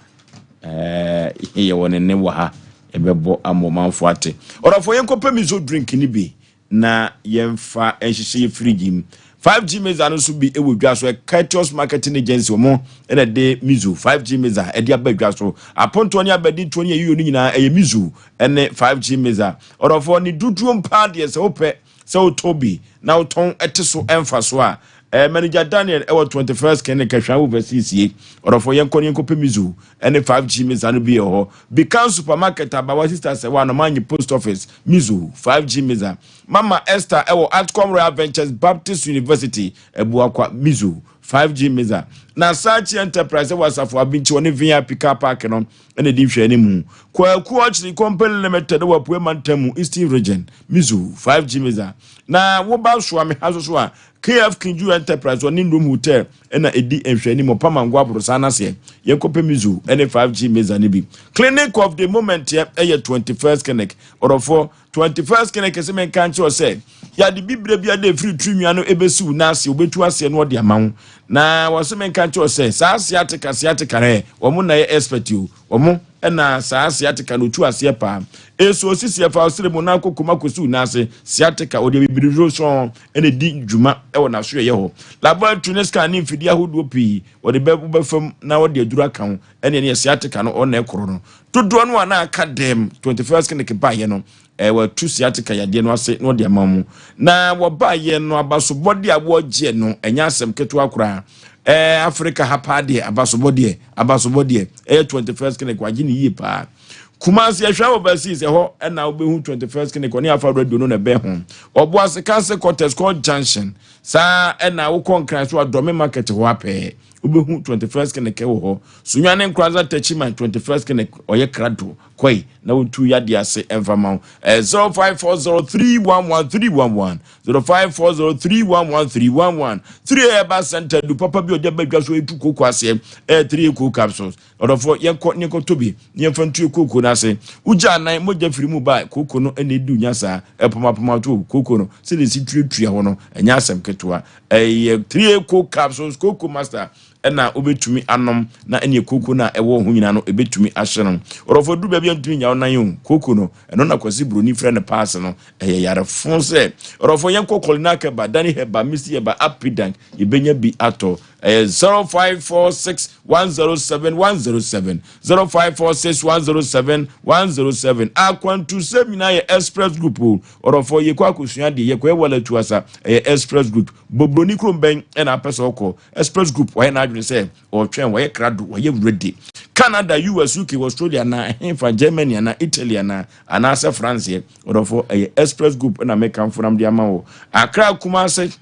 a, eh, yɛwɔ ne ne wɔ ha. Yɛbɛbɔ ama ɔmanfoɔ ate. Ɔdɔfoɔ, yɛnkɔpɛ miso drink no bi na yɛmfa nhyehyɛ yɛ firigyi mu. 5G Meza no nso bi wɔ dwa so. Courteous Marketing Agency wɔn na ɛde Mizo 5G Meza ɛde aba dwa so. Apontoɔ ne abadintoɔ ne ayiyɔ no nyinaa ɛyɛ Mizo ne 5G Meza. Ɔdɔfoɔ ne dodoɔ mpaa deɛ sɛ wopɛ sɛ wotɔ bi na wotɔn ɛte so ɛmfa so a eh, Manager Daniel ɛwɔ 21st Clinic Ahwea Overseas ye. Ɔdɔfoɔ yɛnkɔ ne yɛnkɔpɛ Mizo ne 5G Meza no bi wɔ hɔ. Bikan Supermarket Abawa Sister Sɛwa Anomanyi Post Office Mizo 5G Meza. Mama Esther wɔ Atcom Royal Ventures Baptist University, Abuakwa, Mizo, 5G Meza. Na Sachi Enterprise wɔ Asafo Abinkyi wɔ ne VIP car park no na ɛdi nhwɛanimu. Kwaku Ɔkyere Company Limited wɔ Apue Mantam mu, Eastern Region, Mizo, 5G Meza. Na woba Soame ha nso so a, KF Kinju Enterprise wɔ ne Ndom Hotel na ɛdi nhwɛanimu, Ɔpamango Aborosan no aseɛ. Yɛnkɔpɛ Mizo ne 5G Meza no bi. Clinic of the Moment yɛ 21st Clinic. Ɔdɔfoɔ, 21st Clinic sɛ menka nkyerɛ wo sɛ yɛade bibire bi ade ɛfiri tiri nwa no ɛbɛsi wo nan ase wobɛtu aseɛ na ɔde ama wo na wɔsɛ menka nkyerɛ wo sɛ saa sciatica sciatica no ɛ wɔn na yɛ expert o wɔn ɛna saa sciatica no ɔtu aseɛ paa ɛso osisi ɛfa ɔsere mu na akɔkɔm akɔsi wo nan ase sciatica ɔde bibire duro sɔn ɛna ɛdi dwuma ɛwɔ n'aso ɛyɛ hɔ laboratory ne scan ne mfidie ahodoɔ pii wɔde bɛ wobɛfam na wɔde aduro aka ho ɛne ɛne sciatica no ɔna ɛkoro no dodoɔ no a na aka dɛm 21st clinic baeɛ no eh, wɔatu sciatica yadeɛ no ase na wɔde ama mu na wɔbaeɛ no abasobɔdeɛ a wɔgyeɛ no ɛnyɛ asɛm ketewa koraa eh, Africa ha paa deɛ abasobɔdeɛ abasobɔdeɛ ɛyɛ 21st clinic wagye ne yie paa Kumasi ɛhwɛ overseas ɛhɔ ɛna wobɛhu 21st clinic ɔne afa radio no na ɛbɛn ho ɔboase kanse quarters kɔ junction saa ɛna wokɔ nkran so adɔme market hɔ apɛɛ wobɛhu 21st clinic wɔ hɔ Sunyani Nkoranza Techiman 21st clinic ɔyɛ krado kɔe na wɔtu yadeɛ ase ɛmfa ma wo 0540311311 0540311311 3 Herbal Center du papa bi ɔde abadwa so ɛtu kooko aseɛ ɛyɛ 3 cocoa capsules ɔdɔfoɔ yɛnkɔ ne yɛnkɔtɔ bi ne yɛmfa ntu kooko no ase wogya anan mogya firi mu ba kooko no ɛna ɛdu nya saa ɛpomapoma to kooko no sɛdeɛ ɛsi tuatua hɔ no ɛnyɛ asɛm ketewa ɛyɛ 3 cocoa capsules cocoa master. na wobɛtumi anom na ɛneɛ kooko no a ɛwɔ wo ho nyinaa no ɛbɛtumi ahye no. Ɔdɔfoɔ duru baabi a ntumi nya wo nan o, kooko no, ɛno na Kwasi Buroni frɛ no paase no, ɛyɛ yarefo sɛ. Ɔdɔfoɔ yɛnkɔ Kolinak Herbal, Dani Herbal, Misty Herbal, Apidank, yɛbɛnya bi atɔ. Ɛyɛ 0546 107 107, 0546 107 107. Akwantusɛm nyinaa yɛ Express Group o. Ɔdɔfoɔ yɛkɔ akɔsua adeɛ, yɛkɔyɛ walatu asa, ɛyɛ Express Group. Bobroni kurom bɛn na apɛ sɛ ɔkɔ? Express Group wayɛ n'adwene sɛ ɔretwɛn, wayɛ krado, wayɛ ready. Canada, US, UK, Australia anaa ɛhefa, Germany anaa Italy anaa anaasɛ France yɛ. Ɔdɔfo, ɛyɛ Express Group na mekamfo nam de ama wo. Accra, Kumasi,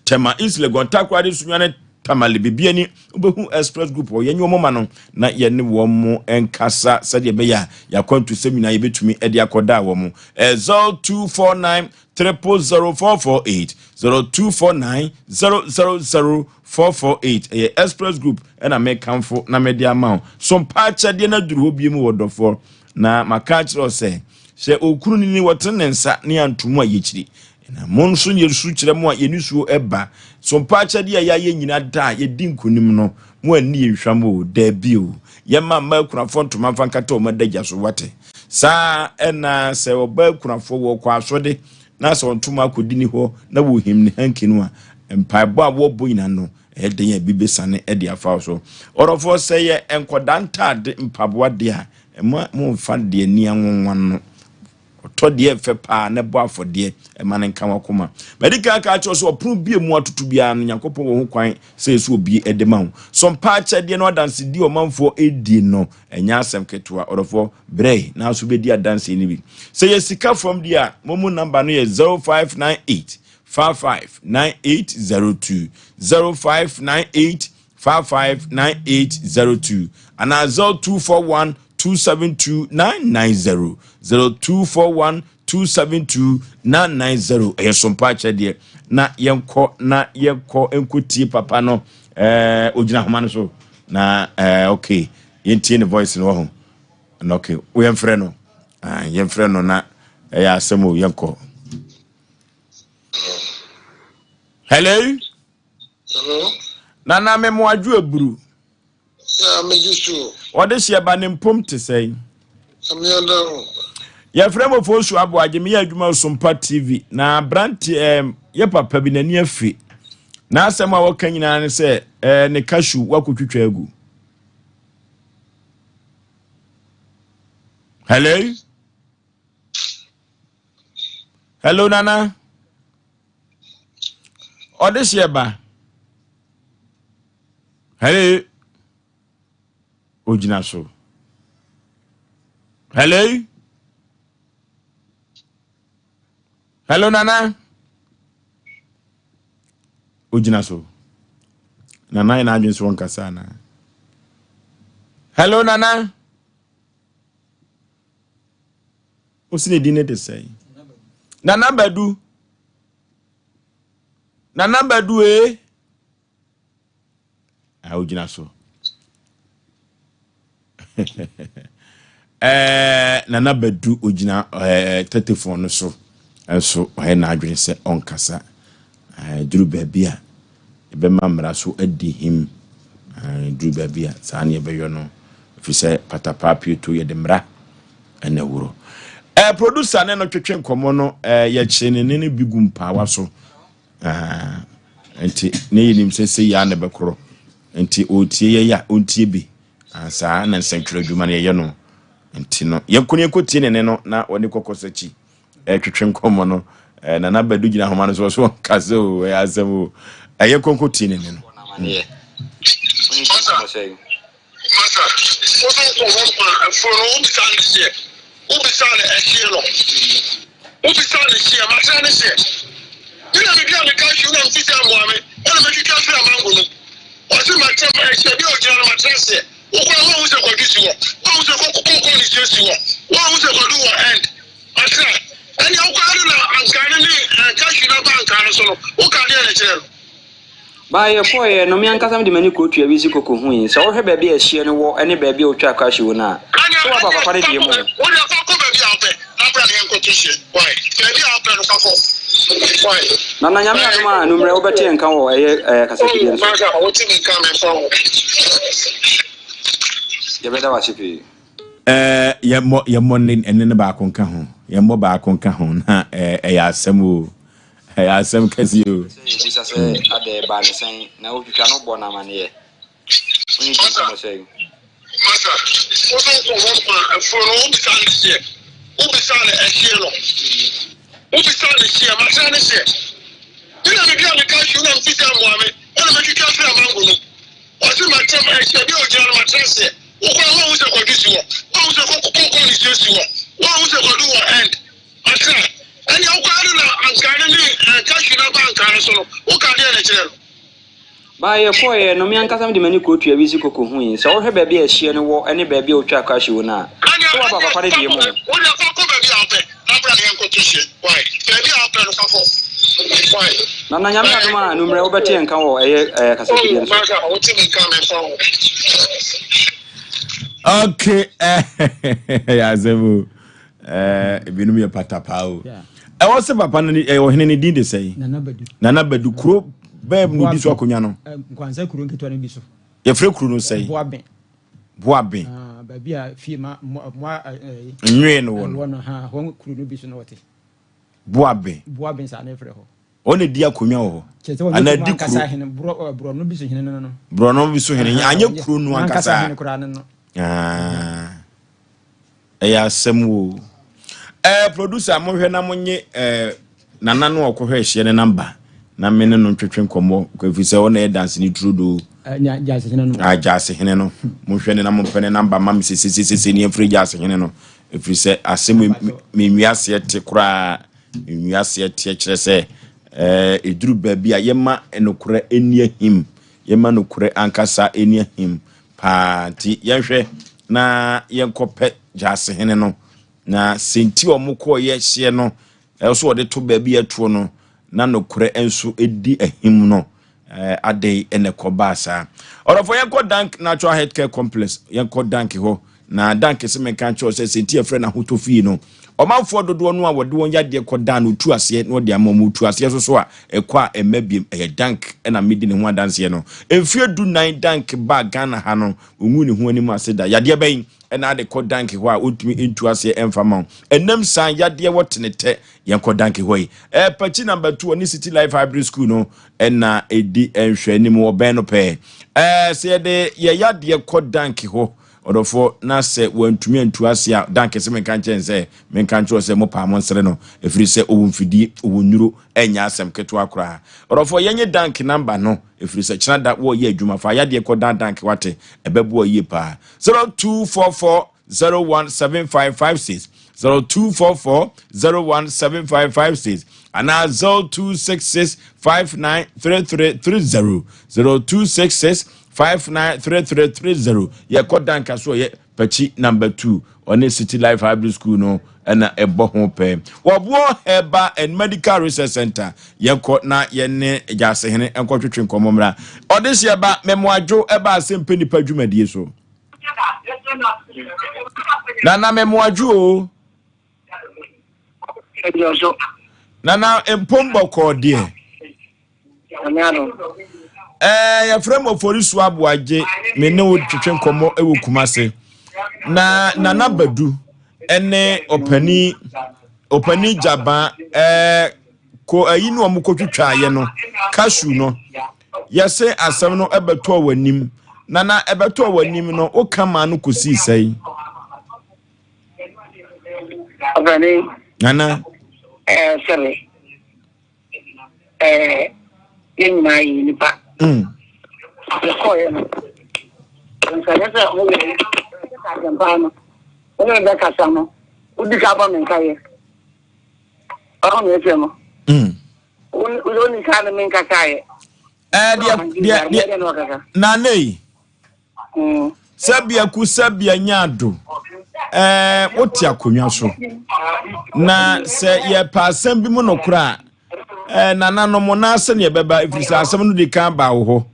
Tema, East Legon, Takoradi, Sunyani, Tamale, Bibiani, wobɛhu Express Group hɔ. Yɛnye wɔn ma no na yɛne wɔn nkasa sɛdeɛ ɛbɛyɛ a yɛakwantusɛm nyinaa yɛbɛtumi de akɔdaa wɔn. 0249 000 448 0249 000 448 ɛyɛ Express Group ɛna mekamfo na mede ama wo. So mpa akyɛdeɛ no aduru hɔ bie mu wɔ dɔfoɔ na maka akyerɛ wo sɛ sɛ okunu ni ni wɔtene ne nsa ne antomu a yɛkyiri na mo nso yɛsu kyerɛ mo a yɛn nisuo ɛba. So mpa akyɛdeɛ a yɛayɛ nyina da a yɛdi nkonim no mo anni yɛn hwam o, daabi o. Yɛma mma akunafoɔ ntoma mfa nkata wɔn adagya so wate. Saa ara na sɛ ɔbaa kunafoɔ wɔkɔ asɔde na sɛ ɔntoma akɔdi ni hɔ na wɔhim ne hanki no a, mpaebɔ a wɔbɔ nyina no, ɛyɛ den a bi bɛsane de afa wo so. Ɔdɔfoɔ, sɛ yɛ nkɔdaa ntaade mpaboa deɛ a, mma momfa deɛ ani anwanwa no. Ɔtɔ deɛ ɛfɛ paa na ɛbɔ afɔdeɛ ɛma no nka wakoma. Madi kan aka akyerɛ sɛ ɔpono bi emu atoto biara no Nyankopɔn wɔ ho kwan sɛ ɛsɛ obie ɛde ma wo. So mpa akyɛdeɛ no adansedi ɔmanfoɔ ɛdie no ɛnyɛ asɛm ketewa. Ɔdɔfoɔ brɛ na nso bɛdi adanseɛ no bi. Sɛ yɛ sika fam deɛ a momu namba no yɛ 0598 55 9802 0598 559802 anaa 0241 272 990 0241 272 990 ɛyɛ sompa akyɛdeɛ na yɛnkɔ na yɛnkɔ nkɔtie papa no ɛɛ ogyina ahoma no so na ɛɛ okay yɛntie ne voice no wɔ ho na okay yɛmfrɛ no ah, yɛmfrɛ no na ɛyɛ asɛm o yɛnkɔ hello Hello. Nana me mo adwo aburu. Yeah, me gye so. Ɔde hyeɛ ba ne mpom te sɛn? Nyame adaro. Yɛfrɛ mo Fosu Aboagye meyɛ adwuma Sompa TV na aberante eh, yɛ papa bi n'ani afi. N'asɛm a wɔka nyinaa ne sɛ eh, ne cashew wakɔtwitwa agu. Hello? Hello Nana? Ɔde hyeɛ ba. Hello. Ogyina so. Hello. Hello Nana. Ogyina so. Nana yɛ n'adwene so wɔnkasa anaa. Hello Nana. Wosi ne din ne de sɛn? Nana Badu. Nana Badu ee. A ogyina so. Ɛɛ Nana Badu ogyina ɛɛ tetefon no so nso ɔyɛ n'adwene sɛ ɔnkasa. Ɛɛ duru baabi a ɛbɛma mmara so adi him. Ɛɛ duru baabi a saa ne ɛbɛyɔ no ɛfiri sɛ patapaa pieto yɛde mmara ɛna wuro. Ɛɛ producer ne no twetwe nkɔmɔ no ɛɛ yɛkyerɛ ne ne no bi gu mpaawa so. Ɛɛ nti ne yɛnim sɛ sɛ yia na ɛbɛkorɔ nti ɔretie yɛ ya ɔntie bi. Saa na nsɛntwerɛ adwuma no yɛyɛ no nti no yɛnkɔ ne yɛnkɔ tie ne ne no na ɔne kɔkɔ sɛ ɛtwetwe nkɔmmɔ no eh, nana badu gyina ahoma no so ɔso ɔnka sɛ o ɛyɛ asɛm o ɛyɛ kɔnkɔ tie ne ne no Masa, woso nkɔ hɔ ma afuo no wobisa ne hyeɛ wobisa ne ɛhyeɛ no wobisa ne hyeɛ matena ne hyeɛ me na medua me cashew na mfi sɛ mmoa me ɛna metwitwa firi amango no ɔse matena ɛhyeɛ bi a ɔgyina no matena seɛ wokora woahu sɛ kwadu si hɔ woahu sɛ kɔkɔ ne sie si hɔ woahu sɛ kwadu wɔ end Ɔsɛ, Ɛnneɛ wokɔ ara na ankaa no ne cashew no aba ankaa no so no, woka deɛn na kyerɛ no? Baa yɛkɔeɛ no, me ankasa mede m'ani kɔɔ Tuawisi kɔ kɔhui. Sɛ wohwɛ baabi a ɛhyeɛ no wɔ ne baabi a wotwaa cashew no a, Ɛnneɛ, sɛ woaba ɛnneɛ papa no fa deɛ kɔ mu o. baabi, wo deɛ fa kɔ baabi a wopɛ, na bra na yɛnkɔto hyeɛ. Wai, baabi a wopɛ no fa kɔ. Wai. Nana Nyame adom a anummerɛ wobɛte yɛn nka wɔ ɛyɛ ɛɛ kasafidie no so. Masa wote me nka memfa ho. Yɛbɛda wo ase pii. Ɛɛ yɛmmɔ yɛmmɔ ne ɛne no baako nka ho yɛmmɔ baako nka ho na ɛɛ ɛyɛ asɛm o ɛyɛ asɛm kɛse o. Sɛ yɛbisa sɛ adɛ ɛbaa ne sɛn na wotwitwa no bɔ no amaneɛ. Wone di nkɔmmɔ sɛn? Masa, wo so nkɔ hɔ ma afuo no wobisa no hyeɛ wobisa no ɛhyeɛ no wobisa no hyeɛ makyerɛ no hyeɛ me na medua me cashew na mete sɛ mmoa me ɛna matwitwa firi amango no ɔse makyerɛ ma ɛhyeɛ bi a ogyina no makyerɛ hyeɛ wokɔ a woahu sɛ kwadu si hɔ woahu sɛ kɔkɔ ne sie si hɔ woahu sɛ kwadu wɔ end makyerɛ ɛnea wokɔ ano na ankaa no ne cashew no aba ankaa no so no woka deɛ na kyerɛ no. Baa yɛkɔeɛ no, me ankasa mede m'ani kɔɔ Tuawisi kɔ kɔhui. Sɛ wohwɛ baabi a ɛhyeɛ no wɔ ne baabi a wotwaa cashew no a, sɛ woaba papa no deɛ mu. Wodeɛ fa kɔ baabi a wopɛ na bra na yɛnkɔto hyeɛ wai baabi a wopɛ no fa kɔ wai. Nana Nyame adom a anummerɛ wobɛte yɛn nka wɔ ɛyɛ ɛɛ kasafidie no so. Masa wote me nka memfa ho. Okay, ɛyɛ asɛm o. Ebinom yɛ patapaa o. Ɛwɔ sɛ papa no ɛyɛ ɔhene ne din de sɛn? Nana Badu. Nana Badu kuro bɛɛ na odi so akonnwa no. Nkwansa kuro nketewa no bi so. Yɛfrɛ kuro no sɛn? Boaben. Boaben. Ah, baabi a fie ma mmoa nwee no wɔ no. Wɔ no ha hɔ kuro no bi so na wɔte. Boaben. Boaben saa na yɛfrɛ hɔ. Ɔna di akonnwa wɔ hɔ. Ana di kuro. Borɔno bi so hene no no. Borɔno bi so hene anyɛ kuro no ankasa. Hene koraa no no. Ah. Ɛyɛ asɛm o. Eh, producer monhwɛ na monye eh, nana no ɔkɔhwɛ ɛhyeɛ ne namba na me ne no ntwetwe nkɔmmɔ ɛfiri sɛ ɔna ɛyɛ danseni turodoo. Gyaasehene no. Ah, Gyaasehene no. Monhwɛ ne na mompɛ ne namba ma me sesesesese ne ɛmfiri Gyaasehene no ɛfiri sɛ asɛm menwi aseɛ te koraa menwi aseɛ teɛ kyerɛ sɛ eh, ɛduru baabi a yɛma nokorɛ ɛni ahim yɛma nokorɛ ankasa ɛni ahim paa nti yɛnhwɛ na yɛnkɔpɛ Gyaasehene no na sɛnti a wɔkɔɔyɛ hyeɛ no ɛwɔ so wɔde to baabi ɛtoɔ no na nokorɛ nso ɛdi ahim no adɛn ɛna ɛkɔbaa saa. Ɔdɔfoɔ yɛnkɔ Dank Natural Health Care Complex yɛnkɔ Dank hɔ na Dank sɛ menka nkyerɛ sɛ sɛnti yɛfrɛ no ahotɔ fie no ɔmanfoɔ dodoɔ no a wɔde wɔn yadeɛ kɔ dan no tu aseɛ na wɔde ama wɔn tu aseɛ so so a ɛkɔ a ɛmma biem ɛyɛ Dank ɛna medi ne ho adanseɛ no mfeɛ du nan Dank baa Ghana ha no ɔngu ne ho anim ase da yadeɛ bɛn ɛna ade kɔ Dank hɔ a ɔntumi ntu aseɛ ɛmfa ma wo ɛnam saa yadeɛ wɔ tenetɛ yɛnkɔ Dank hɔ yi ɛpakyi number 2 ɔne City Life Hybrid School no ɛna ɛdi nhwɛ anim ɔbɛn no pɛɛ ɛɛ sɛ yɛde yɛ yadeɛ kɔ Dank hɔ ɔdɔfoɔ na sɛ wantumi antu ase a Dank sɛ menka nkyɛn sɛ menka nkyerɛ sɛ mo paa mo nsere no ɛfiri sɛ ɔwɔ mfidie ɔwɔ nnuro ɛnyɛ asɛm ketewa koraa ɔdɔfoɔ yɛnye Dank namba no ɛfiri sɛ kyena da wɔyɛ adwuma fa yadeɛ kɔ dan Dank wate ɛbɛboa yie paa 0244 017556 0244 017556 anaa 0266 593330 0266 593330 yɛkɔ danka so ɔyɛ pakyi number 2 ɔne City Life Hybrid School no ɛna ɛbɔ ho pɛɛ wɔboɔ Herbal and Medical Research Center yɛnkɔ na yɛne Gyasehene nkɔtwetwe nkɔmmɔ mmra ɔde hyeɛ ba mɛmoadwo ɛba asɛmpɛ nipa dwumadie so Nana mɛmoadwo o. Nana mpom bɔkɔɔ deɛ. Ɛɛ yɛfrɛ mu Oforisuo Aboagye me ne wo twetwe nkɔmmɔ wɔ Kumase na Nana Badu ɛne ɔpani ɔpani Gyaba ɛɛ ko ayi ne wɔn kɔtwitwaeɛ no cashew no yɛse asɛm no ɛbɛtɔɔ w'anim Nana ɛbɛtɔɔ w'anim no woka maa no kɔsii sɛn? Ɔpani. Nana. Ɛɛ sɛbe. Ɛɛ yɛn nyinaa yɛ nipa. Yɛkɔɔyɛ no. Nka nyɛ sɛ ɔmo yɛ asɛmpa no. Wo ne bɛkasa no. Wodi ka bɔ me nka yɛ. Ɔmo na ɛsɛ no. Wo ni ka ne me nkasa yɛ. Ɛɛ deɛ deɛ deɛ nane yi. Sɛbea ku sɛbea nya ado. Ɛɛ wote akonnwa so. Na sɛ yɛpɛ asɛm bi mu nokorɛ a, ɛɛ nananom na sɛnea ɛbɛba ɛfiri sɛ asɛm no di kan baa wo hɔ.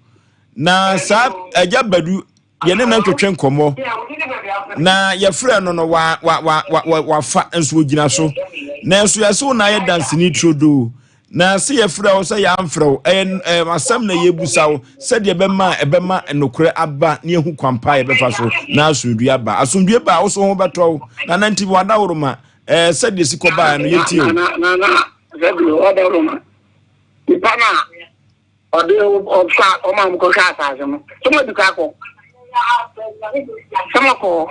Na saa agya Badu yɛne no twetwe nkɔmmɔ na yɛfrɛ no no wa wa wa wa wafa nso ogyina so. Nanso yɛsɛ wo na ayɛ danseni turodoo. Na sɛ yɛfrɛ wo sɛ yɛamfrɛ wo, ɛyɛ ɛɛ asɛm na yɛbusa wo sɛdeɛ ɛbɛma a ɛbɛma nokorɛ aba na yɛhu kwan pa a yɛbɛfa so na asomdwie aba. Asomdwie ba a, wo so ho bɛtɔ wo. Nana nti wadaworoma ɛɛ sɛdeɛ si kɔbaeɛ no yɛntie o. Nana, nana, sɛbi wadaworoma. Nipa no a ɔde ɔfa ɔma mo kɔhwɛ asase no, sɛ mo adi ka akɔ? Sɛ mo akɔ hɔ?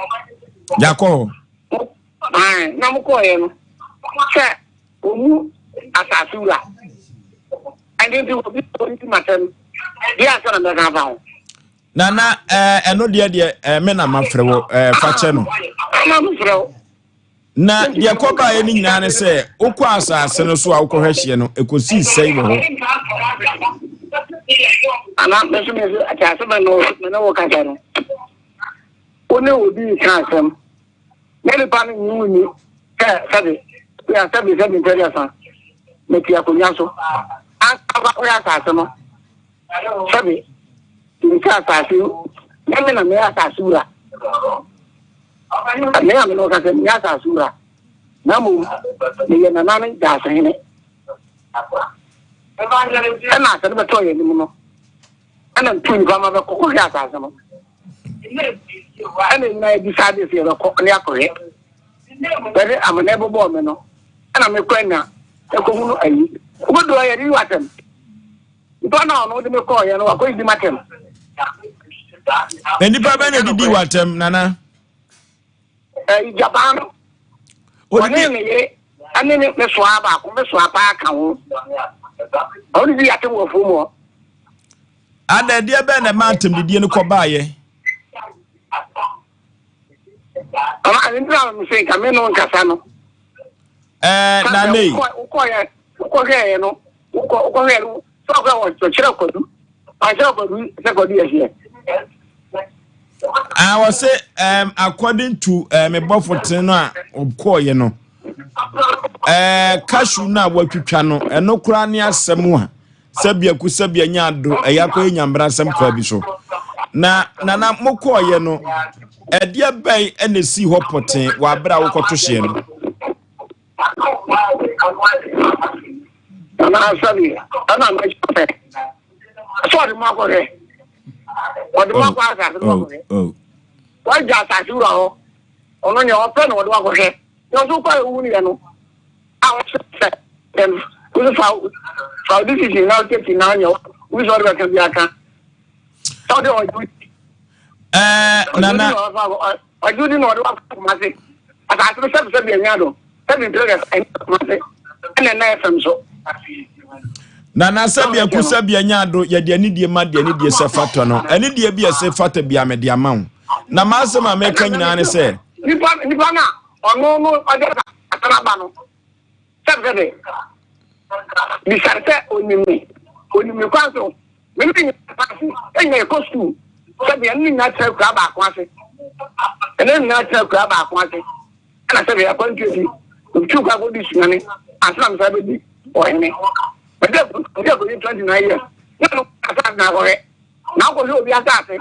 Yɛakɔ hɔ. Na mo kɔɔyɛ no, sɛ Ɔmmu asase wura. Ɛno nti obi a ɔredi m'atɛm deɛ ansa na mɛka afa ho. Nana ɛɛ ɛno deɛ deɛ ɛɛ me na mafrɛ wo ɛɛ fakyɛ no. Ama mefrɛ wo. Na deɛ kɔbaeɛ no nyinaa ne sɛ wokɔ asase no so a wokɔhwɛ hyeɛ no ɛkɔsii sɛe wɔ hɔ. Ana me nso me nso ate asɛm a me ne wo kasa no. Wo ne obi reka asɛm. Na nipa no nyi wo nni sɛ sɛbe ya sɛbe sɛbe mpɛduasa mete akonnwa so ansa wakɔyɛ asase no sɛbe nti asase na me na meyɛ asase wura me a me ne wɔka sɛ meyɛ asase wura na mmom meyɛ nana no gyaasehene ɛna asɛ no bɛtɔɔ yɛn anim no ɛna ntu nipa ma bɛkɔ kɔhwɛ asase no ɛna nyinaa yɛbisa ade sɛ yɛbɛkɔ ne akɔhwɛ bɛde amana bɛbɔɔ me no ɛna mekɔ anya ɛkɔhunu ayi wobɛdu hɔ yɛde yi watɛm nipa no a ɔno wode me kɔɔyɛ no wakɔyidi matɛm na nipa bɛn na ɛdidi watɛm nana Ɛyi Japan no. Ɔne ne yere ɛne ne ne soa baako me soa paa ka ho. Ɔne bi yate wɔ afuom hɔ. Ada ɛdeɛ bɛn na ɛma atɛmdidie no kɔbaayɛ? Ɔma ɛne ntina me se nka me no nkasa no. Ɛɛ nane. Wokɔyɛ wokɔhwɛɛ no wokɔ wokɔhwɛɛ no sɛ ɔkɔ ɔkyerɛ kwadu ɔkyerɛ kwadu sɛ kwadu yɛ hyeɛ. Ah, wɔse um, according to uh, me bɔfo tene no a ɔkɔɔyɛ no uh, cashew no a wɔatwitwa no ɛno koraa ne asɛm a sɛbiaku sɛbia nya ado ɛyɛ akɔyɛ nyambra asɛm kwaa bi so na nana mokɔɔyɛ no ɛdeɛ bɛn ɛna ɛsii hɔ pɔtee wɔ aberɛ a wokɔto hyeɛ no Nana sɛbi ɛna mɛkyɛ sɛ ɔde mu akɔhwɛ ɔde mu akɔ asase no akɔhwɛ wagya asase wura hɔ ɔno nea ɔpɛ na ɔde wakɔhwɛ na ɔso kɔ ewu ne yɛ no a ɔsɛ sɛ ɛm wosi fa fa ɔde sisi na ɔtɛti na ɔnyɛ wosi ɔde bɛka bi aka sɛ ɔde ɔgye ɛɛ nana Ɔgye di na ɔde wakɔ Kumase. Asase no sɛbi sɛbi anya do. Sɛbi mpere dɛ ɛnyɛ Kumase ɛna ɛna FM so. Nana sɛbi aku sɛbi anya do yɛde anidie ma deɛ anidie sɛ fata no. Anidie bi ɛsɛ fata bi a mede ama wo. Na m'asɛm a meka nyinaa ne sɛ. Nipa nipa na ɔno no ɔde asase no aba no sɛbi sɛbi bisa no sɛ onim me onim me kwan so. Me ne no nyinaa ase nyinaa yɛkɔ sukuu sɛdeɛ ɛne no nyinaa tena akura baako ase ɛne no nyinaa tena akura baako ase ɛna sɛdeɛ akwantuo bi otu kɔ akɔdi sunyane ansa na mesan bɛdi ɔhene mede mede akɔdi 29 years na no asase na akɔhwɛ na akɔhwɛ obi asase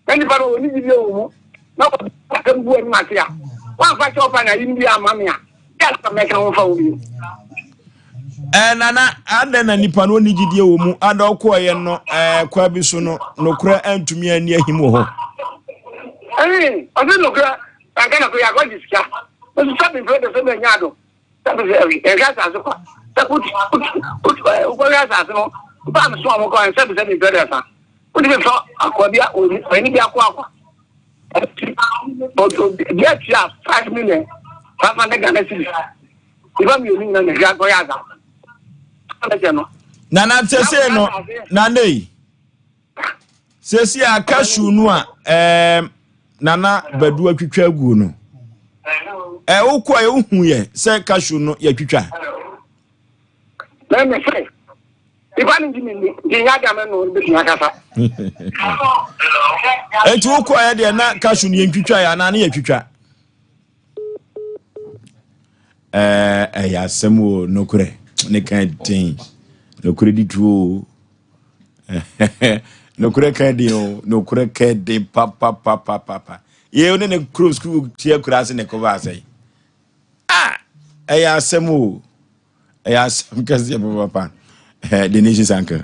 na nipa no ɔni gyidie wɔ mu na ɔde asɛm gu anim ase a wamfa kyɛw pa na ayi no bi ama me a yɛ asɛm mɛka ho fa wo bio. Ɛɛ nana adɛn na nipa no ɔni gyidie wɔ mu ada ɔkɔɔyɛ no ɛɛ kwa bi so no nokorɛ antumi ani ahim wɔ hɔ. Ɛɛ ɔsɛ nokorɛ anka na kɔ yɛ akɔgye sika nso sɛ mepɛ de sɛ manya ado sɛ sɛ yɛhwɛ asase kwa sɛ wokɔhwɛ asase no wobaa me so a mokɔ sɛ sɛ mepɛ de sa wode bɛfa akoa bi ɔne bi akɔ akwa bi atua 5 million 500 Ghana cedis nipa mmienu nyina na hwɛ akɔyɛ asase no nana sese no nana yi Seesei a cashew no a ɛɛm Nana Badu atwitwa aguo no, ɛ wokɔ ɛ wohu yɛ sɛ cashew no yɛatwitwa. Mɛmɛ sɛ nipa no gye me ni nti nyɛ adeɛ a mɛno no bɛtumi akasa. Enti wokɔ ɛ deɛ na cashew no yɛntwitwa yɛ anaa ne yɛatwitwa? Ɛɛ ɛyɛ asɛm o nokorɛ ne kan den nokorɛ di tuo o. nokorɛ ka den o nokorɛ ka den papapapapa yɛ ne ne kuro sukuu tia kura ase ne kɔba asɛe a ɛyɛ asɛm o. Ɛyɛ asɛm kɛseɛ papapa. Eh, the nation's uncle.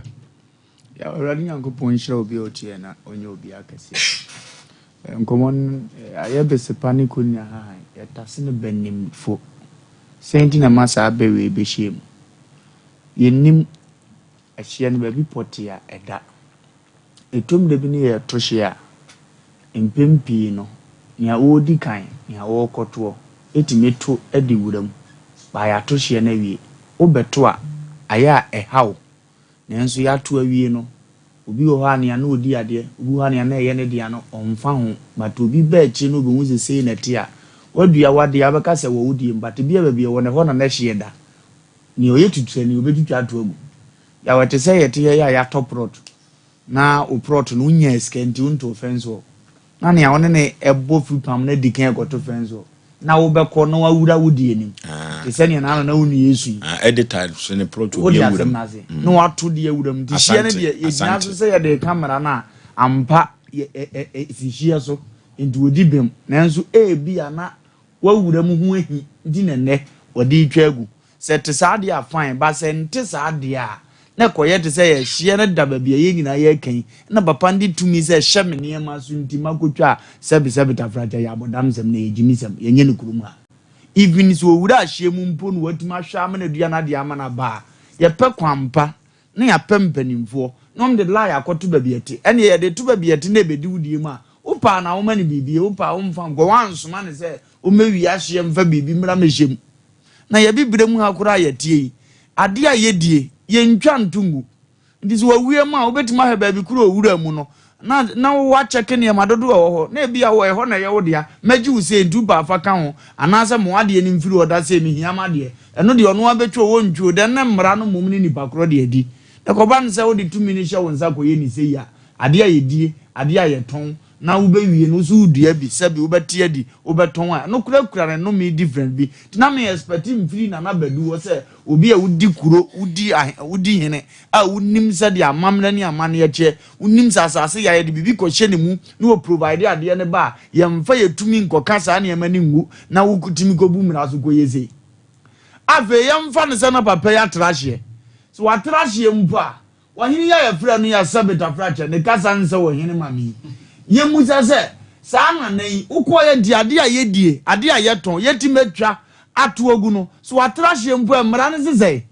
Ya Awurade Nyankopɔn nhyira obi a ɔtie na ɔnyɛ obi akɛseɛ. Eh, nkɔmmɔ no eh, ayɛ besepa ne kɔnni ahahan, yɛtase no bɛnimfo. Sɛn nti na ma saa bɛ wei bɛhyia mu? Yɛnnim ɛhyeɛ no baabi pɔtee a ɛda. Ɛtɔ mu da bi no yɛreto hyeɛ a, mpɛn pii no, nea ɔredi kan, nea ɔrekɔtoɔ tumi to de wura mu. But yɛato hyeɛ no awie. Wobɛto a, ayɛ a ɛha wo. Nanso yɛato awie no, obi wɔ hɔ a nea na ɔdi adeɛ, obi wɔ hɔ a nea na ɛyɛ ne dea no, ɔmfa ho. But obi ba akyire na ɔbɛhu sɛ sei na ɛte a, woadua w'adeɛ a, wobɛka sɛ ɛwɔ wo deɛ mu, but ebia baabi a ɛwɔ no, ɛhɔ na na ɛhyeɛ da. Nea ɔyɛ tuturani, ɔbɛtwitwa ato agu. Yaw, ɛte sɛ yɛte ha yi a yɛatɔ prɔt, na wo prɔt no wonyaa sika nti wontoo fɛnse hɔ, na nea wo ne no bɔ fipam no adi kan rekɔto fɛnse hɔ, na wobɛkɔ na wawura wo deɛ nim, te sɛ nea n'ano na wo nua esu yi. Ah, editor so ne prɔt Wode obi asɛm awura mu. no ase, na wato deɛ awura mu. Nti hyeɛ no Asante, deɛ, yɛgyina so Asante. sɛ yɛde reka mmara no a, ampa, yɛ, ɛ, ɛ, ɛ, ɛsi hyeɛ so, nti wɔdi bem. Nanso ebia na wawura mu ho ahi nti na nnɛ wɔde retwa agu. Sɛ ɛte saa deɛ a fine, but sɛ ɛnte saa deɛ a, na ɛkɔyɛ te sɛ yɛhyeɛ no da baabi a yɛn nyinaa yɛreka yi, na papa no de tumi sɛ hyɛ me nneɛma so nti makɔtwa a, sɛbesɛbe tafrakyɛ yɛ abɔdamsɛm na ɛyɛ gyimisɛm, yɛnyɛ no kurom ha. Even sɛ ɔwura ahyeɛ mu mpo na watumi ahwɛ ama no adua no adeɛ ama no aba a, yɛpɛ kwan pa na yɛapɛ mpanimfoɔ na wɔde line akɔto baabi a ɛte. Ɛnneɛ yɛde to baabi a ɛte na ɛbɛdi wo deɛ mu a, wopɛ a na woma no biribi, wopɛ a womfa nkɔ, woansoma no sɛ ɔmmɛwie ahyeɛ mfa biribi mmra mmɛhyɛ mu. Na yɛn abibire mu ha koraa a yɛteɛ yi, adeɛ a yɛdie, yɛntwa nto ngu. Nti sɛ wawie mu a, wobɛtumi ahwɛ baabi koro a owura mu no, na na woakyɛke nneɛma dodoɔ a ɛwɔ hɔ, na ebi a wɔ ɛhɔ na ɛyɛ wo dea, mɛgye wo sei nti wopɛ a fa ka ho, anaasɛ ma w'adeɛ no mfiri hɔ da sei, mehia m'adeɛ. Ɛno deɛ ɔno ara bɛtwa o, ɔntwa o, dɛn ne mmara no mmom ne nipa korɔ de adi. Na ɛkɔba no sɛ wode tumi no hyɛ wo nsa kɔyɛ no sei a, adeɛ a yɛdie, adeɛ a yɛtɔn, na wobɛwie no wo nso wodua bi, sɛbe wobɛte adi, wobɛtɔn a, ɛno koraa kura ne nnome different bi. Nti na me expect mfiri Nana Badu hɔ sɛ obi a wodi kuro, wodi ahe, wodi hene a wonim sɛdeɛ amammerɛ ne amanneɛ teɛ, wonim sɛ asase yɛ a yɛde biribi kɔhyɛ ne mu na wɔ provide adeɛ no ba a, yɛmfa yɛ tumi nkɔka saa nneɛma no ngu na wotumi kɔbu mmara so kɔyɛ sei. Afei yɛmfa no sɛ na papa yi atra hyeɛ. Sɛ watra hyeɛ mpo a, Ɔhene yi a yɛfrɛ no Yasɛbe Tafrakyɛ, ne kasa nsɛ ɔhene ma me yi. Yɛmmisa sɛ, Saa nana yi, wokɔeɛ nti adeɛ a yɛdie, adeɛ a yɛtɔn, yɛtumi atwa ato agu no, so watra hyeɛ mpo a, mmara no se sɛn?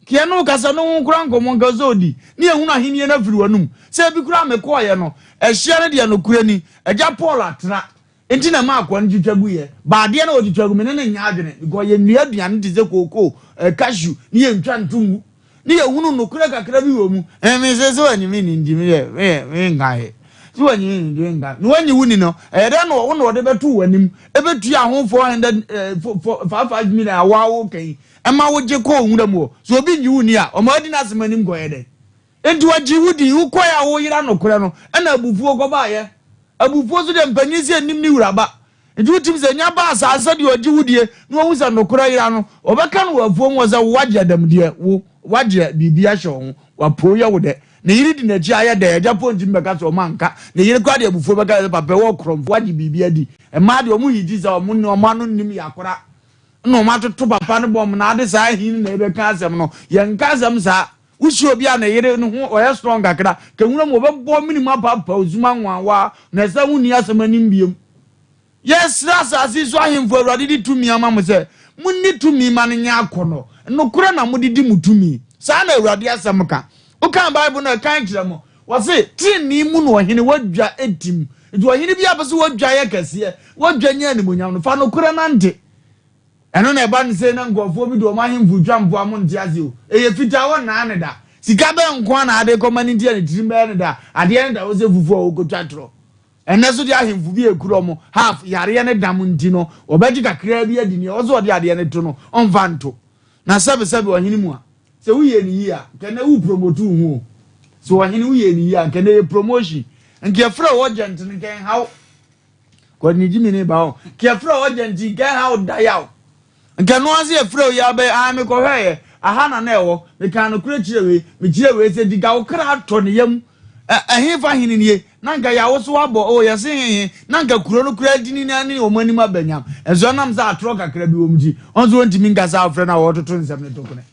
Nka yɛne wo kasa no ho koraa nkɔmmɔ nka sɛ ɔdi, ne yɛhunu ahennie no afiri w'anom. Sɛ ebi koraa mekɔeɛ no, ɛhyeɛ no deɛ nokorɛ ni, Agya Paul atra, Nti na ɛma akoa no twitwa gu yɛ. But adeɛ no a ɔtwitwa gu me ne no nyɛ adwene because yɛnnua aduane te sɛ kookoo, eh, cashew ne yɛntwa nto ngu ne yɛhunu nokorɛ kakra bi wɔ mu. Eh, me sɛ sɛ wanyi me ni nti meyɛ meyɛ menka he sɛ wanyi me ni nti menka na wanyi wo ni no ɛyɛ dɛn na wo na ɔde bɛto w'anim ɛbɛtua ho 400 eh, 55 million a woa woka yi ɛma wogye kɔɔ nwura mu hɔ sɛ obi nyi wo ni a ɔma adi n'asɛm anim kɔyɛ dɛn? Enti wɔgyee wo dii, wokɔe a woreyera nokorɛ no, ɛna abufuo kɔbaeɛ. Abufuo nso deɛ mpanin sɛ nnim ne wura ba. Enti wotumi sɛ nya ba saa sɛdeɛ ɔgye wo die na wahu sɛ nokorɛ yera no, wɔbɛka no wɔ afuom hɔ sɛ wo wagye adamudeɛ, wo wagye biribi ahyɛ wo ho, wapoo yɛ wo dɛ. Ne yere di n'akyi ayɛ dɛ, agya po ntumi bɛka sɛ ɔma nka. Ne yere koraa de abufuo bɛka sɛ papa ɛwɔ korɔmfo wagye biribi adi. Mmaa deɛ wɔn hiti sɛ wɔn wɔn ano nnim yakora. Ɛna wɔn atoto papa no bɔm na ade saa hin na ɛbɛka asɛm no. Yɛnka asɛm saa. Wohyia obi a ne yere no ho ɔyɛ strong kakra, ka nwura mu ɔbɛbɔ mene mu apaapaw sum anwanwa na ɛsɛ ho nni asɛm anim biom. Yɛsrɛ asase yi so ahemfo Awurade de tumi ama mo sɛ monni tumi ma no nyɛ akɔnnɔ, nokorɛ na mode di mo tumi. Saa na Awurade asɛm ka. Wokan Bible no a ɛkan kyerɛ mo. Wɔse, Trenee mu na ɔhene wadwa tim. Nti ɔhene biara pɛ sɛ wadwa yɛ kɛseɛ, wadwa nya animuonyam no, fa nokorɛ nante. Ɛno na ɛba no sei na nkurɔfoɔ bi de wɔn ahemfo retwa mpoa mo nte aseɛ o. Ɛyɛ fitaa wɔnnaa no da. Sika bɛn nko ara na ade rekɔma no nti a ne tirim bɛyɛ no da a adeɛ no da hɔ sɛ fufuo a wɔrekɔtwa torɔ. Ɛnnɛ nso deɛ ahemfo bi a ɛkura wɔn half yareɛ ne dam nti no wɔbɛgye kakraa bi adi nea ɛwɔ sɛ ɔde adeɛ no to no ɔmfa nto. Na sɛbesɛbe ɔhene mu a sɛ woyɛ no yie a nka ɛnnɛ wo promote wo ho o. Sɛ ɔhene woyɛ no yie a nka ɛnnɛ yɛ promotion. Nka yɛfrɛ wo urgent no nka ɛnha wo. Kɔ ne gyimi ne ba hɔ. Nka yɛfrɛ wo urgent nka ɛnha wo da yaw. Nka ɛno ara sɛ yɛfrɛ wo yi ara bɛyɛ ah mekɔhwɛeɛ, aha na na ɛwɔ, mekaa nokorɛ kyerɛɛ wei, mekyerɛɛ wei sɛ nti nka wo kra atɔ ne yam. Ɛ, ɛhefa hene nie? Na anka Yawo so abɔ oh yɛse hehe na anka kuro no koraa dini na ne wɔn anim aba nyam. Nso ɛnam sɛ atorɔ kakra bi wɔ mu nti, ɔno nso ɔntumi nkasa a ɔfrɛ no a ɔretoto nsɛm no tokone.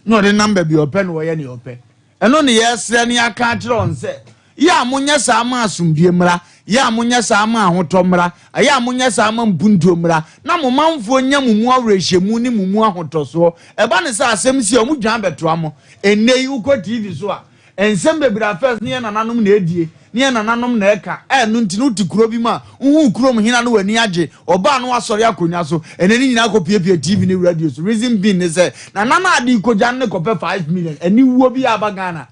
Na ɔde nam baabi a ɔpɛ na ɔyɛ nea ɔpɛ. Ɛno ne yɛresrɛ na yɛaka akyerɛ wɔn sɛ, Yɛ a monyɛ saa ma asomdwoeɛ mmra, yɛ a monyɛ saa ma ahotɔ mmra, yɛ a monyɛ saa ma mpuntuo mmra, na mo manfoɔ nya mo mu awerɛhyɛmu ne mo mu ahotɔsoɔ. Ɛba no sɛ asɛm si a, wɔdwan bɛtoa mo. Ɛnnɛ yi, wokɔ TV so a, nsɛm bebree a first ne yɛn nananom na ɛdie, ne yɛn nananom na ɛka, a ɛno nti no wote kuro bi mu a, wohu kurom hene a na w'ani agye, ɔba a na wasɔre akonnwa so. Ɛnnɛ ne nyinaa kɔpiapia TV ne radio so. Reason being ne sɛ, nana no a ade rekɔgya no ne kɔpɛ 5 million, aniwuo bi aba Ghana.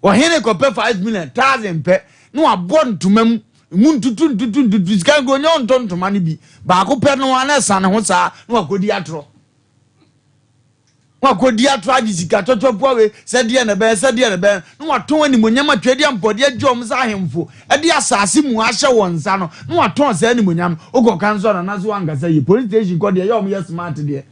Ɔhene kɔpɛ 5 million, thousand pɛ, na wabɔ ntoma mu, mu ntutu ntutu ntutu, sika nka onye ɔntɔ ntoma no bi. Baako pɛ no ara na ɛsa ne ho saa na wakɔdi atorɔ. Na wakɔdi atorɔ agye sika twɔtwɔ poa wei, sɛ deɛ na ɛbɛyɛ, sɛ deɛ na ɛbɛyɛ, na watɔn animonyam atwa adi ampɔdeɛ agye wɔn sɛ ahemfo de asase mu ahyɛ wɔn nsa no, na watɔn saa animonyam no. Wokɔka nso a nana so wankasa yie. Police station kɔ deɛ, ɛyɛ wɔn yɛ smart deɛ.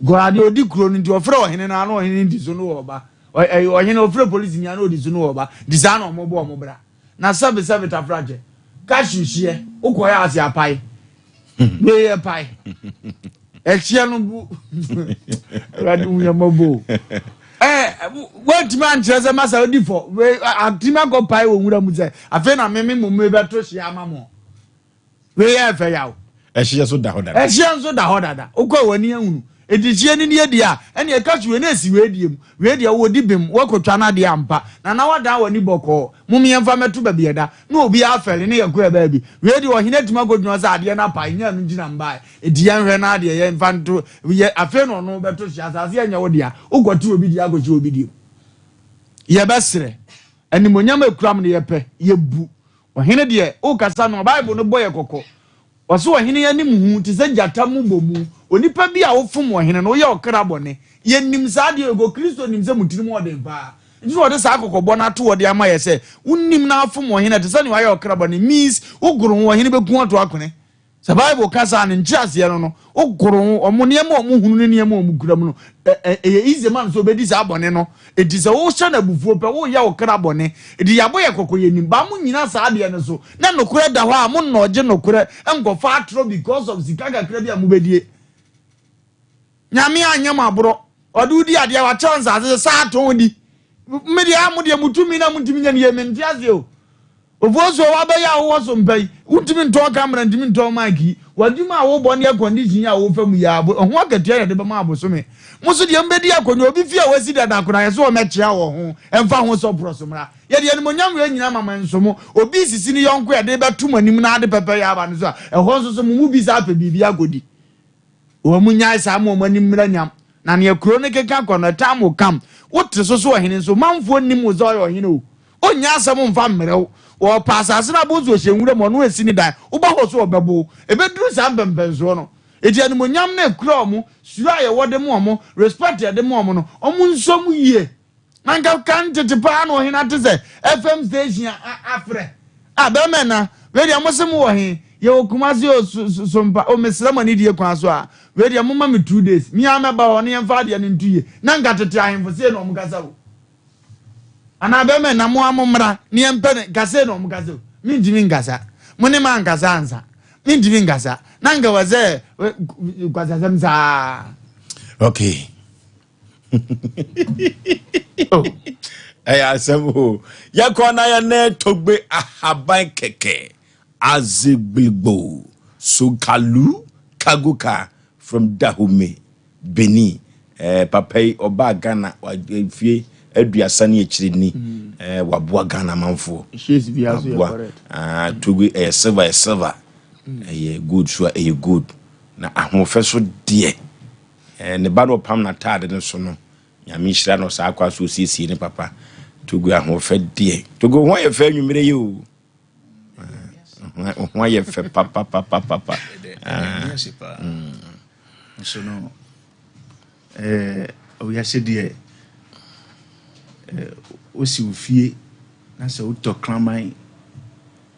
Nkwadaa deɛ ɔdi kuro no nti ɔfrɛ ɔhene no ara na ɔhene no di so no wɔ ɔba. Ɛyɛ ɔhene ɔfrɛ polisi ni a na ɔdi so no wɔ ɔba. Nti saa na wɔn bɔ wɔn bra. Na sɛbe sɛbe tafrakyɛ. Cashew hyeɛ wokɔ yɛ ase apae. Wei yɛ pae. Ɛhyeɛ no bu. Awurade hu yɛn mmɔbɔ o. Ɛɛ wɔntumi ankyerɛ sɛ masa odi fɔ. Wei atumi akɔ pae wɔ nwura mu sɛ afei na meme mo mebɛto hyeɛ ama mo. Wei yɛ fɛ yaw. Ɛhyeɛ nso da hɔ dada. Ɛhyeɛ nso da hɔ dada. Wokɔ a w'ani ahunu. Enti hyeɛ no nie deɛ a, ɛnneɛ ɛka so wei na ɛsi wei deɛ mu. Wei deɛ wodi bem, woakɔtwa no adeɛ ampa. Nana woadan w'ani bɔkɔɔ. Mom yɛmfa mmɛto baabi ɛda. Na obiara afɛle ne yɛkɔ yɛ baabi. Wei deɛ ɔhene atumi akɔgyina hɔ sɛ adeɛ no apae, nyɛ ɛno nti na mebaeɛ. Enti yɛnhwɛ na adeɛ yɛmfa nto yɛ afei na ɔno bɛto hyeɛ. Asase ɛnyɛ wo dea. Wokɔte obi deɛ akɔhyɛ obi deɛ mu. Yɛbɛsrɛ. Animuonyam a ɛkura mo no yɛpɛ, yɛbu. Ɔhene deɛ, wokasa no a, Bible no bɔ yɛ kɔkɔ. Ɔse ɔhene anim hu te sɛ gyata mmobɔmu. Onipa bi a wofom ɔhene no, woyɛ ɔkra bɔne. Yɛnim saa adeɛ wei, kɔ Kristo nim sɛ mo tirim ɔden paa. Nti na ɔde saa kɔkɔbɔ no ato hɔ de ama yɛ sɛ, wonim na afom ɔhene a, ɛte sɛ nea wayɛ ɔkra bɔne. Means, wogoro ho, ɔhene bɛku wo ato akone. Sɛ Bible ka saa a, ne nkyerɛaseɛ no no, wogoro ho, wɔn nneɛma a wɔhunu ne nneɛma a wɔkura mu no, ɛyɛ easy ma no sɛ ɔbɛdi saa bɔne no. Enti sɛ wohyɛ no abufuo pɛ, woreyɛ wo kra bɔne. Enti yɛabɔ yɛ kɔkɔ, yɛnim. But monnyina saa adeɛ no so, na nokorɛ da hɔ a, monnɔɔgye nokorɛ nkɔfa atorɔ because of sika kakra bi a mobɛdie. Nyame anyɛ mo aborɔ. Ɔde wo di adeɛ, wakyɛ wo nsase so, saa tɔn di. Me deɛ, a mo deɛ mo tumi na montumi nyɛ no yie, mente aseɛ o. Ofosuo wabɛyɛ a wowɔ so mpa yi, wontumi ntɔn camera, ntumi ntɔn mic yi. W'adwuma a wobɔ ne air condition yi a wofa mu yi a, ɛho akatua na yɛde bɛma abosome. Mo nso deɛ mobɛdi akonnwa, obi fie a wasi dada koraa, yɛse wɔmmɛkyea wɔ ho, ɛmfa ho sɛ ɔporɔ so mmra. Yɛde animuonyam wei nyinaa ma mo, nso mo, obi resisi ne yɔnko a yɛde rebɛto mo anim na ade pɛpɛyɛ aba no so a, ɛhɔ nso so mo mu bi saa pɛ biribi akɔdi. Wɔn nyae saa ma wɔn ani mmra nyam. Na nea kuro no keka kɔ no, ɛtaa mo kam. Wote so so ɔhene nso, manfoɔ nnim wo sɛ ɔyɛ ɔhene o. Ɔnnya asɛm mfa mmrɛ wo. Ɔɔpɛ asase no abɔ nso ɔhyɛ nwura mu, ɔno asi ne dan. Woba hɔ so ɔbɛbo wo. Ɛbɛduru saa mpɛnpɛnsoɔ no. Enti animuonyam no a ɛkura wɔn, suro a yɛwɔ de ma wɔn, respect a yɛde ma wɔn no, wɔn nsɔ mu yie. Anka kan tete paa na ɔhene ate sɛ FM station a afrɛ. Ah bɛrima ɛna, wei deɛ mo se mo wɔ he? Yɛwɔ Kumasi o, so, so, so mpa, o mesrɛ mo anidie kwan so a, wei deɛ momma me 2 days, me ara mɛba hɔ na yɛmfa adeɛ no nto yie. Na nka tete ahemfo sei na wɔn kasa o. Anaa bɛrima ɛna mo ara mo mmra na yɛmpɛ no, nka sei na wɔn kasa o. Mentumi nkasa. Mo ne mankasa ansa. Mentumi nkasa. Na nka wɔ sɛ kwasasɛm saa. Okay. Ɛyɛ asɛm o. Yɛkɔ na yɛne Togbe ahaban kɛkɛ Azigbilgbo Sokalu Kaguka from Dahomey, Benin. Eh, papa yi ɔbaa Ghana mfie 30 ne akyire ni. Mm. Eh, waboa Ghana amanfoɔ. Waboa. Ah, Togbe ɛyɛ silver, ɛyɛ silver. Mm. Ɛyɛ gold so a ɛyɛ gold. Na ahoɔfɛ so deɛ. Eh, ne ba no ɔpam n'ataade no so no, Nyame nhyira no saa kwa so osiesie ne papa. Togo ahoɔfɛ deɛ. Togo ho ayɛ fɛ anwummerɛ yi o. Eh, ho ayɛ fɛ papapapapa. Ah, Nso no, eh, wiase deɛ, eh, wosi wo fie na sɛ wotɔ kraman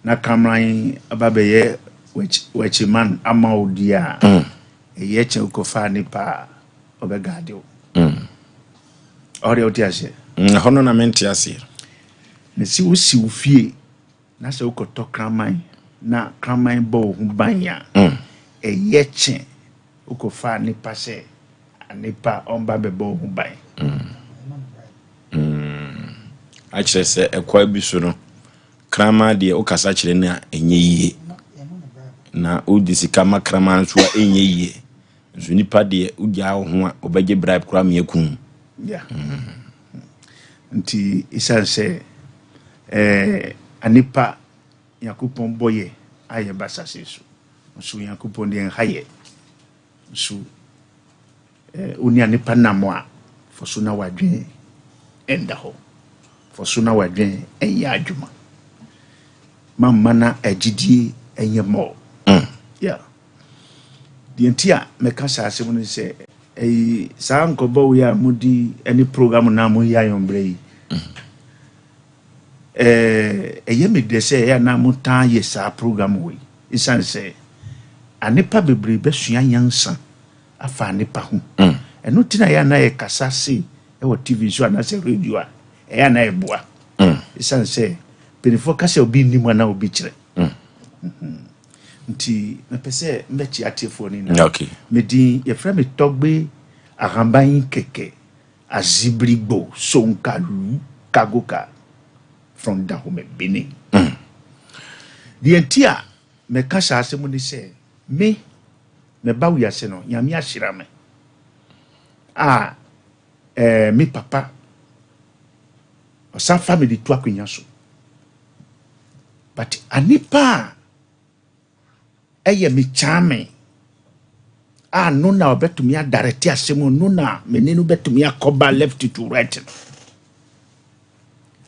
na kraman aba bɛyɛ wakyi man ama wo deɛ a, mm. Ɛyɛ kyɛn wokɔfaa nipa a ɔbɛgaade wo. Ɔhɔ deɛ wote aseɛ? Ɛhɔ no na mente aseɛ. Mese wosi wo fie. Na sɛ wokɔtɔ kraman na kraman bɔ wo ho ban a, ɛyɛ kyɛn wokɔfa nipa sɛ nipa ɔmba bɛbɔ wo ho ban. Akyerɛ sɛ ɛkwan bi so no, kraman deɛ wokasa kyerɛ no a ɛnyɛ yie. Na wode sika ma kraman nso a ɛnyɛ yie. Nso nipa deɛ wogyaa wo ho a ɔbɛgye bribe koraa ma yɛaku wo. Yeah. Nti ɛsiane sɛ eh, anipa Nyankopɔn bɔ yɛ a yɛba asase so. Nso Nyankopɔn deɛ nha yɛ. Nso eh, wo ne anipa nam a, fɔ so na wadwen ɛnda hɔ. Fɔ so na wadwen ɛnyɛ adwuma. Mamma na agyidie ɛnyɛ mɔɔ. Yeah. Deɛ nti a mɛka saa asɛm no sɛ ɛyi saa nkɔbɔ wei a modi ɛne program no a moyɛ ayɔnberɛ yi ɛɛ ɛyɛ me dɛ sɛ ɛyɛ na motaa yɛ saa program wei ɛsiane sɛ anepa bebree bɛsua nyansa afa anepa ho ɛno nti na ɛyɛ na yɛkasa se ɛwɔ tv so anaasɛ radio a ɛyɛ na ɛboa ɛsiane sɛ mpanimfoɔ ka sɛ obi nnim anaa obi kyerɛ nti mepɛ sɛ mbɛkye atiefoɔ no nyinaa. Okay. Me din yɛfrɛ me Tɔgbe Ahamban Kɛkɛ Azibrigbo Sonkalu Kagoka from Dahomey, Benin. Deɛ nti a mɛka saa asɛm ne sɛ me mɛba wiase no Nyame ahyira me a eh, me papa ɔsan fa me de tu akonnwa so but anipa a ɛyɛ me kyaame a no na ɔbɛtumi adarete asɛm no na me ne no bɛtumi akɔba left to right no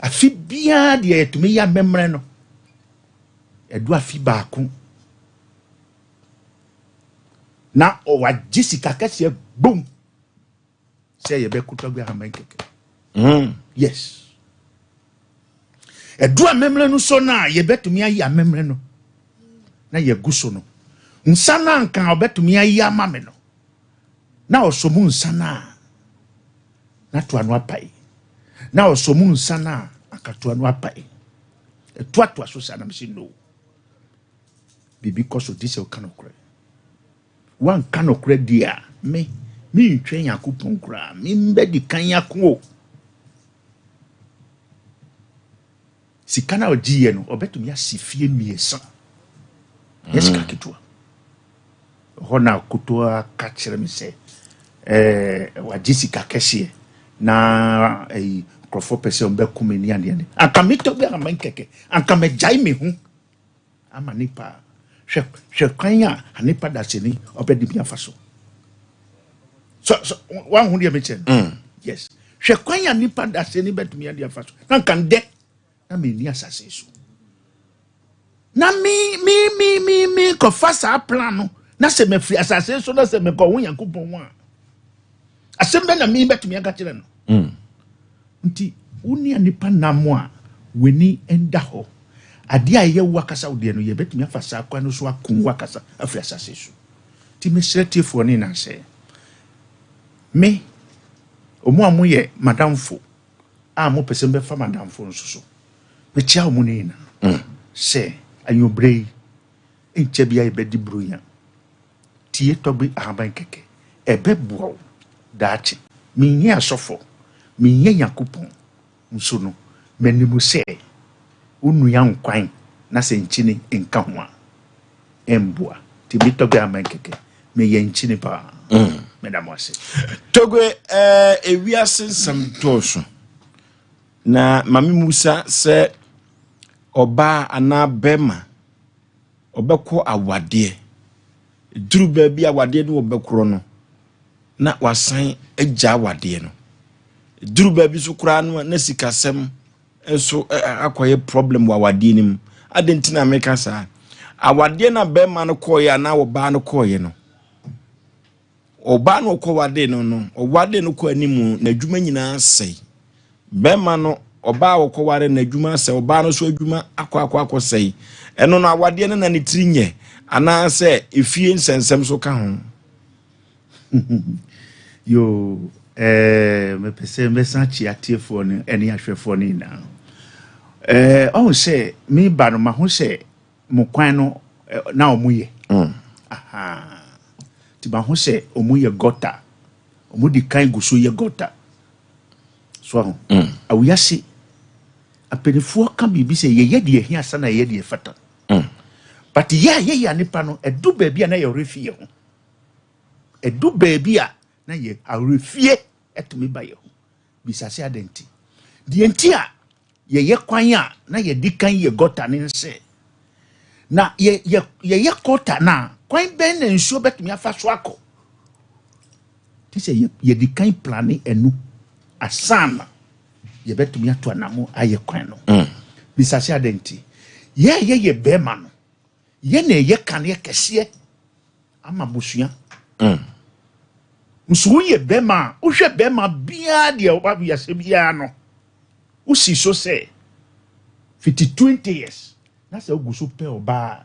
afe biara deɛ yɛtumi yɛ amemmerɛ no ɛdu afe baako na ɔwagye sika kɛseɛ gbom sɛ yɛbɛkotɔ bi ahaman kɛkɛ yes ɛdu amemmerɛ no so no a yɛbɛtumi ayɛ amemmerɛ no na yɛgu so no nsa no anka a ɔbɛtumi ayɛ ama me no na ɔsɔ mu nsa no a na toa no apae na ɔsɔ mu nsa no a akatoa no apae ɛtoatoa so saa na mese no biribi kɔ so di sɛ woka nokorɛ Woanka nokorɛ deɛ a, me, mentwɛn Nyankopɔn koraa, membɛdi kan ako o. Sika no a ɔgyeeɛ no, ɔbɛtumi asi fie mmiɛnsa. Nyɛ sika ketewa. Ɛhɔ na akoto aka kyerɛ me sɛ, ɛɛ, wagye sika kɛseɛ na ɛyi nkurɔfoɔ pɛ sɛ ɔbɛko me ne adeɛ ne. Anka metɔ bi ama nkɛkɛ, anka magyae me ho. Ama nipa a, hwɛ hwɛ kwan a anipa dasani ɔbɛde bi afa so. So so wanhu deɛ mekyerɛ no? Yes. Hwɛ kwan a nipa dasani bɛtumi ade afa so. Na nka ndɛ na menni asase so. Na me me me me me kɔfa saa plan no na sɛ mafiri asase so na sɛ mekɔ ho Nyankopɔn ho a asɛm bɛ na me bɛtumi aka kyerɛ no. Nti wo ne nipa nam a w'ani nda hɔ. Adeɛ a ɛyɛ wo akasa wo deɛ no yɛbɛtumi afa saa kwan no so ako wo akasa afiri asase so. Nti mesrɛ tiefoɔ ne nyinaa sɛ me ɔmo a moyɛ madamfo a mopɛ sɛ mobɛfa madamfo nso so mekyia ɔmo ne nyinaa sɛ anwummerɛ yi nkyɛ bia yɛbɛdi buronya. Tie tɔgbi ahaban kɛkɛ, ɛbɛboa wo daakye. Menyɛ asɔfo, menyɛ Nyankopɔn nso no, manim sɛ wo nua nkwan na sɛ nkyene nka ho a, ɛmboa. Nti me tɔgbi ahaban kɛkɛ, meyɛ nkyene paa. Meda mo ase. Togbe, eh, ewiase nsɛm dɔɔso. Na ma me musa sɛ ɔbaa anaa bɛrima ɔbɛkɔ awadeɛ. Duru baabi a awadeɛ no ɔbɛkorɔ no, na wasan agya awadeɛ no. Duru baabi so koraa no a, na sikasɛm nso akɔyɛ problem wɔ awadeɛ no mu. Adɛn nti na meka saa? Awadeɛ no a bɛrima no kɔɔeɛ anaa ɔbaa no kɔɔeɛ no, Ɔbaa no ɔkɔwadee no no, ɔwadee no kɔ anim, n'adwuma nyinaa sɛe. Bɛrima no, ɔbaa a ɔkɔware no n'adwuma asɛe, ɔbaa no nso adwuma akɔ akɔ akɔsɛe. Ɛno no, awadeɛ no na ne tiri nyɛ, anaasɛ efie nsɛnsɛm so ka ho. Yoo, eh, mepɛ sɛ mɛsan akyia atiefoɔ no ne ahwɛfoɔ no nyinaa. Ɛɛ ɔhu sɛ meba no mahu sɛ mo kwan no na ɔmo yɛ. Ahaa. Nti mahu sɛ ɔmo yɛ gɔta. Ɔmo di kan gu so yɛ gɔta. So ahu. Awiase apanifoɔ ka biribi sɛ yɛyɛ deɛ ɛhia ansa na yɛyɛ deɛ ɛfata. But yɛ a yɛyɛ nipa no, ɛdu baabi a na yɛ werɛ fi yɛ ho. Ɛdu baabi a na yɛ awerɛfie ɛtumi ba yɛ ho. Bisa sɛ adɛn nti. Deɛ nti a yɛyɛ kwan a na yɛdi kan yɛ gɔta ne sɛ, na yɛyɛ gɔta no a, kwan bɛn na nsuo bɛtumi afa so akɔ? Nti sɛ yɛdi kan plane ɛnu asan na yɛbɛtumi ato anamo ayɛ kwan no. Bisa sɛ adɛn nti. Yɛ a yɛyɛ bɛrima no, yɛ na ɛyɛ kaneɛ kɛseɛ ama busua. Nso woyɛ bɛrima a, wohwɛ bɛrima biara deɛ ɔba wiase biara no, wosi so sɛ fiti 20 years na sɛ wogu so pɛ ɔbaa,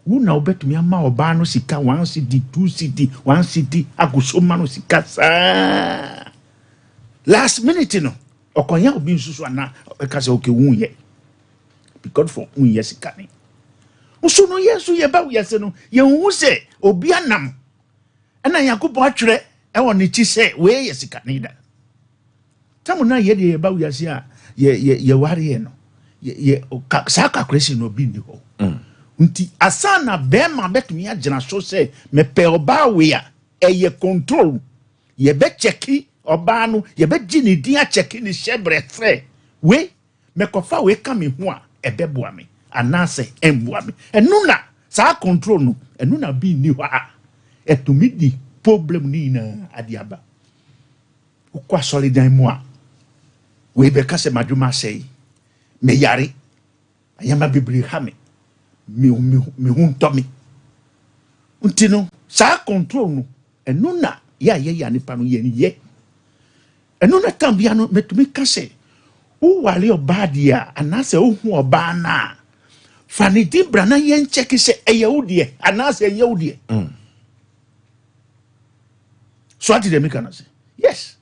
wo na wobɛtumi ama ɔbaa no sika 1 cedi, 2 cedi, 1 cedi, agu so ma no sika saa. Last minute no, ɔkɔnya obi nso so anaa ɔbɛka sɛ okay, wonyɛ because for wonyɛ sika ne. Nso no yɛn nso yɛba wiase no, yɛnhu sɛ obi anam ɛna Nyankopɔn atwerɛ ɛwɔ ne kyi sɛ wei yɛ sika ne da. Tamu na yɛ deɛ yɛba wiase a yɛwareɛ no, yɛ saa calculation no obi nni hɔ. Nti asa na bɛrima bɛtumi agyina so sɛ mepɛ ɔbaa wei a, ɛyɛ control. Yɛbɛkyɛki ɔbaa no, yɛbɛgye ne din akyɛki ne hyɛbrɛ sɛ wei mɛkɔfa wei ka me ho a ɛbɛboa me anaasɛ ɛmboa me. Ɛno na saa control no, ɛno na bi nni hɔ a ɛtumi di problem ne nyinaa ade aba. Wokɔ asɔredan mu a, wei bɛka sɛ madwuma asɛe, meyare, ayɛma bebree ha me, me ho ntɔ me. Nti no saa control no, ɛno na yɛ a yɛyɛ nipa no yɛn yɛ. Ɛno na tam bia no mɛtumi ka sɛ woware ɔbaa deɛ a, anaasɛ wohu ɔbaa no a, fa ne din bra na yɛnkyɛke sɛ ɛyɛ wo deɛ anaasɛ ɛnyɛ wo deɛ. So ate deɛ meka no sɛ yes.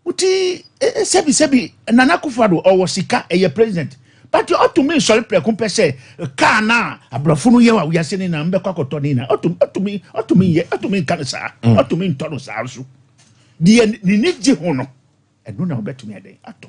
Nti sɛbi sɛbi Nana Akufo-Addo ɔwɔ sika, ɛyɛ president, but ɔtumi nsɔre prɛko pɛ sɛ kaa na aborɔfo no yɛ wɔ awiase ne na mbɛkɔ akɔtɔ ne na ɔtumi yɛ, ɔtumi nka no saa, ɔtumi ntɔ no saa nso. Deɛ ne ni gye ho no, ɛno na ɔbɛtumi ɛdɛn atɔ.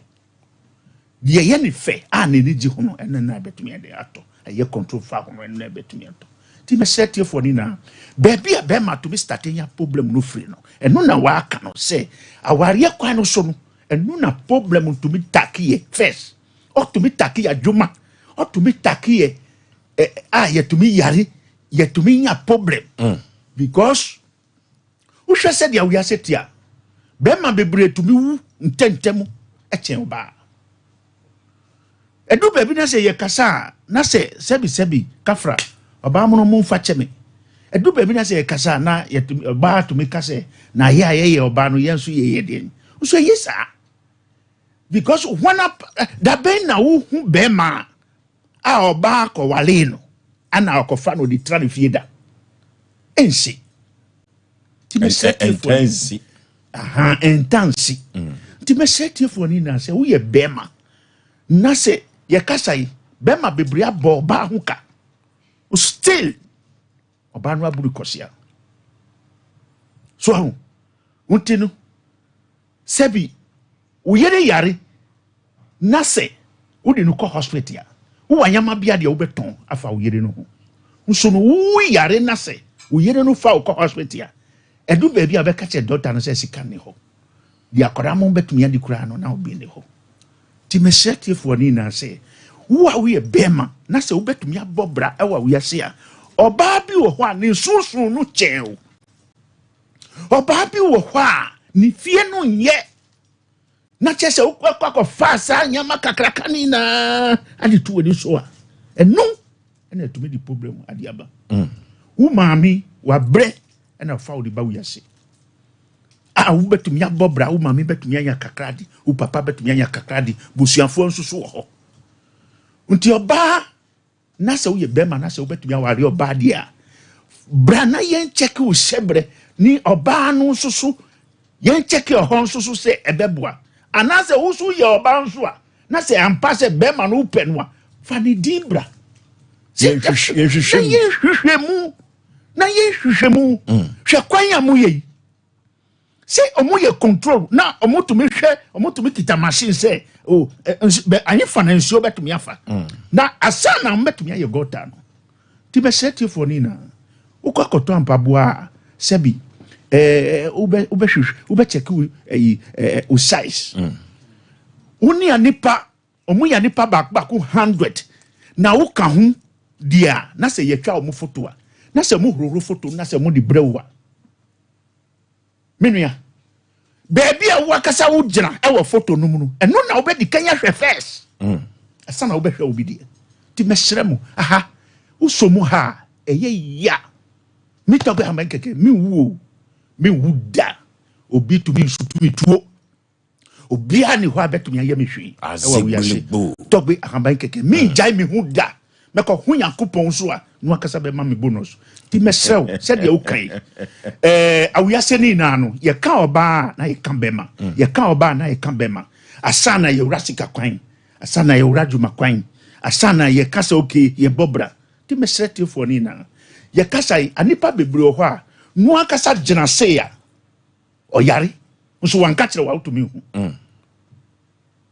Deɛ yɛ ne fɛ a n'ani gye ho no, ɛno na ɛbɛtumi ɛdɛn atɔ. Ɛyɛ control fa ho no, ɛno na ɛbɛtumi atɔ. Nti mɛsɛ tiefoɔ ne nyinaa, baabi a bɛrima tumi start nya problem no firi no, ɛno na waka no sɛ awareɛ kwan no so no, ɛno na problem tumi take yɛ first. Ɔtumi take yɛ adwuma, ɔtumi take yɛ a yɛtumi yare, yɛtumi nya problem. Because wohwɛ sɛdeɛ wiase te a, bɛrima bebree tumi wu ntɛntɛm ɛkyɛn ɔbaa. Ɛdu baabi na sɛ yɛkasa a, na sɛ sɛbi sɛbi kafra ɔbaa mo no mo mfa kyɛ me. Ɛdu baabi na sɛ yɛkasa a, na yɛtumi ɔbaa tumi ka sɛ na yɛ a yɛyɛ ɔbaa no yɛn nso yɛyɛ deɛ nso ɛyɛ saa. Because wɔn dabɛn na wohu bɛrima a ɔbaa kɔwale no ana ɔkɔfa no ɔde tra ne fie da ɛnsi. Ɛntansi. Aha, ɛntansi. Nti mɛsɛ tiefoɔ no nyinaa sɛ woyɛ bɛrima na sɛ yɛkasa yi, bɛrima bebree abɔ ɔbaa ho ka, still ɔbaa no aburu kɔsia so ahu. Nti no sɛbi wo yere yare na sɛ wode no kɔ hospital a, wowɔ anyama bia deɛ wobɛtɔn afa wo yere no ho. Nso no wo yare na sɛ wo yere no fa wo kɔ hospital a, ɛdu baabi a wobɛka kyerɛ dɔkta no sɛ sika nni hɔ, deɛ akwadaa mo bɛtumi adi koraa no na obi nni hɔ. Nti mesrɛ tiefoɔ no nyinaa sɛ wo a woyɛ bɛrima na sɛ wobɛtumi abɔ bra ɛwɔ wiase a, ɔbaa bi wɔ hɔ a ne nsunsun no kyɛn o. Ɔbaa bi wɔ hɔ a ne fie no nyɛ na kyerɛ sɛ wokɔ akɔfa saa nneɛma kakraka ne nyinaa ade to w'ani so a, ɛno ɛna ɛtumi de problem ade aba. Wo maame wabrɛ ɛna fa wo de ba wiase a, wobɛtumi abɔ bra, wo maame bɛtumi anya kakra de, wo papa bɛtumi anya kakra de, busuafoɔ nso so wɔ hɔ. Nti ɔbaa na sɛ woyɛ bɛrima na sɛ wobɛtumi aware ɔbaa deɛ a, bra na yɛn kyɛke wo hyɛbrɛ ne ɔbaa no nso so, yɛn kyɛke ɔhɔ nso so sɛ ɛbɛboa, anaasɛ wo nso yɛ ɔbaa nso a Na sɛ ampa sɛ bɛrima no wopɛ no a, fa ne din bra. Yɛnhwehwɛ mu. Na yɛnhwehwɛ mu. Hwɛ kwan a moyɛ yi. Sɛ ɔmo yɛ control na ɔmo tumi hwɛ, ɔmo tumi kita machine sɛ o bɛ ahefa na nsuo bɛtumi afa. Na asa na ɔmo bɛtumi ayɛ gɔta no. Nti bɛsrɛ tiefoɔ no nyinaa, wokɔ akɔtɔ mpaboa a, sɛbi wobɛ wobɛhwehwɛ wobɛkyɛke wo ɛyi wo size. Wo ne nipa ɔmo yɛ nipa baako baako 100 na woka ho deɛ a, na sɛ yɛtwa ɔmo photo a, na sɛ mo horohoro photo na sɛ mo de brɛ wo a, me nua, beebi a wakasa wo gyina ɛwɔ photo no mu no, ɛno na wobɛdi kan ahwɛ first ɛsa na wobɛhwɛ obi deɛ. Nti mɛsrɛ mo, aha wosɔ mu ha a, ɛyɛ ya metɔ bɛ ama kɛkɛ. Menwu o, menwu da. Obi tumi nsu tumi tuo, obiara ni hɔ a bɛtumi ayɛ me hwee ɛwɔ wiase. Tɔgbe ahaban kɛkɛ, mengyae me ho da. Mɛkɔ ho Nyankopɔn so a, na wakasa bɛma me bonus. Nti mɛsrɛ wo, sɛdeɛ woka yi, awiase no nyinaa no, yɛka ɔbaa na yɛka bɛma, yɛka ɔbaa na yɛka bɛma, asa na yɛwura sika kwan, asa na yɛwura adwuma kwan, asa na yɛka sɛ okay, yɛbɔ bra. Nti mɛsrɛ tiefoɔ no nyinaa, yɛkasa yi, anipa bebree wɔ hɔ a no ankasa gyina sei a ɔyare nso wanka kyerɛ wa, wotumi hu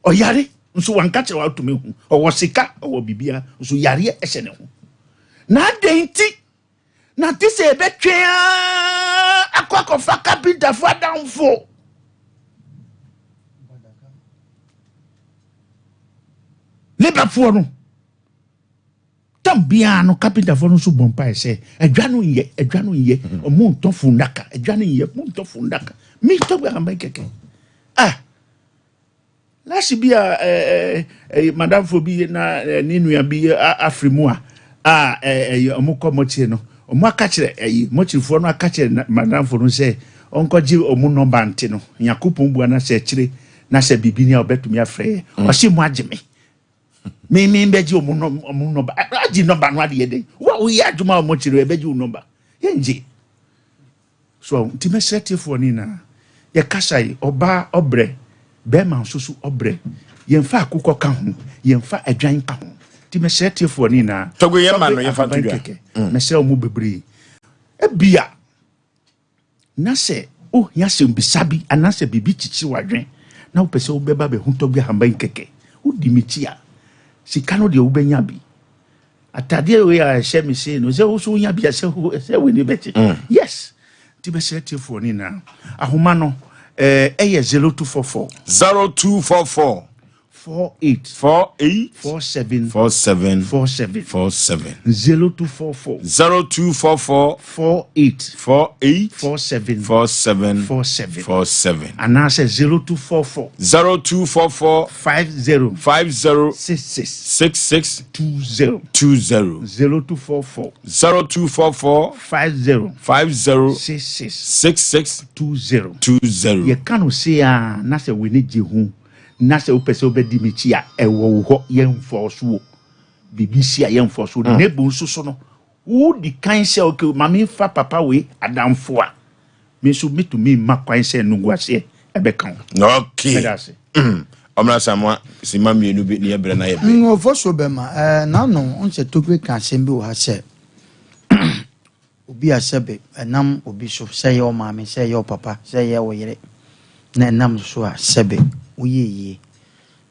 ɔyare nso wanka kyerɛ wa, wotumi hu ɔwɔ sika, ɔwɔ bibia, nso yareɛ ɛhyɛ ne ho. Na adɛn nti na te sɛ yɛbɛtwɛn aa akɔ akɔfa kapintafo adamfo labourfoɔ no? Tam biara no, kapintafoɔ no nso bɔ mpaeɛ sɛ adwa no nyɛ, adwa no nyɛ, ɔmo ntɔ fundaka, adwa no nyɛ, mo ntɔ fundaka. Mi tɔ bi ahaban kɛkɛ ah last bi a ɛɛ ɛɛ madamfo bi na ne nua bi afiri mu a ɛɛ ɛyɛ ɔmo kɔ mɔkyere no, ɔmo aka kyerɛ ɛyi mɔkyerefoɔ no aka kyerɛ madamfo no sɛ ɔnkɔgye ɔmo nɔmba. Nte no Nyakopɔn bua na sɛ akyire na sɛ biribi ni a, ɔbɛtumi afrɛ yɛ. Ɔsi mo agye me me me bɛgye ɔmo nɔ ɔmo nɔmba, agye nɔmba no adeɛ dɛ wo a woyɛ adwuma a ɔmo kyerɛ ɛbɛgye wo nɔmba, yɛngye so. Nti mɛsrɛ tiefoɔ no nyinaa, yɛkasa yi, ɔbaa ɔbrɛ, bɛrima nso so ɔbrɛ, yɛmfa akokɔ ka ho, yɛmfa adwan ka ho. Nti mɛsrɛ tiefoɔ no nyinaa. Togo yɛ ma no, yɛmfa to dwa. Kɛkɛ mɛsrɛ ɔmo bebree, ebia na sɛ ohia sɛmbisa bi anaasɛ biribi kyikyiri w'adwen na wopɛ sɛ wobɛba bɛhu Tɔgbe Ahaban kɛkɛ, wodi me ti a, sika no deɛ wobɛnya bi. Atadeɛ wei a ɛhyɛ me sei no, sɛ wo so wonya bi a, sɛ sɛ w'ani bɛgye. Yes, nti bɛsrɛ tiefoɔ no nyinaa, ahoma no ɛyɛ 0244 0244 48 48 47 47 47 47. 0244 0244 48 48 47 47 47 47. Anaasɛ 0244 0244 50 50 66 66 20. 20. 0244 0244 50 50 66 66 20. 20. Yɛka no se a, na sɛ w'ani gye ho na sɛ wopɛ sɛ wobɛdi m'akyi a, ɛwɔ wo hɔ. Yɛmfɔɔ so wɔ biribi si a, yɛmfɔɔ so. Na ebu nso so no, wodi kan sɛ ok, ma memfa papa wei adamfo a, me nso metumi mma kwan sɛ nunguaseɛ ɛbɛka wo. Meda ase. Ɔmra Samoa sima mmienu bi ne yɛbrɛ na yɛbrɛ. Ɔfɔ so bɛma n'ano nsɛ Togbe ka asɛm bi wɔ ha sɛ obi a sɛbe ɛnam obi so, sɛ ɛyɛ ɔmaame, sɛ ɛyɛ ɔpapa, sɛ ɛyɛ wo yere, na ɛnam so a sɛbe woyɛ yie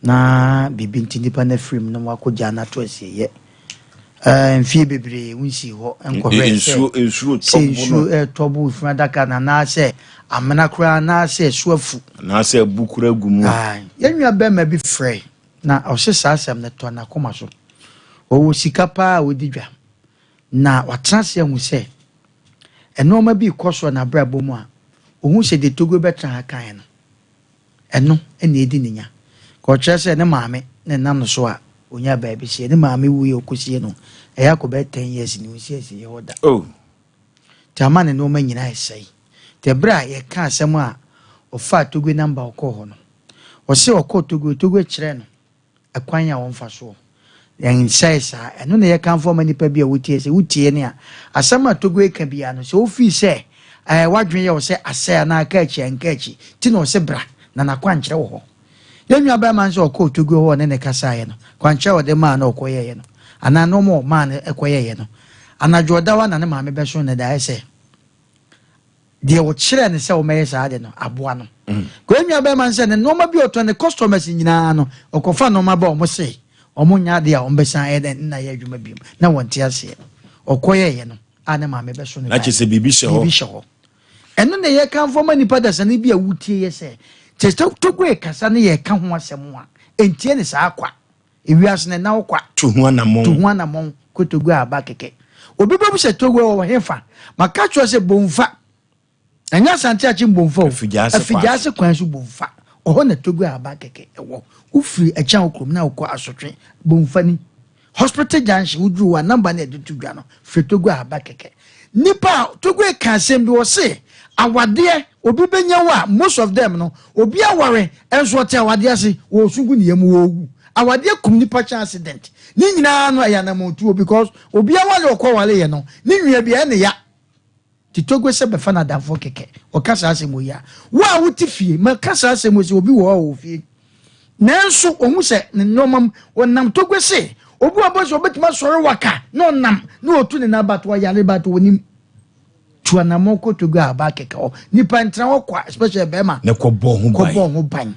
na biribi nti nipa no afiri mu na wakɔgya no ato asieyɛ mfie bebree, wonsii hɔ nkɔhwɛ sɛ Nsuo nsuo sɛ tɔ bo nsuo no ɛtɔ bo funu adaka no anaasɛ amena koraa anaasɛ ɛso afu. Anaasɛ abu kora gu mu. Ae. Yɛn nua bɛrima bi frɛ na ɔhyɛ saa asɛm no tɔ n'akoma so. Ɔwɔ sika paa a ɔdi dwa na watena ase ahu sɛ nneɛma bi kɔ so n'abrabɔ mu a ohun sɛ de Togo bɛtena ha kan no, ɛno ɛna edi ne nya. Ka ɔkyerɛ sɛ ne maame na ɛnam no so a onya baabi sie. Ne maame wuiɛ ɔkɔsie no, ɛyɛ akɔ bɛyɛ 10 years ne ɔnsi asieɛ hɔ da. Nti ama ne nneɛma nyinaa ɛsɛe. Nti ɛberɛ a yɛka asɛm a ɔfaa Togo namba ɔkɔɔ hɔ no, ɔsɛ ɔkɔɔ Togo, Togo kyerɛ no ɛkwan a wɔmfa soɔ yɛnsɛe saa. Ɛno na yɛkamfo ama nipa bi a wotie sɛ wotie ne a asɛm a Togo ka biara no, sɛ wofii sɛ wadwene yɛ wo sɛ asɛe anaa aka akyi a, nka akyi nti na ɔsɛ bra na n'akwankyerɛ wɔ hɔ. Yɛn nua barima no sɛ ɔkɔɔ Togo hɔ ɔne no kasaeɛ no, kwankyerɛ a ɔde maa no a ɔkɔyɛeɛ no, anaa nnoɔma a ɔmaa no kɔyɛeɛ no, anadwo ɔda hɔ a na ne maame bɛso no daeɛ sɛ deɛ ɔkyerɛɛ no sɛ ɔmmɛyɛ saa ade no, aboa no. Kɔ yɛn nua barima no sɛ ne nnoɔma bi a ɔtɔn ne customers nyinaa no, ɔkɔfa nnoɔma ba a wɔn se wɔn nyɛ adeɛ a wɔbɛsan ayɛ dɛn nna yɛ adwuma biom, na wɔnte aseɛ. Ɔkɔyɛeɛ no a ne maame bɛso no Na daeɛ. kyerɛ sɛ biribi hyɛ hɔ. Biribi hyɛ hɔ. Ɛno na yɛkamfo ama nnipa dasani bi a wotie yɛ sɛ, sɛ Togoe kasa ne yɛka ho asɛm a, ɛntie ne saa kwa. Ewiase no ɛnna wo kwa. Tu ho anammɔn. Tu ho anammɔn kɔ Togoe aba kɛkɛ. Obi bɛbu sɛ Togoe wɔ hefa? Maka kyerɛ sɛ Bomfa. Ɛnyɛ Asante Akyem Bomfa o. Afigyaase kwan so Bomfa. Ɔhɔ na Togoe aba kɛkɛ ɛwɔ. Wofiri Akyan kurom na wokɔ Asotwe, Bomfa ni. Hospital junction woduru hɔ a number no a yɛde to dwa no frɛ Togo a aba kɛkɛ. Nipa a Togo ka asɛm bi ɔse awadeɛ obi bɛnya wo a most of them no obi aware nso ɔte awadeɛ ase wɔresu gu ne yam wɔrewu. Awadeɛ kum nipa kyɛn accident. Ne nyinaa no ɛyɛ anamɔntuo because obi aware ɔkɔ wareɛ no ne nua bi ɛyɛ ne ya. Te Togo sɛ bɛfa no adamfoɔ kɛkɛ. Ɔka saa asɛm wei a, wo a wote fie, maka saa asɛm wei sɛ obi wɔ hɔ a ɔwɔ fie, nanso ɔhu sɛ ne nneɛma mu, ɔnam Togo se, obi wɔ hɔ sɛ ɔbɛtumi asɔre waka na ɔnam na ɔtu ne nan but ɔyare but ɔnim. Tu anammɔn kɔ Togo a aba kɛkɛ hɔ. Nipa ntena hɔ kwa, especially bɛrima. Na kɔbɔ ho ban. Kɔbɔ ho ban.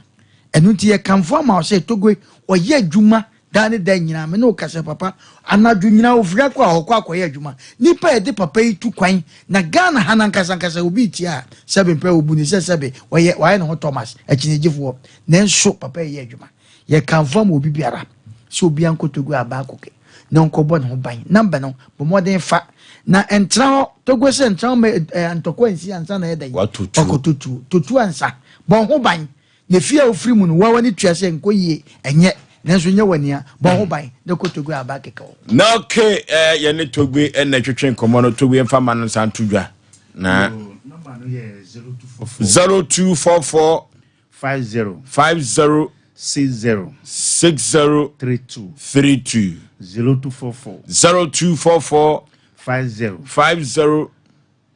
Ɛno nti yɛkamfo ama wo sɛ Togo ɔyɛ adwuma Daa ne da nyinaa, me ne wo kasa papa. Anadwo nyinaa ofiri akɔ a ɔkɔ akɔyɛ adwuma. Nipa a yɛde papa yi tu kwan na Ghana ha no ankasa ankasa obi retie a, sɛbe mpɛ obu no sɛ sɛbe ɔyɛ wayɛ ne ho Thomas, akyinnyegyefoɔ. Nanso papa yi yɛ adwuma. Yɛkamfo ama obi biara sɛ obiara nkɔ Togo aba akɔkɛ na ɔnkɔbɔ ne ho ban. Number no, bɔ mmɔden fa na ɛntena hɔ. Togo sɛ ntena hɔ ma eh, ntɔkwa nsi ansa na ɛyɛ dɛn? Watɔ tuo. Wakɔtɔ tuo. Tɔ tuo ansa. Bɔ ho ban. Na fie a wofiri mu no, wo ara w'ani tua sɛ nkɔ yie, ɛnyɛ, nanso nyɛ w'ania, bɔ ho ban na kɔ Togbe aba kɛkɛ hɔ. Na ok eh, yɛne Togbe na ɛtwetwe nkɔmmɔ no, Togbe mfa ma no nsa nto dwa na. Number no yɛ 0244. 0244. 50. 50. 60. 60. 32. 32. 0244. 0244. 50. 50.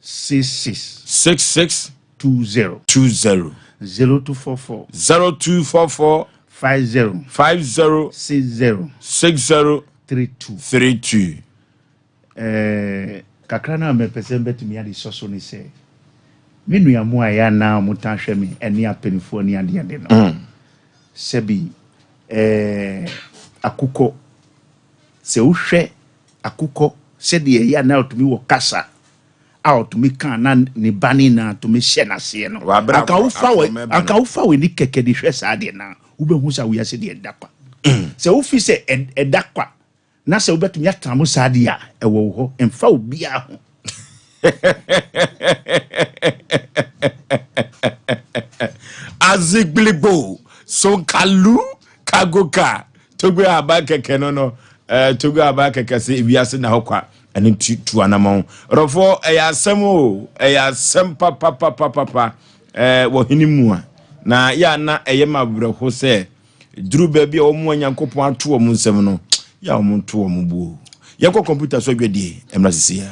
66. 66. 20. 20. 0244. 0244. 50. 50. 60. 60. 32. 32. Eh, kakra no a mepɛ sɛ mbɛtumi ade sɔ so ne sɛ me nua mu a ɛyɛ anaa ɔmo tan hwɛ me ɛne apanifoɔ ne adeade no mm. sɛbi eh, akokɔ sɛ wohwɛ akokɔ sɛdeɛ ɛyɛ anaa ɔtumi wɔ kasa a ɔtumi ka na ne ba ne na tumi hyɛ n'aseɛ no anka wofa wɔ anka wofa w'ani kɛkɛ de hwɛ saa deɛ na wobɛhu sɛ wiase deɛ ɛda kwa mm. sɛ wofi sɛ ɛda kwa na sɛ wobɛtumi atena mo saa deɛ a ɛwɔ wo hɔ mfa obiara ho. Azigblibo sonkalu kagoka Togo aba kɛkɛ no no eh, Togo aba kɛkɛ sɛ ewiase na hɔ kwa ɛno nti tu anamɔn rɔfoɔ ɛyɛ asɛm o ɛyɛ asɛm papapapapa eh, wɔ hene mu a na yɛ ana ɛyɛ ma awerɛho sɛ duru baabi a wɔn a Nyankopɔn ato wɔn nsam no yɛ a wɔn nto wɔn buo yɛkɔ kɔmputa so adwadie ɛmra sisi a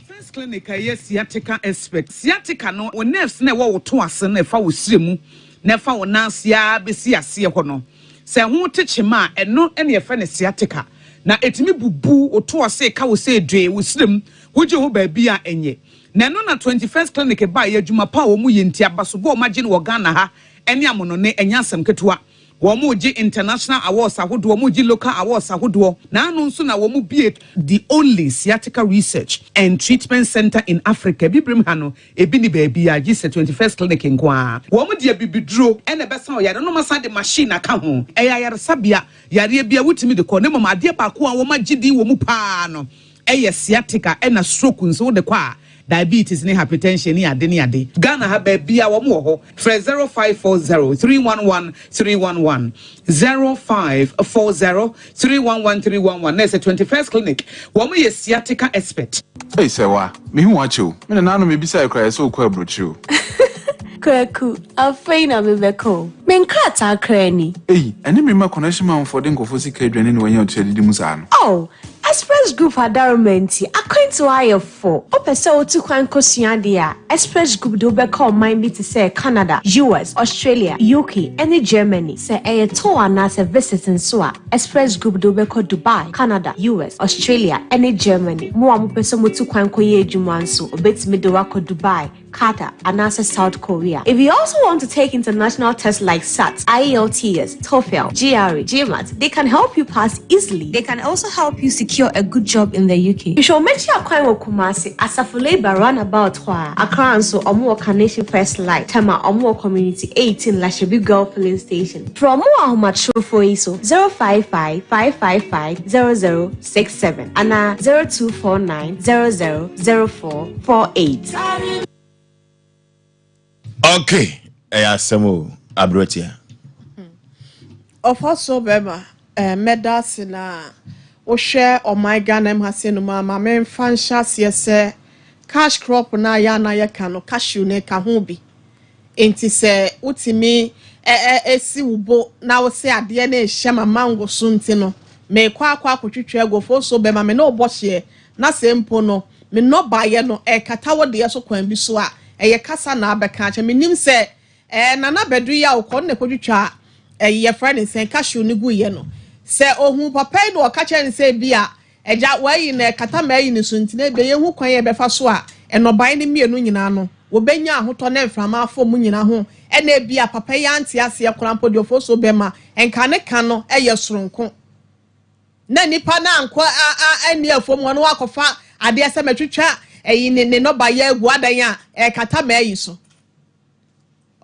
First Clinic a ɛyɛ sciatica expert. Sciatica no, wo nerves no a ɛwɔ wo to ase no a ɛfa wo srɛ mu na ɛfa wo nan ase ara bɛsi aseɛ hɔ no, sɛ ɛho te kyema a, ɛno na yɛfrɛ no sciatica. Na ɛtumi bubu wo to ase, ɛka wo sɛ dwee, wo srɛ mu, wogye ho baabi a ɛnyɛ. Na ɛno na 21st Clinic baeɛ, adwuma pa a wɔyɛ nti, abasobɔ a wɔagye no wɔ Ghana ha ne amonone, ɛnyɛ asɛm ketewa. Wɔregye international awards ahodoɔ, wɔregye local awards ahodoɔ. Naano nso na wɔbue the only sciatica research and treatment centre in Africa. Abibirem ha no, ebi nni baabiara gye sɛ 21st Clinic nko ara. Wɔde abibiduro na ɛbɛsa ɔyare no, na wɔasan de machine aka ho. Ɛyɛ ayaresabea, yareɛ biara wotumi de kɔ, na mmom adeɛ baako a wɔagye din wɔ mu pa ara no yɛ sciatica ɛna stroke nso wode kɔ a, Diabetes ne hypertension ne ade ne ade. Ghana ha baabia wɔn wɔ hɔ. Frɛ 0540 311 311, 0540 311 311 na ɛsɛ 21st Clinic. Wɔn yɛ sciatica expert. Ei Sɛwa, mehu wo akyɛ o. Me nananom mebisae koraa yɛsɛ wokɔ aburokyire o. Kwaku, afei na mebɛkɔ o. Me nkrataa koraa ni. Ei, ɛne me mma connection manfoɔ de nkurɔfoɔ sika adwane na wanya otua didi mu saa no. Oh, Express Group adaroma nti, akwantuo ayɛ fo. Wopɛ sɛ wotu kwan kɔsua adeɛ a, Express Group de wo bɛkɔ ɔman bi te sɛ Canada, US, Australia, UK, ne Germany. Sɛ ɛyɛ tour anaasɛ visit nso a, Express Group de wo bɛkɔ Dubai, Canada, US, Australia, ne Germany. Mo a mopɛ sɛ motu kwan kɔyɛ adwuma nso, wɔbɛtumi de wo akɔ Dubai, Qatar, anaasɛ South Korea. If you also want to take international tests like SAT, IELTS, TOEFL, GRE, GMAT, they can help you pass easily. They can also help you secure a good job in the UK. Hwehwɛ wɔn akyi akwan wɔ Kumasi, Asafo Labour Runabout hɔ a. Accra nso, wɔn wɔ Carnation First Light, Tema, wɔn wɔ Community 18, Lashibi Girl Filling Station. Frɛ wɔn wɔ ahomatorofo yi so, 055 555 0067 anaa 0249 000448. Okay, ɛyɛ asɛm o, aberanteɛ. Ɔfa so bɛma eh, mɛda ase na wohwɛ ɔman Ghana mu ha sei nom a ma memfa nhyɛ aseɛ sɛ cash crop no a yɛ a na yɛka no cashew no ɛka ho bi. Enti sɛ wotumi si wo bo na wose adeɛ no rehyɛ ma mango so nti no, merekɔ akɔ akɔtwitwa agu ofosuo bɛma me ne wo bɔ hyeɛ, na sɛ mpo no me nnɔbaeɛ no ɛrekata wo deɛ so kwan bi so a, ɛyɛ kasa na abɛka akyerɛ. Menim sɛ ɛɛ Nana Badu yi a ɔkɔ no na ɛkɔtwitwa ɛyi yɛfrɛ no sɛn cashew no guiɛ no, sɛ ɔhuu papa yi na ɔka kyerɛ no sɛ ebi a Agya, w'ayi no ɛkata m'ayi no so nti na ebia yɛnhu kwan a yɛbɛfa so a nnɔbae no mmienu nyinaa no wɔbɛnya ahotɔ ne mframa afa wɔn nyinaa ho ɛna ebia papa yi ante aseɛ koraa mpo deɛ ɔfosuo bɛma nka ne ka no yɛ soronko na nipa no ankɔ a anni afuom hɔ no wakɔfa adeɛ sɛ mɛtwitwa ɛyi ne ne nnɔbaeɛ agu adan a ɛkata m'ayi so.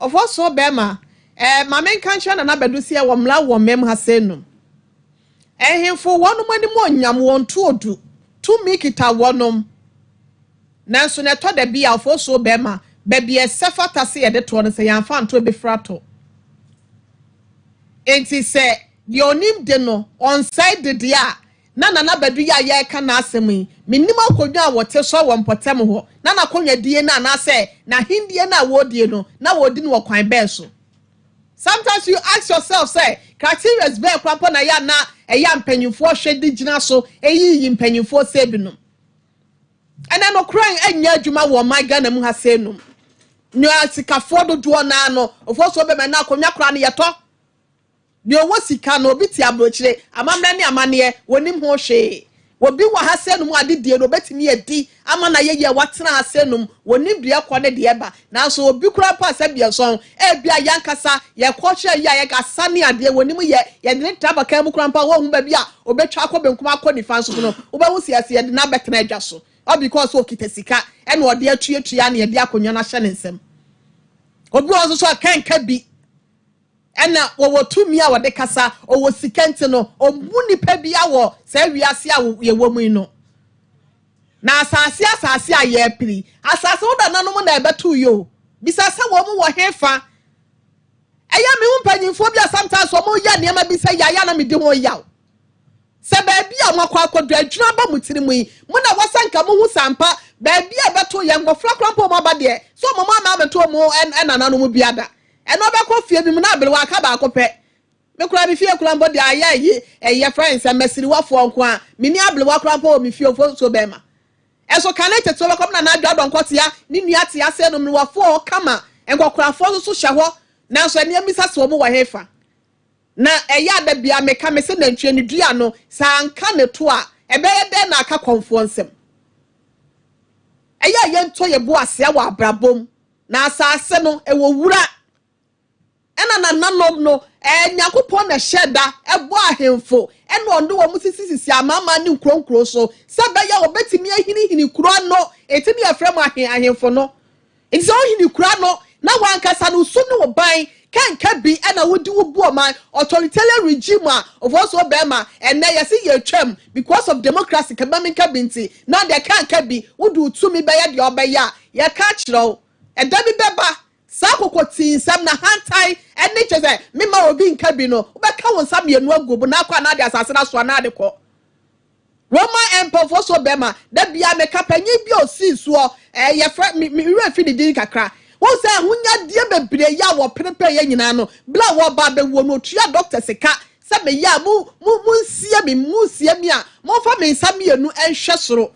Ɔfosuo bɛma, ɛɛ ma menka nkyerɛ Nana Badu sɛ yɛwɔ mmara wɔ mmam ha sɛ num. Ɛhemfo wɔnom animuonyam, wɔn tuodu, tumi kita wɔnom. Nanso na ɛtɔ da bi a ɔfosuo bɛma, baabi a ɛsɛ fata sɛ yɛde toɔ no sɛ yɛamfa anto a ɛbɛfiri atɔ. Enti sɛ deɛ ɔnim de no ɔnsɛe de deɛ a, Na Nana Badu yi a yɛreka n'asɛm yi, mennim akonnwa a wɔte so wɔ mpɔtam hɔ, na n'akonnwadie no anaasɛ n'ahendie no a wɔredie no, na wɔredi no wɔ kwan bɛn so? Sometimes you ask yourself sɛ, criterias bɛn koraa mpo na ɛyɛ a na ɛyɛ a mpanyinfoɔ hwɛ de gyina so yiyi mpanyinfoɔ sɛ binom? Ɛnɛ nokorɛ nyɛ adwuma wɔ ɔman Ghana mu ha sɛ nom. Nea sikafoɔ dodoɔ naa no, ofosuo bɛma na akonnwa koraa no yɛtɔ. Deɛ ɔwɔ sika no, obi te aburokyire, amammerɛ ne amanneɛ, wɔnnim ho hwee. Obi wɔ ha sɛɛ nom ade die no, ɔbɛtumi adi ama no ayɛ yie a watena ha sɛɛ nom, wɔnnim deɛ ɛkɔ ne deɛ ɛba. Nanso obi koraa mpo a sɛ biɛsɔn, ebia yɛn ankasa yɛn culture yi a yɛka asa ne adeɛ, wɔnnim yɛ, yɛde no tra abakan mu koraa mpo a, wɔnhu baabi a ɔbɛtwa akɔ benkum akɔ nifa nso so no, wobɛhu sɛ yɛse yɛde no abɛtena adwa so. All because ɔkita sika ɛna ɔde atuatua na yɛde akonnwa no ahyɛ ne nsam. Obi wɔ hɔ nso so a kɛnka bi. Ɛna wɔwɔ tumi a wɔde kasa, ɔwɔ sika nti no, ɔmmu nipa bia wɔ saa wiase a yɛwɔ mu yi no. Na asase asase a yɛrepere yi, asase wo nananom na ɛbɛtoo yi o. Bisa sɛ wɔn wɔ hefa. Ɛyɛ me ho mpanyinfoɔ bi a sometimes wɔn yɛ nneɛma bi sɛ yaya na medi ho yaw. Sɛ baabi a moakɔ akɔdu adwene aba mo tiri mu yi, mo na ɛwɔ sɛ nka mohu sɛ ampa baabi a ɛbɛto yɛn mmɔfra koraa mpo wɔn aba deɛ, sɛ wɔn amma ammɛto wɔn nananom bi ada. Ɛno ɔbɛkɔ fie bi mu na aberewa aka baako pɛ. Me koraa me fie koraa mpo deɛ ayɛ ayi, ɛyi yɛfrɛ no sɛ mmasiriwafoɔ nko a, menni aberewa koraa mpo wɔ me fie ofosuo bɛrima. Ɛso kane tete wobɛkɔ me nana Adwoa Dɔnkɔ tea, ne nua te ase no, mmerewafoɔ kama, nkɔkorafoɔ nso so hyɛ hɔ, nanso ɛnneɛ mmisa sɛ wɔn wɔ hefa. Na ɛyɛ a da biara meka, mese nantwie no dua no, sɛ anka ne to a, ɛbɛyɛ dɛn na aka kɔmfoɔ nsam? Ɛyɛ a yɛntɔ yɛn bo asea wɔ abrabɔ mu, na asase no, ɛwɔ wura. Ɛna nananom no, ɛɛ Nyankopɔn na ɛhyɛ da ɛbɔ ahemfo, ɛna ɔne wɔn sisisisi amanaman ne nkuro nkuro so, sɛ ɛbɛyɛ a wɔbɛtumi ahinihini kuro ano, enti ne yɛfrɛ mo ahe ahemfo no. Enti sɛ wohini kura no na w'ankasa no su ne wo ban kɛnkɛ bi na wodi wo bu ɔman authoritarian regime a ofosuo bɛɛma ɛnɛ yɛse yɛtwam because of democracy kɛbɛ menka bi nti na deɛ kɛnkɛ bi wode wo tumi bɛyɛ deɛ ɔbɛyɛ a yɛka akyerɛ wo ɛda bi bɛba saa kokotii nsɛm na hantan ɛne kyɛ sɛ mema obi nka bi no wobɛka wo nsa mmienu agu bo na akɔ anaa de asase no aso anaa de kɔ Roman Empire foɔ so bɛma, da biara meka panyin bi a osii soɔ, ɛɛ yɛfrɛ, me, me werɛ fi ne din kakra. Wohu sɛ ahonyadeɛ bebree yi a wɔpere pɛeɛ nyinaa no, berɛ a wɔreba abɛwuo no, ɔtua dɔkta sika Sɛ meyɛ a, mo, mo, monsie me, monsie me a, momfa me nsa mmienu nhwɛ soro.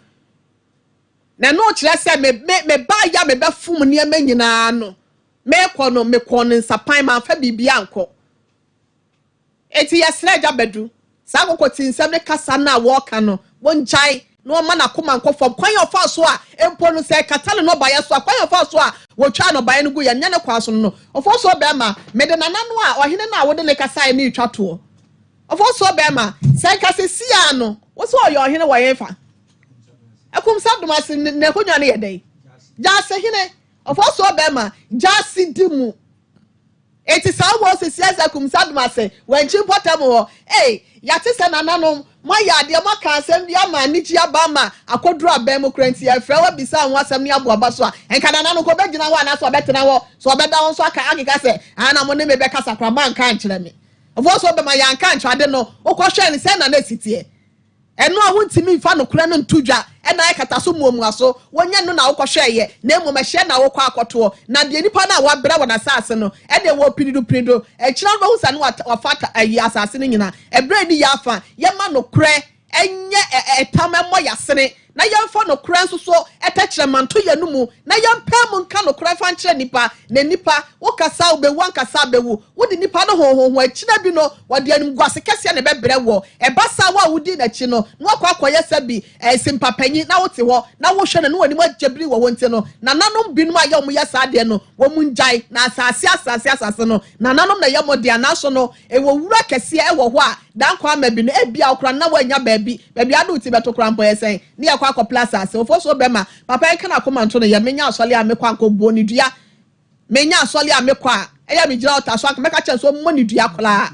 Na ɛno kyerɛ sɛ me, me, mebaeɛ a mebɛfom nneɛma nyinaa no, merekɔ no, mekɔɔ no nsapan, mamfa biribiara ankɔ. Enti yɛsrɛ Agya Badu, saa akokotinsɛm ne kasa no a wɔreka no, wɔngyae na wɔmma n'akoma nkɔ fam. Kwan a ɔfaa so a mpo no, sɛ ɛkata ne nnɔbaeɛ so a, kwan a ɔfaa so a wɔtwaa nnɔbaeɛ no guiɛ no, nyɛ ne kwan so no no. Ɔfɔnsoɔ barima, mede nana no a ɔhene no a wode no kasaeɛ no retwa toɔ. Ɔfɔnsoɔ barima, sɛ nka seesei ara no, wo sɛ ɔyɛ ɔhene wɔ hefa? Akumsa Domase n'akonnwa no yɛ dɛn? Gyaasehene. Ɔfɔnsoɔ barima, gyaase di mu. Enti saa Moses yɛ sɛ kum Sadom ase wɔ ankyi mpɔtam hɔ. Ei, yɛate sɛ nananom, moayɛ adeɛ, moaka asɛm bi ama anigyeɛ aba ama akɔduru abɛn mu koraa nti yɛrefrɛ wo abisa wo ho asɛm ne aboa ba so a, nka nananom nka ɔbɛgyina hɔ anaasɛ ɔbɛtena hɔ, sɛ ɔbɛda hɔ nso aka akeka sɛ, Aa na mo ne me bɛkasa koraa, moanka ankyerɛ me. Mfomsoɔ bɛma yɛanka ankyerɛ ade no, wokɔhwɛɛ no sɛn na na ɛsi teɛ? Ɛno a wontumi mfa nokorɛ no nto dwa na ayɛ kataso mmuamuaso, wonyɛ no na wokɔhwɛeɛ, na mmom ɛhyeɛ na wokɔ akɔtoɔ, na deɛ nnipa no a wɔabrɛ wɔn asase no deɛ wɔpinido pinido, akyire no wobɛhu sɛ na wɔafa ayi asase no nyinaa. Ɛberɛ a ɛnni yɛn afa, yɛmma nokorɛ nyɛ ɛtam mmɔ yɛn asene, na yɛmfa nokorɛ nso so tɛkyerɛma nto yɛn anomu, na yɛmpae mu nka nokorɛ mfa nkyerɛ nnipa, na nnipa, wokasa a, wobɛwu, ankasa a, bɛwu. Wode nnipa no honhonho, akyire bi no, wɔde animguase kɛseɛ na ɛbɛbrɛ woɔ. Ɛba saa a, wo a wodii n'akyi no, na woakɔ akɔyɛ sɛ bi, eh, simpa panyin, na wote hɔ, na wohwɛ no, na w'anim agye biri wɔ hɔ nti no, nananom binom a ɛyɛ wɔn yɛ saa adeɛ no, wɔn ngyae, na asase, asase, asase no, nananom na ɛyɛ mo dea, nanso no, ɛwɔ wura kɛseɛ ɛwɔ hɔ a, dankwa ama bi no, ebia wo koraa no, na woannya baabi, baabi a wode wo ti bɛto koraa mpo, ɛyɛ sɛn, ne yɛkɔ akɔpla asase, ofosuo bɛma, papa yi nka n'akoma nto no yam, menya asɔre a mekɔ a, nkɔbuo no dua. Menya asɔre a mekɔ a, ɛyɛ a megyina ɔta so anka mɛka kyerɛ no sɛ ɔmmɔ ne dua koraa.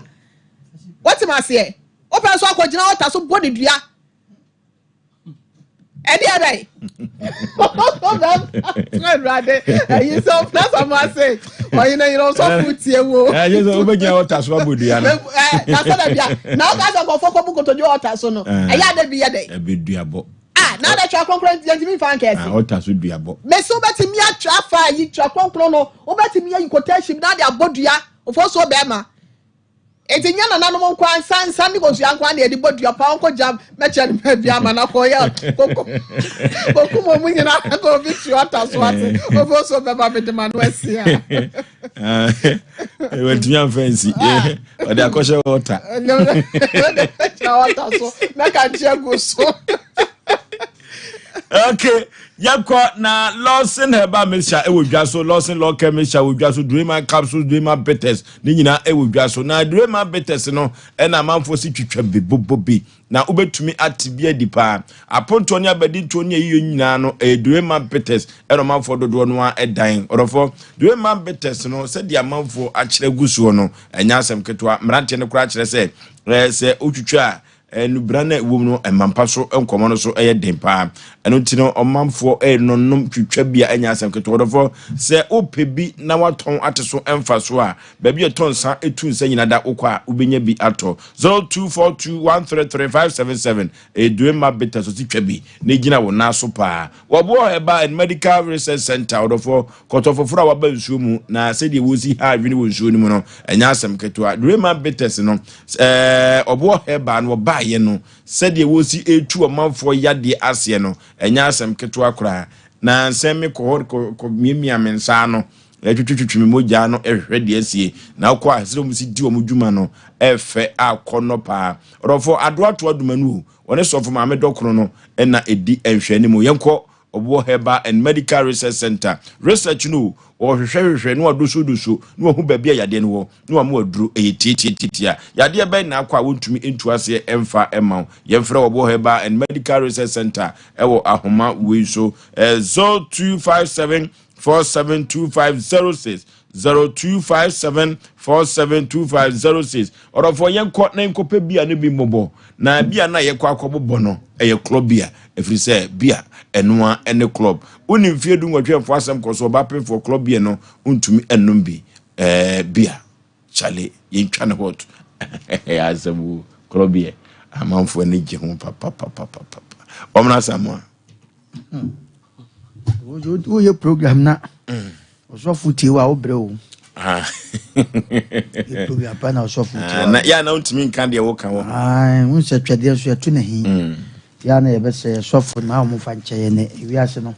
Wote me aseɛ? Wopɛ nso akɔgyina ɔta so bɔ ne dua. Ɛdeɛ bɛn? Awurade, ɛyi sɛ ɔfena sɛ mo ase, ɔyene yere ɔsɔfo tie wo. Ɛyɛ sɛ wobɛgyina ɔta so abɔ dua no. Na sɛ da bia, na woka sɛ nkɔfoɔ kɔbu kotodwe ɔta so no, ɛyɛ ada bi yɛ dɛn? Ɛbɛdua bɔ. Ah, na ada twerɛ kronkron nti yɛntumi mfa nka ɛse. Ah, ɔta so dua bɔ. Mese wobɛtumi atwerɛ afa ayi twerɛ kronkron no, wobɛtumi ayi quotation na de abɔ dua, ofosuo bɛrima. Enti nyɛ nananom nko ara nsa nsa ne kosua nko ara na yɛde bɔ dua paa ɔnkɔ gya mɛkyerɛ no baabi ama no akɔyɛ koko kokum wɔn nyinaa kɔ obi twerɛ ɔta so ase ofosuo bɛrima mede ma no asi a. Watumi amfa nsi. Ɔde akɔhyɛ ɔta. Kyerɛ ɔta so na kankye gu so. Okay, yɛkɔ na Lawson Herbal Mixture ɛwɔ dwa so, Lawson Lawcare Mixture wɔ dwa so, Dreamer Capsules, Dreamer Bitters ne nyinaa ɛwɔ dwa so. Na Dreamer Bitters no ɛna amanfoɔ si twitwa bi bobɔ bi na wobɛtumi ate bi adi paa. Apontoɔ ne abadintoɔ ne ayiyɔ nyinaa no, ɛyɛ Dueman Bitters ɛna ɔmanfoɔ dodoɔ no ara dan. Ɔdɔfoɔ, Dueman Bitters no, sɛdeɛ amanfoɔ akyerɛ agu soɔ no, ɛnyɛ asɛm ketewa. Mmeranteɛ no koraa kyerɛ sɛ, ɛɛ, sɛ wotwitwa a, nnubra no a ɛwɔ mu no, ɛma mpa so nkɔmmɔ no so yɛ den paa. Ɛno nti no, ɔmanfoɔ renonom twitwa bi a ɛnyɛ asɛm ketewa. Ɔdɔfoɔ, sɛ wopɛ bi na woatɔn ate so mfasoɔ a, baabi a ɛtɔ nsa tu nsa nyina da wokɔ a wobɛnya bi atɔ. 0242133577 Ɛyɛ Duema Bitters ɔsi twa bi na egyina wo nan so paa. Wɔboɔ Herbal and Medical Research Center ɔdɔfoɔ kɔtɔ foforɔ a waba nsuo mu na sɛdeɛ wɔsi ha adwene wɔ nsuo no mu no ɛnyɛ asɛm ketewa. Duema Bitters no ɛɛ ɔboɔ herbal no wɔbaeɛ no sɛdeɛ wɔsi etu ɔmanfoɔ yadeɛ aseɛ no ɛnyɛ asɛm ketewa koraa. Na nsɛn me kɔ hɔ kɔ kɔ miamia me nsa ano ɛtwitwitwi me mogya ano ɛhwehwɛ deɛ asie na wokɔ a sɛdeɛ wɔn si di wɔn dwuma no ɛfɛ akɔnnɔ paa. Ɔdɔfo Adoato Adumanu o, ɔne Sɔfo Maame Dɔkono no na ɛdi nhwɛanim o. Yɛnkɔ Ɔboɔ Herbal and Medical Research Centre. Research no o, wɔhwehwɛhwehwɛ na wɔadosodoso na wɔahu baabi a yadeɛ no wɔ na wɔama wo aduro. Ɛyɛ tiatiatiatia. Yadeɛ bɛn na akɔ a wɔntumi ntu aseɛ mfa mma wo? Yɛmfrɛ Ɔboɔ Herbal and Medical Research Centre wɔ ahoma wei so, 0257 472506. 0257 472506 Ɔdɔfoɔ yɛnkɔ na yɛnkɔpɛ bia no bi mmɔbɔ na bia no a yɛkɔ akɔbobɔ no ɛyɛ club bia ɛfiri sɛ bia ɛnoa ɛne club wone mfeɛ du nwɔtwe mfo asɛm kɔ so ɔba pemfoɔ club bia no wontumi ɛnom bi ɛɛ bia kyale yɛntwa ne hot ɛyɛ asɛm wo club bia amanfoɔ ani gye ho papapapapapa ɔmena Samoa Woyɛ program na ɔsɔfo tie wo a wobrɛ o. Ah. Yɛ program pa na ɔsɔfo ti ah, na yɛ na wontumi nka deɛ woka wɔ ho. Wo sɛ twɛdeɛ nso yɛto no hi. Yɛ na yɛbɛsɛ sɔfo na wɔn fa nkyɛ yɛ ne ewiase no.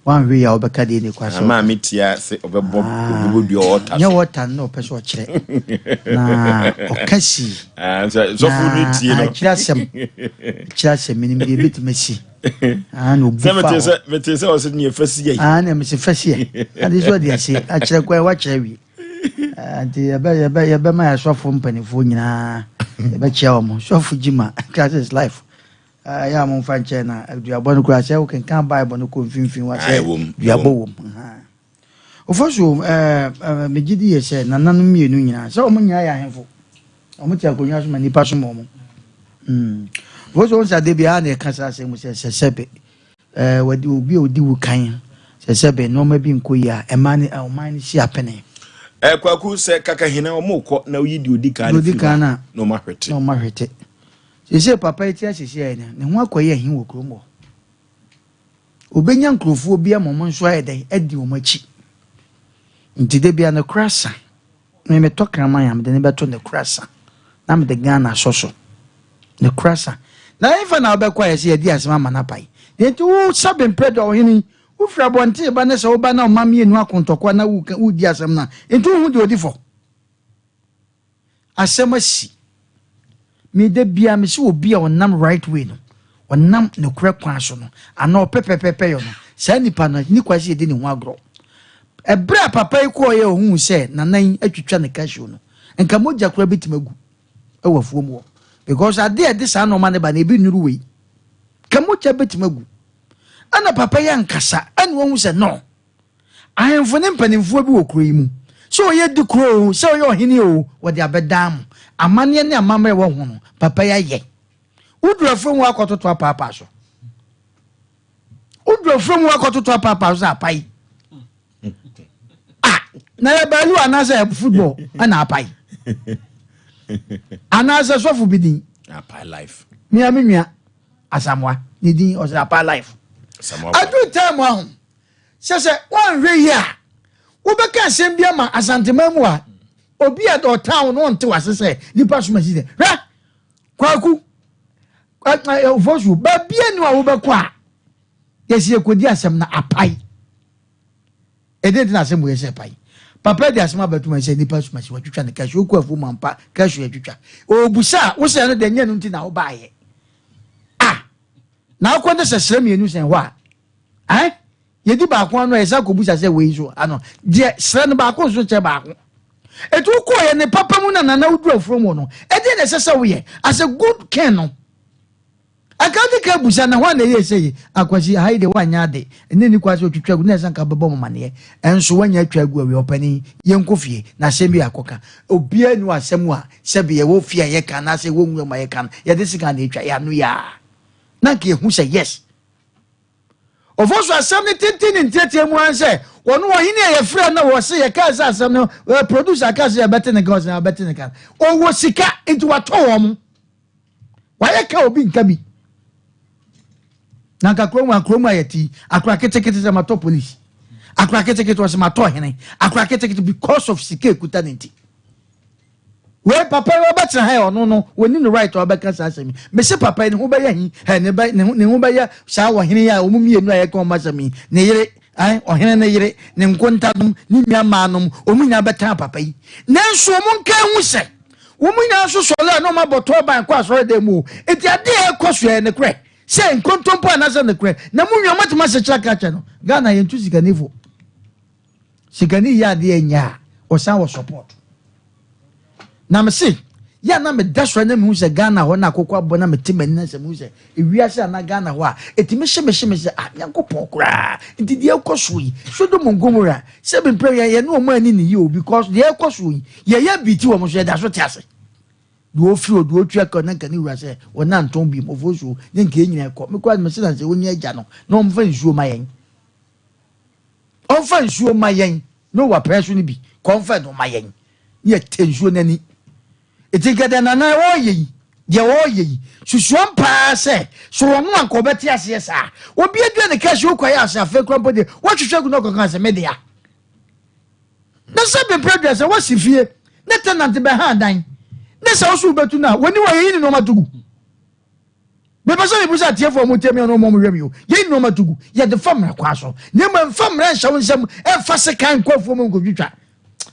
Wanhwɛ yie a wobɛka deɛ ɛnni kwa sɛ ɔka. Maame tia sɛ ɔbɛbɔ ɔbɛbɔ dua ɔɔta so. Nyɛ ɔɔta no na ɔpɛ sɛ ɔkyerɛ. Na ɔka si. Ah, sɔfo no tie no. Akyerɛ asɛm. Akyerɛ asɛm menim deɛ ɛbɛtumi asi. Ah, na obu fa hɔ. Sɛ mete sɛ ɔsɛ neɛ fa si yɛ. Ah, na mese fa si yɛ. Ade sɛ ɔde ase akyerɛ kwan wakyerɛ wie. Ah, nti yɛbɛ yɛbɛ yɛbɛma yɛ sɔfo mpanimfoɔ nyinaa yɛbɛkyia wɔn. Sɔfo Jima, Christ is life. Ɛyɛ a momfa nkyɛ na duabɔ no koraa sɛ wokenkan Bible no kɔ mfimfini wa sɛ duabɔ wom. Ofa so megye di yɛ sɛ nananom mmienu nyinaa sɛ wɔn nyinaa yɛ ahemfo. Wɔn te akonnwa so ma nnipa som wɔn. Ofa so wɔn sɛ ade biara na ɛka saa asɛm mu sɛ sɛ sɛbe wɔde obi a odi wo kan sɛ sɛbe nneɛma bi nkɔ yi a ɛma ne ɔman no si apene. Kwaku sɛ kakahina wɔn kɔ na oyi deɛ odi kan no firi hɔ na wɔn ahwete. Na wɔn ahwete. Seesei papa yi te ase seesei no, ne ho akɔyɛ ahi wɔ kurom hɔ. Obenya nkurɔfoɔ bi ama wɔn nso ayɛ dɛn adi wɔn akyi. Nti da bia ne kora sa. Me metɔ kraman a mede ne bɛto ne kora sa na mede Ghana asɔ so. Ne kora sa. Na ɛmfa na wobɛkɔ a yɛsɛ yɛdi asɛm ama no apae. Deɛ nti wo sɛbe mprɛ dɔ ɔhene yi, wofiri abɔnten ba ne sɛ woba na ɔma mmienu ako ntɔkwa na wodi asɛm no a, nti wohu deɛ ɔdi fɔ. Asɛm asi. Me da biara me se obi a ɔnam right way no, ɔnam nokorɛ kwan so no, anaa ɔpɛ pɛpɛpɛ yɔ no, saa nipa no, nni kwan sɛ yɛdi ne ho agorɔ. Ɛberɛ a papa yi kɔɔeɛ a ɔhuu sɛ nana yi atwitwa ne cashew no, nka mogya koraa bɛtumi agu wɔ afuom hɔ. Because adeɛ a ɛde saa nnoɔma no ba no, ebi nnuru wei. Nka mogya bɛtumi agu. Ɛna papa yi ankasa, ɛna wahu sɛ no, Ahemfo ne mpanimfoɔ bi wɔ kuro yi mu, sɛ ɔyɛ dikuro oo, sɛ ɔyɛ ɔhene oo, wɔde abɛdan mo. Amanneɛ ne amammerɛ a ɛwɔ ho no, papa yi ayɛ. Woduru afuom hɔ akɔtoto apaapaa so. Woduru afuom hɔ akɔtoto apaapaa so sɛ apae. Ah, na yɛ baalu anaasɛ football ɛna apae. Anaasɛ sɔfo bi din. Apae life. Mea me nua Asamoah ne din ɔsɛ apae life. Aduru time aho. Sɛ sɛ woanhwɛ yie a, wobɛka asɛm bi ama Asanteman mu a, obi a ɔtan wo no ɔnte w'ase sɛ nipa som asi sɛ hwɛ kwaku ofosuo baabi ani a wobɛkɔ a yɛsi yɛkɔdi asɛm na apae ɛdɛn nti na asɛm wei sɛ pae papa de asɛm abɛto sɛ nipa som asi watwitwa ne kasi okɔ afuo mu ampa kasi atwitwa ɔbusa a wosɛ no deɛ nyɛ no nti na wobaayɛ a na akɔ ne sɛ srɛ mmienu sɛn hɔ a Ɛn, yɛdi baako ano a, yɛsan kɔbusa sɛ wei nso ano. Deɛ srɛ no baako nso kyɛ baako. Ɛti wokɔɔyɛ ne papa mu na nana woduru afuo mu no, ɛdeɛ na ɛsɛ sɛ woyɛ as a good king no. Anka wode ka busa na hɔ na ɛyɛ sɛ yi akwasi ha yi deɛ woanyɛ ade ɛne ni kwa sɛ otwitwa gu na ɛsɛ nka bɛbɔ mo maneɛ ɛnso woanya atwa agu awie ɔpani yɛnkɔ fie na asɛm bi akɔka obiara ni asɛm a sɛbi ɛwɔ fie a yɛka anaasɛ ɛwɔ nwura mu a yɛka no yɛde sika na ɛtwa yɛ ano yɛ a na nka yɛhu sɛ yes Ofosu asɛm no tenten ne ntiatia mu ara sɛ wɔn ɔhene a yɛfrɛ no wɔ se yɛkaa sɛ asɛm no eh, producer kaa sɛ yɛbɛte ne nka ɔsɛ yɛbɛte ne nka ɔwɔ sika nti watɔ wɔn mo wayɛ ka obi nka bi na nka kurom a kurom a yɛte akora ketekete sɛ matɔ police akora ketekete ɔsɛ matɔ hene akora ketekete because of sika ekuta ne nti. Wei papa yi ɔbɛtena ha yɛ ɔno no wɔni no right a ɔbɛka saa asɛm yi mese papa yi ne ho bɛyɛ hi ɛ ne bɛ ne ho ne ho bɛyɛ saa ɔhene yi a wɔn mmienu a yɛka wɔn asɛm yi ne yere ɛ ɔhene ne yere ne nkontanom ne nua mmaanom wɔn nyinaa bɛtan papa yi nanso wɔn nka ehu sɛ wɔn nyinaa nso sɔre a na wɔn abɔ tɔɔban kɔ asɔre dan mu o eti adeɛ a ɛkɔ so yɛ ne korɛ sɛ nkontompo anaasɛ ne korɛ na mu nua mɔtoma asekyerɛ ka kyɛ no Ghana yɛn tu sikanifo. Sikani yɛ adeɛ nyɛ a ɔsan wɔ support. Na me se yɛ a na me da sɔre na mehu sɛ Ghana hɔ na akokɔ abɔ na mete m'ani na sɛ mehu sɛ ewiase ana Ghana hɔ a ɛtumi hye me hye me sɛ ah Nyankopɔn koraa nti deɛ ɛkɔ soɔ yi Sodom and Gomorrah sɛ mempɛ yɛ yɛne wɔn ani ne yie o because deɛ ɛkɔ soɔ yi yɛyɛ bi ti wɔn so yɛda so te ase deɛ ɔfiri o deɛ ɔtua ka na nka ne wura sɛ wɔn antɔn bi mu ɔfoɔ suo ne nka yɛn nyinaa kɔ me koraa mese na sɛ wɔnyɛ agya no na wɔmfa nsuo ma yɛn Ɔmfa nsuo mma yɛn, Noa pɛn so no bi, kɔ ɔmfa no mma yɛn, ne yɛtɛ nsuo no ani. Enti nka deɛ Nana ɔreyɛ yi, deɛ ɔreyɛ yi, susuam paa sɛ, so ɔno anka ɔbɛte aseɛ saa? Obi adua ne cash wokɔ ayɛ ase afei koraa mpo deɛ, woatwitwa agu na ɔkɔka sɛ me dea. Na sɛ bepɛ dua sɛ woasi fie ne tenant bɛha dan ne sɛ wo so wobɛtu no a, wɔni hɔ a yɛyi ne nneɛma to gu. Mepɛ sɛ mebusa atiefoɔ a wɔtie me ne wɔn a wɔhwɛ me o, yɛyi nneɛma to gu, yɛde fa mmara kwan so. Na mmom ɛmfa mmara nhyɛ wo nsam, ɛmfa sekan nkɔ afuo mu nkɔtwitwa.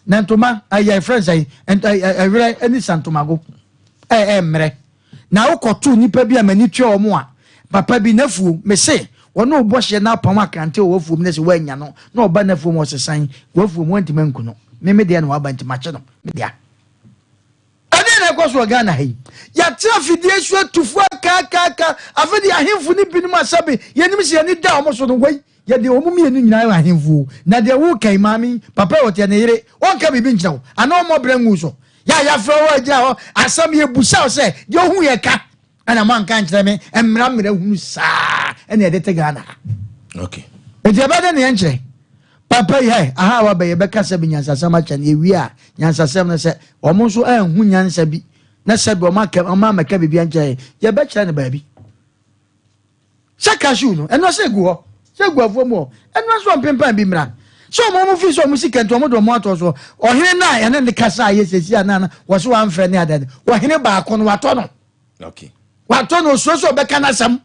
Na ntoma, ɛyɛ ɛfrɛ sɛ ɛwerɛ ne santomago, ɛyɛ mmerɛ. Na wokɔto nnipa bi a m'ani tua wɔn a, papa bi n'afuo, mese, wɔne wo bɔ hyeɛ na apam akrante wɔ w'afuom na sɛ woannya no na ɔba n'afuom ɔsesan w'afuom woantumi anku no. Me me deɛ na waba nti makye no, me dea. Ɛdeɛn na ɛkɔ so wɔ Ghana ha yi? Yɛatena afidie so atu fo akaakaaka, afei deɛ ahemfo no binom a sɛbe yɛnim sɛ yɛn ani da wɔn so no, wei, yɛde wɔn mmienu nyinaa yɛ ahemfo o. Na deɛ woreka yi, maame yi, papa yi ɔteɛ ne yere, ɔnka biribi nkyerɛ wo, anaa ɔmmɔ brɛ ngu wo so. Yɛ a yɛafrɛ wo agyina hɔ, asɛm yɛbusa wo sɛ, deɛ wohu yɛ ka, ɛna moanka ankyerɛ me, mmara mmara hunu saa ɛna yɛde te Ghana ha. Okay. Nti ɛbɛyɛ dɛ ne yɛnkyerɛ. Papa yi hɛ, aha a waba yi yɛbɛka sɛbi nyansasɛm akyɛ no, yɛwie a, nyansasɛm no sɛ wɔn nso anhu nyansa bi na sɛbi wɔn aka wɔn ammɛka biribi ankyerɛ yɛn, yɛbɛkyerɛ no baabi. Sɛ cashew no, ɛno sɛ egu hɔ, sɛ egu afuo mu hɔ, ɛno nso ɔmpempan bi mmra. Sɛ wɔn wɔn fi sɛ wɔn sika nti wɔn de wɔn atɔ so, ɔhene no a yɛne ne kasa a yɛ sɛsi a na na wɔso wɔamfrɛ ne adade, ɔhene baako no watɔ no. Okay. Watɔ no osuro sɛ ɔbɛka n'asɛm.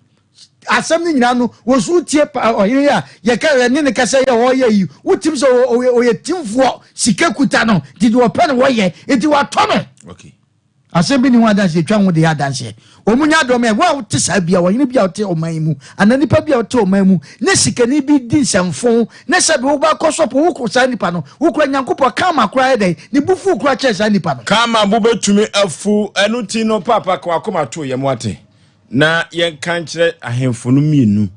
Asɛm no nyinaa no wɔsu tie ɔhene yi a yɛka yɛne ne kasa yi a ɔyɛ yi wotim sɛ ɔyɛ timfoɔ sika kuta no nti deɛ ɔpɛ no wɔyɛ nti watɔ no. Okay. Asɛm bi ni ho adanseɛ twa ho de yɛ adanseɛ. Wɔn nya dɔm ɛ, wo a wote saa bia, ɔhene bi a wote ɔman yi mu, anaa nipa bi a wote ɔman mu, ne sikani bi di nsɛmfo, ne sɛbi wo ba kɔ sɔpo, wo ko saa nipa no, wo kura Nyankopɔn, karma koraa yɛ dɛn, ne bo fuw koraa kyɛn saa nipa no. Karma bo bɛtumi afu, ɛno nti no paapa ka wakoma to yam wate, na yɛnka nkyerɛ ahemfo no mmienu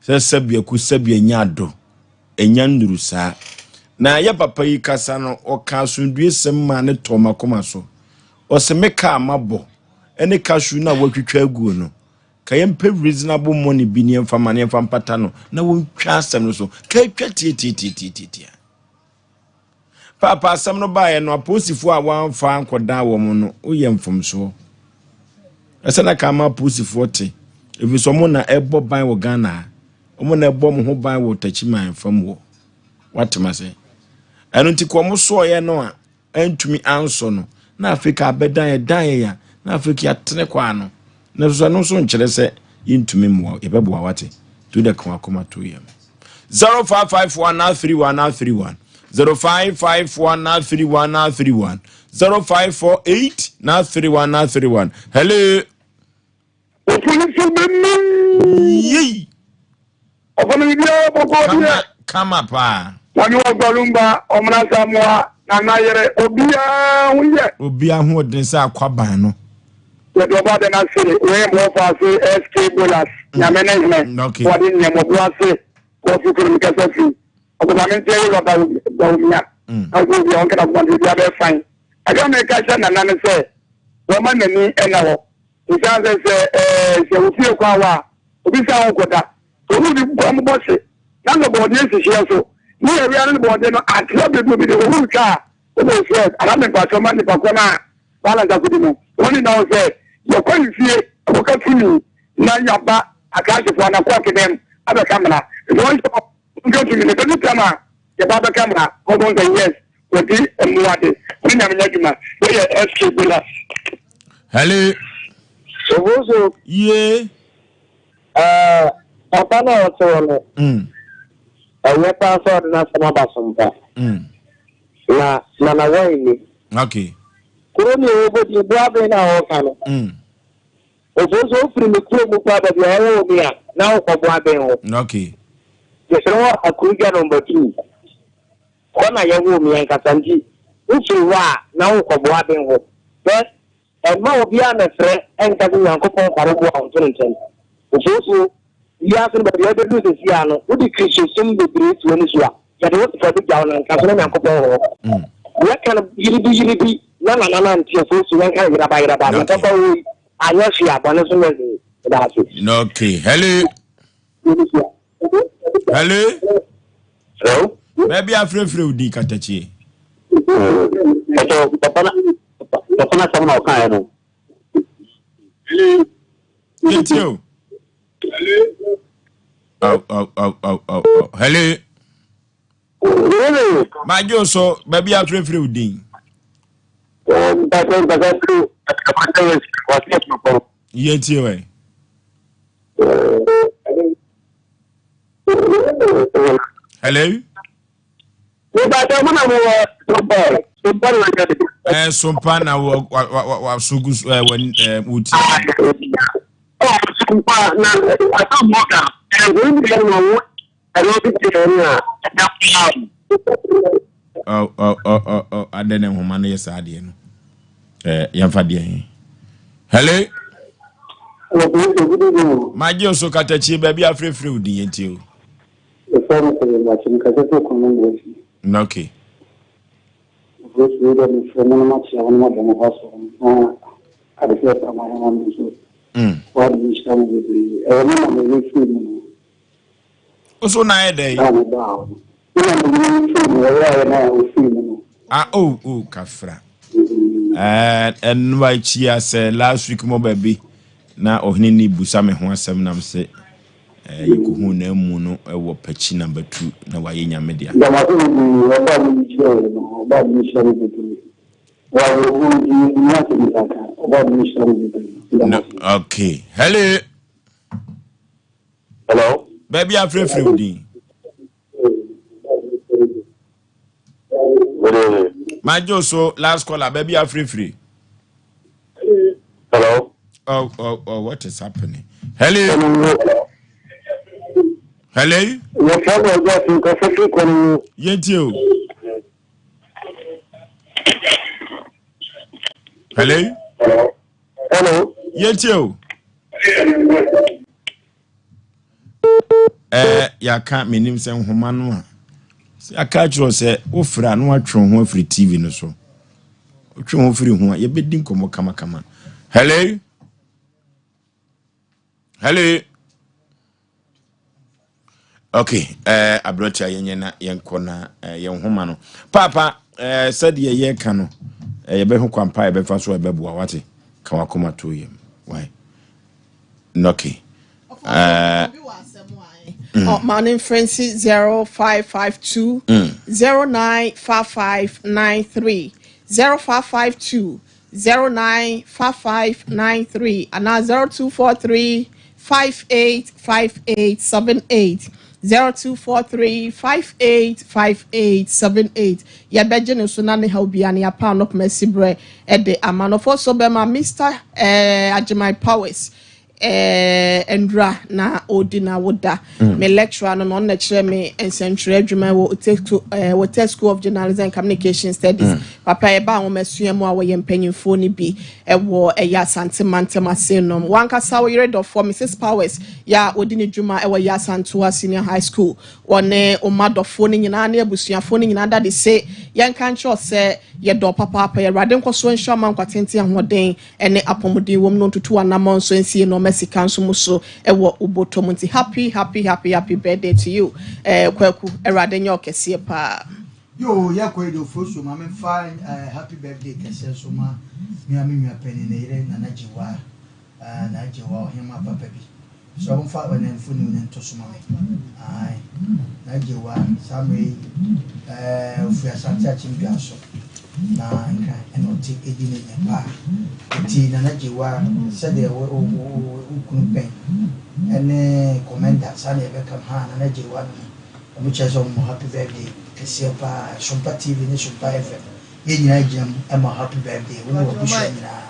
sɛ sɛbi aku sɛbi anya ado. Ɛnya nnuru saa. Na yɛ papa yi kasa no, ɔka asomdwoesɛm maa ne tɔɔ m'akoma so. Ɔse me kaa mabɔ ne cashew no a watwitwa aguo no, ka yɛmpɛ reasonable money bi ne yɛmfa ma no yɛmfa mpata no na wɔntwa asɛm no so. Ka atwa tiatiatiatiatia. Paapa asɛm no baeɛ no, apolisifoɔ a wɔamfa ankɔdan wɔn no, woyɛ mfomsoɔ. Ɛsɛ na ka ama apolisifoɔ te, ɛfiri sɛ wɔn na ɛbɔ ban wɔ Ghana ha. Wɔn na ɛbɔ wɔn ho ban wɔ Takyiman fam hɔ. Woate m'ase? Ɛno nti ka wɔn sɔeɛ no a, antumi ansɔ no, na afei ka abɛdan yɛ dan yɛ a, na afei ka yɛatene kɔ ano. Nanso ɛno nso nkyerɛ sɛ yɛntumi mmoa wo, yɛbɛboa wate. To the ka wakoma to yam. 0551 931 931 0551 931 931 0548 931 931 Hello. Opolisi bɛ Yei. Ɔfɔlɔ bibiara bɔkɔ deɛ. Kama paa. Mami wɔ Gbalumba, Ɔmena Samoa, Nana Yere, obiara ho yɛ. Obiara ho ɔden sɛ akwaban no. Yɛde ɔba de n'ase, wei mbɔ ɔfa ase SK Bolas, Nyame ne hene. Okay. Wɔde nneɛma ase, wɔfi kurom kɛsɛ fi. Ɔbɛba me nkyɛn yɛ Bawumia. Na ɔbɛ obi a ɔnkɛda kɔma de obiara bɛyɛ fan. Adeɛ a meka kyerɛ Nana ne sɛ, wɔma n'ani ɛna hɔ. Esiane sɛ sɛ ɛɛ sɛ ofie kɔ awa a, obi san ho kɔda. Sɛ obi de kɔm bɔ hye na sɛ bɔɔdeɛ si hyeɛ so ne awia no ne bɔɔdeɛ no atrɛ bebree obi de owu twa a, wobɛ sɛ anaa mempakyɛw ma nipa korɔ no a balance akɔdi no. Wɔn nyinaa wɔ sɛ yɛkɔ ne fie ɛkɔka tumi na yaba akrahyefoɔ anaa kɔɔto dɛm abɛka mmara. Nti wɔn nhyɛ nka tumi no bɛdu tam a yɛba abɛka mmara na wɔbɛhu sɛ yes wɔdi mmoa de wɔne nyame nyɛ adwuma. Wei yɛ SK Bolas. Hello. Oboso. Yie. Ɛɛ papa na ɔte hɔ no. Ɛyɛ paa sɛ ɔde n'asɛm aba so mpa. Na nana wɔn ni. Okay. Kuro ni ɔwɔ di buaben na ɔka no. Oboso ofiri mi kuro mu pa baabi a ɔwɔ mi a na ɔkɔ buaben hɔ. Okay. Yɛsrɛ wɔ Akurugya number 2. Hɔ na yɛwoo me ankasa nti wofiri hɔ a na wokɔ Boaben hɔ. Hwɛ, mma obiara mmɛfrɛ nka sɛ Nyankopɔn fa wo boa wo nto ne nkyɛn. Ofosuo, wiase no baabi a wobɛduru seesei ara no, wode Kristosom bebree si w'ani so a, yɛde wo sefa bɛgya wo na nka so na Nyankopɔn wɔ hɔ. Yɛka no yiribi yiribi na nana no ante Ofosuo, yɛnka no yeraba yeraba, na papa wɔ yi anyɛ hwee a, bɔne nso nyɛ hwee. Meda ase. Okay, hello. Hello. Hello. Baabi afrɛfrɛ wo din katakyie. Ɛtɔ papa na papa na asɛm na ɔkaeɛ no. Yɛtie o. Aw aw aw aw aw. Hello. Magye wo so baabi a frɛfrɛ wo din. Yɛtie wɛ. Hello? Eh, sompa na wɔ wa wa wa so gu so eh wɔ eh wo ti. Sompa na asam hɔ ka. Eh, wo ni na wo ɛno bi ti na ɛda paa. Oh oh oh oh oh adɛn na nhoma no yɛ saa adeɛ no. Eh, yɛmfa deɛ he. Hello? Magye so katakyie baabi afrɛfrɛ wo din yɛntie o. Ɛfɔ no sɛ yɛbakye no kasa sɛ kwan mu asi. Na okay. Grace wei dɛ mefrɛ mo no makyea wo no mada mo hɔ asɔre no na ade sɛ ɛfa ma yɛma me nso. Wade nhyira mo bebree. Ɛwɔ me na meyɛ firi mu no. Wo so na ayɛ dɛn? Na mebaa hɔ no. Me na meyɛ firi mu ɛyɛ ayɛ na ɔfiri mu no. Ah oh oh kafra. Ɛno akyi a sɛ last week mo baabi na ɔhene ni busa me ho asɛm nam se yɛkɔhuu n'amu no wɔ pakyi number 2 na wayɛ nyame dea. Damase bebree ɔbaa mi nhyira yɛ no ɔbaa mi nhyira mi bebree wayɛ hu nti mi ase mi kaka ɔbaa mi nhyira mi bebree. No, okay. Hello. Hello. Baabi afrɛfrɛ wo din. Magye so last caller baabi afrɛfrɛ. Hello. Oh, oh, oh, what is happening? Hello. Hello. Yɛntie o. Hello. Hello. Yɛntie o. Ɛɛ yɛaka menim sɛ nhoma no a sɛ aka akyerɛ sɛ wofrɛ a na watwe wo ho afiri tv no so wotwe ho firi ho a yɛbɛdi nkɔmmɔ kamakama hello hello ok eh, aberɛte a yɛnyɛ na yɛnkɔ na eh, yɛn nhoma no paapa eh, sɛdeɛ yɛka no eh, yɛbɛho kwampa a yɛbɛfa so a ɛbɛboa wate ka wakoma to yam why nɔke eh, Ma ne mfrɛ nsi 0552 095593 0552 095593 anaa 0243 585878 0243 585878 yɛbɛgye ne so na ne haw bia ne yɛapaa no koma si berɛ de ama no fo so bɛma Mr. Eh, Agyemai Powers eh, ndura na ɔredi na woda mm. me lecturer no na ɔno na kyerɛ me nsɛntwerɛ adwuma wɔ Otec eh, Otec School of Journalism and Communication Studies mm. papa ɛba a wɔn asua mu a wɔyɛ mpanyinfoɔ no bi ɛwɔ ɛyɛ Asante mantam ase nom wankasa wo yere dɔfoɔ Mrs Powers yɛ a ɔdi ne dwuma ɛwɔ yɛ Asantewa Senior High School wɔne ɔma dɔfoɔ no nyinaa ne abusuafoɔ no nyinaa da de se yɛnka nkyerɛ sɛ yɛdɔ papaapa yɛ Awurade nkɔsoɔ nhyɛ ɔma nkwatenten ahoɔden ne apɔmuden wom no ntutu anamɔn nso nsie nnoɔma sika nso mu so wɔ wo bɔtɔ mu nti happy happy happy happy birthday to you eh, Kwaku Awurade nyɛ ɔkɛseɛ paa. Yoo yɛ kɔ yi de ofuro so ma me nfa eh, happy birthday kɛseɛ nso ma me a me nua panin ne yere Nana Gyewaa eh, Nana Gyewaa ɔhemaa papa bi. Sɛ wɔmfa wɔn mfoni no nto so ma me. Ae, N'agyewa, saa mmerɛ yi, ɛɛ, ɔfiri Asante Akyem Dwaso, na Nkran ɛna ɔte ɛdi ne ne paa. Nti Nana Gyewa, sɛdeɛ wo, wo, wo, wo kunu bɛn ɛne Kɔmɛnda, saa na yɛbɛka no, haa, Nana Gyewa no no, wɔn kyerɛ sɛ wɔn happy birthday kɛseɛ paa, Sompa TV ne Sompa FM, yɛn nyinaa gyina mu ɛma happy birthday, wo ne w'abusua nyinaa,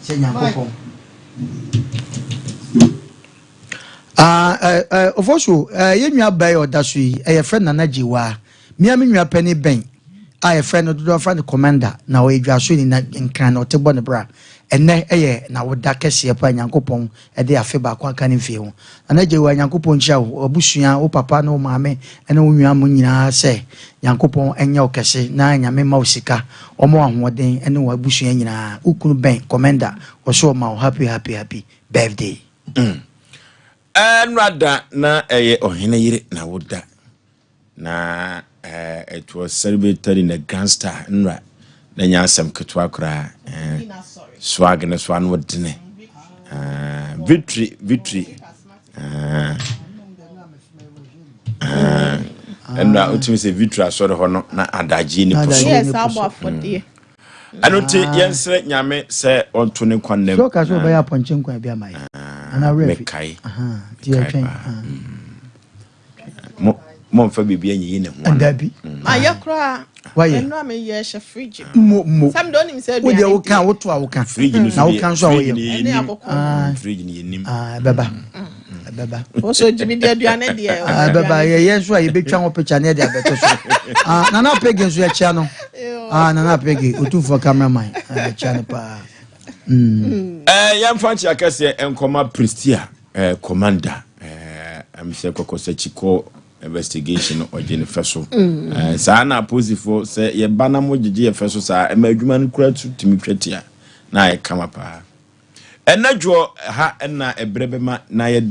sɛ Nyankopɔn. Ah, eh, eh, Ofosu, eh, yɛn nua baa yi a ɔda so yi, eh, yɛfrɛ no Nana Gyewaa. Me ara me nua panin bɛn a yɛfrɛ no dodoɔ frɛ no Commander, na ɔyɛ Dwaasoni na Nkran na ɔte bɔ ne bra. Ɛnnɛ yɛ n'awoda kɛseɛ paa, Nyankopɔn de afe baako aka ne mfie ho. Nana Gyewaa, Nyankopɔn nhyira wo, w'abusua, wo papa ne wo maame ne wo nua mo nyinaa sɛ Nyankopɔn nyɛ wo kɛse na Nyame mma wo sika, ɔmma wo ahoɔden ne w'abusua nyinaa. Wo kunu bɛn, Commander, Ɔsɛ ɔma wo happy happy happy birthday. Mm. Ɛnora da na ɛyɛ ɔhene yere na woda na eh, it was celebrated in a grand style nnora na nya asɛm ketewa koraa eh, swag no so ano dene eh, victory victory eh, eh, Ɛnura wotumi sɛ Victory asɔre hɔ no na adagye ne po so. Yɛ saa bɔ afɔdeɛ. Ɛno nti yɛnsrɛ Nyame sɛ ɔnto ne nkwa nnam. Sɛ ɔka sɛ ɔbɛyɛ apɔnkye nkwan bi ama yɛ. Anaa werɛ afi. Mekae. Nti yɛtwɛn. Mo momfa biribi anyiyi ne ho ano. Dabi. Ayɛ koraa. Wayɛ. Ɛno a meyɛ hyɛ fridge. Mo mo. Sɛm de onim sɛ aduane. Wo deɛ woka woto a woka. Fridge no Na woka nso a fridge woyɛ. no Ɛne yɛnim. akokɔ. Fridge no yɛnim. Ɛbɛba. Ɛbɛba. Wo so gyimi di aduane deɛ. Ɛbɛba yɛyɛ nso a yɛbɛtwa ho picture ne yɛde abɛto so. Ah, Nana Peggy nso yɛkyia no. Ah, Nana Peggy, otumfoɔ cameraman. Yɛkyia no paa. Yɛmfa nkyea kɛseɛ nkɔma Pristia commander ɛm sɛ kɔkɔsakyi kɔ investigation no ɔgye ne fɛ so. Saa na apolisifoɔ sɛ yɛba na mo gyegye yɛ fɛ so saa ɛma adwuma no kura so tumi twa tia na ayɛ kama paa. Ɛnɛ dwoɔ ha ɛna ɛberɛ bɛma na yɛde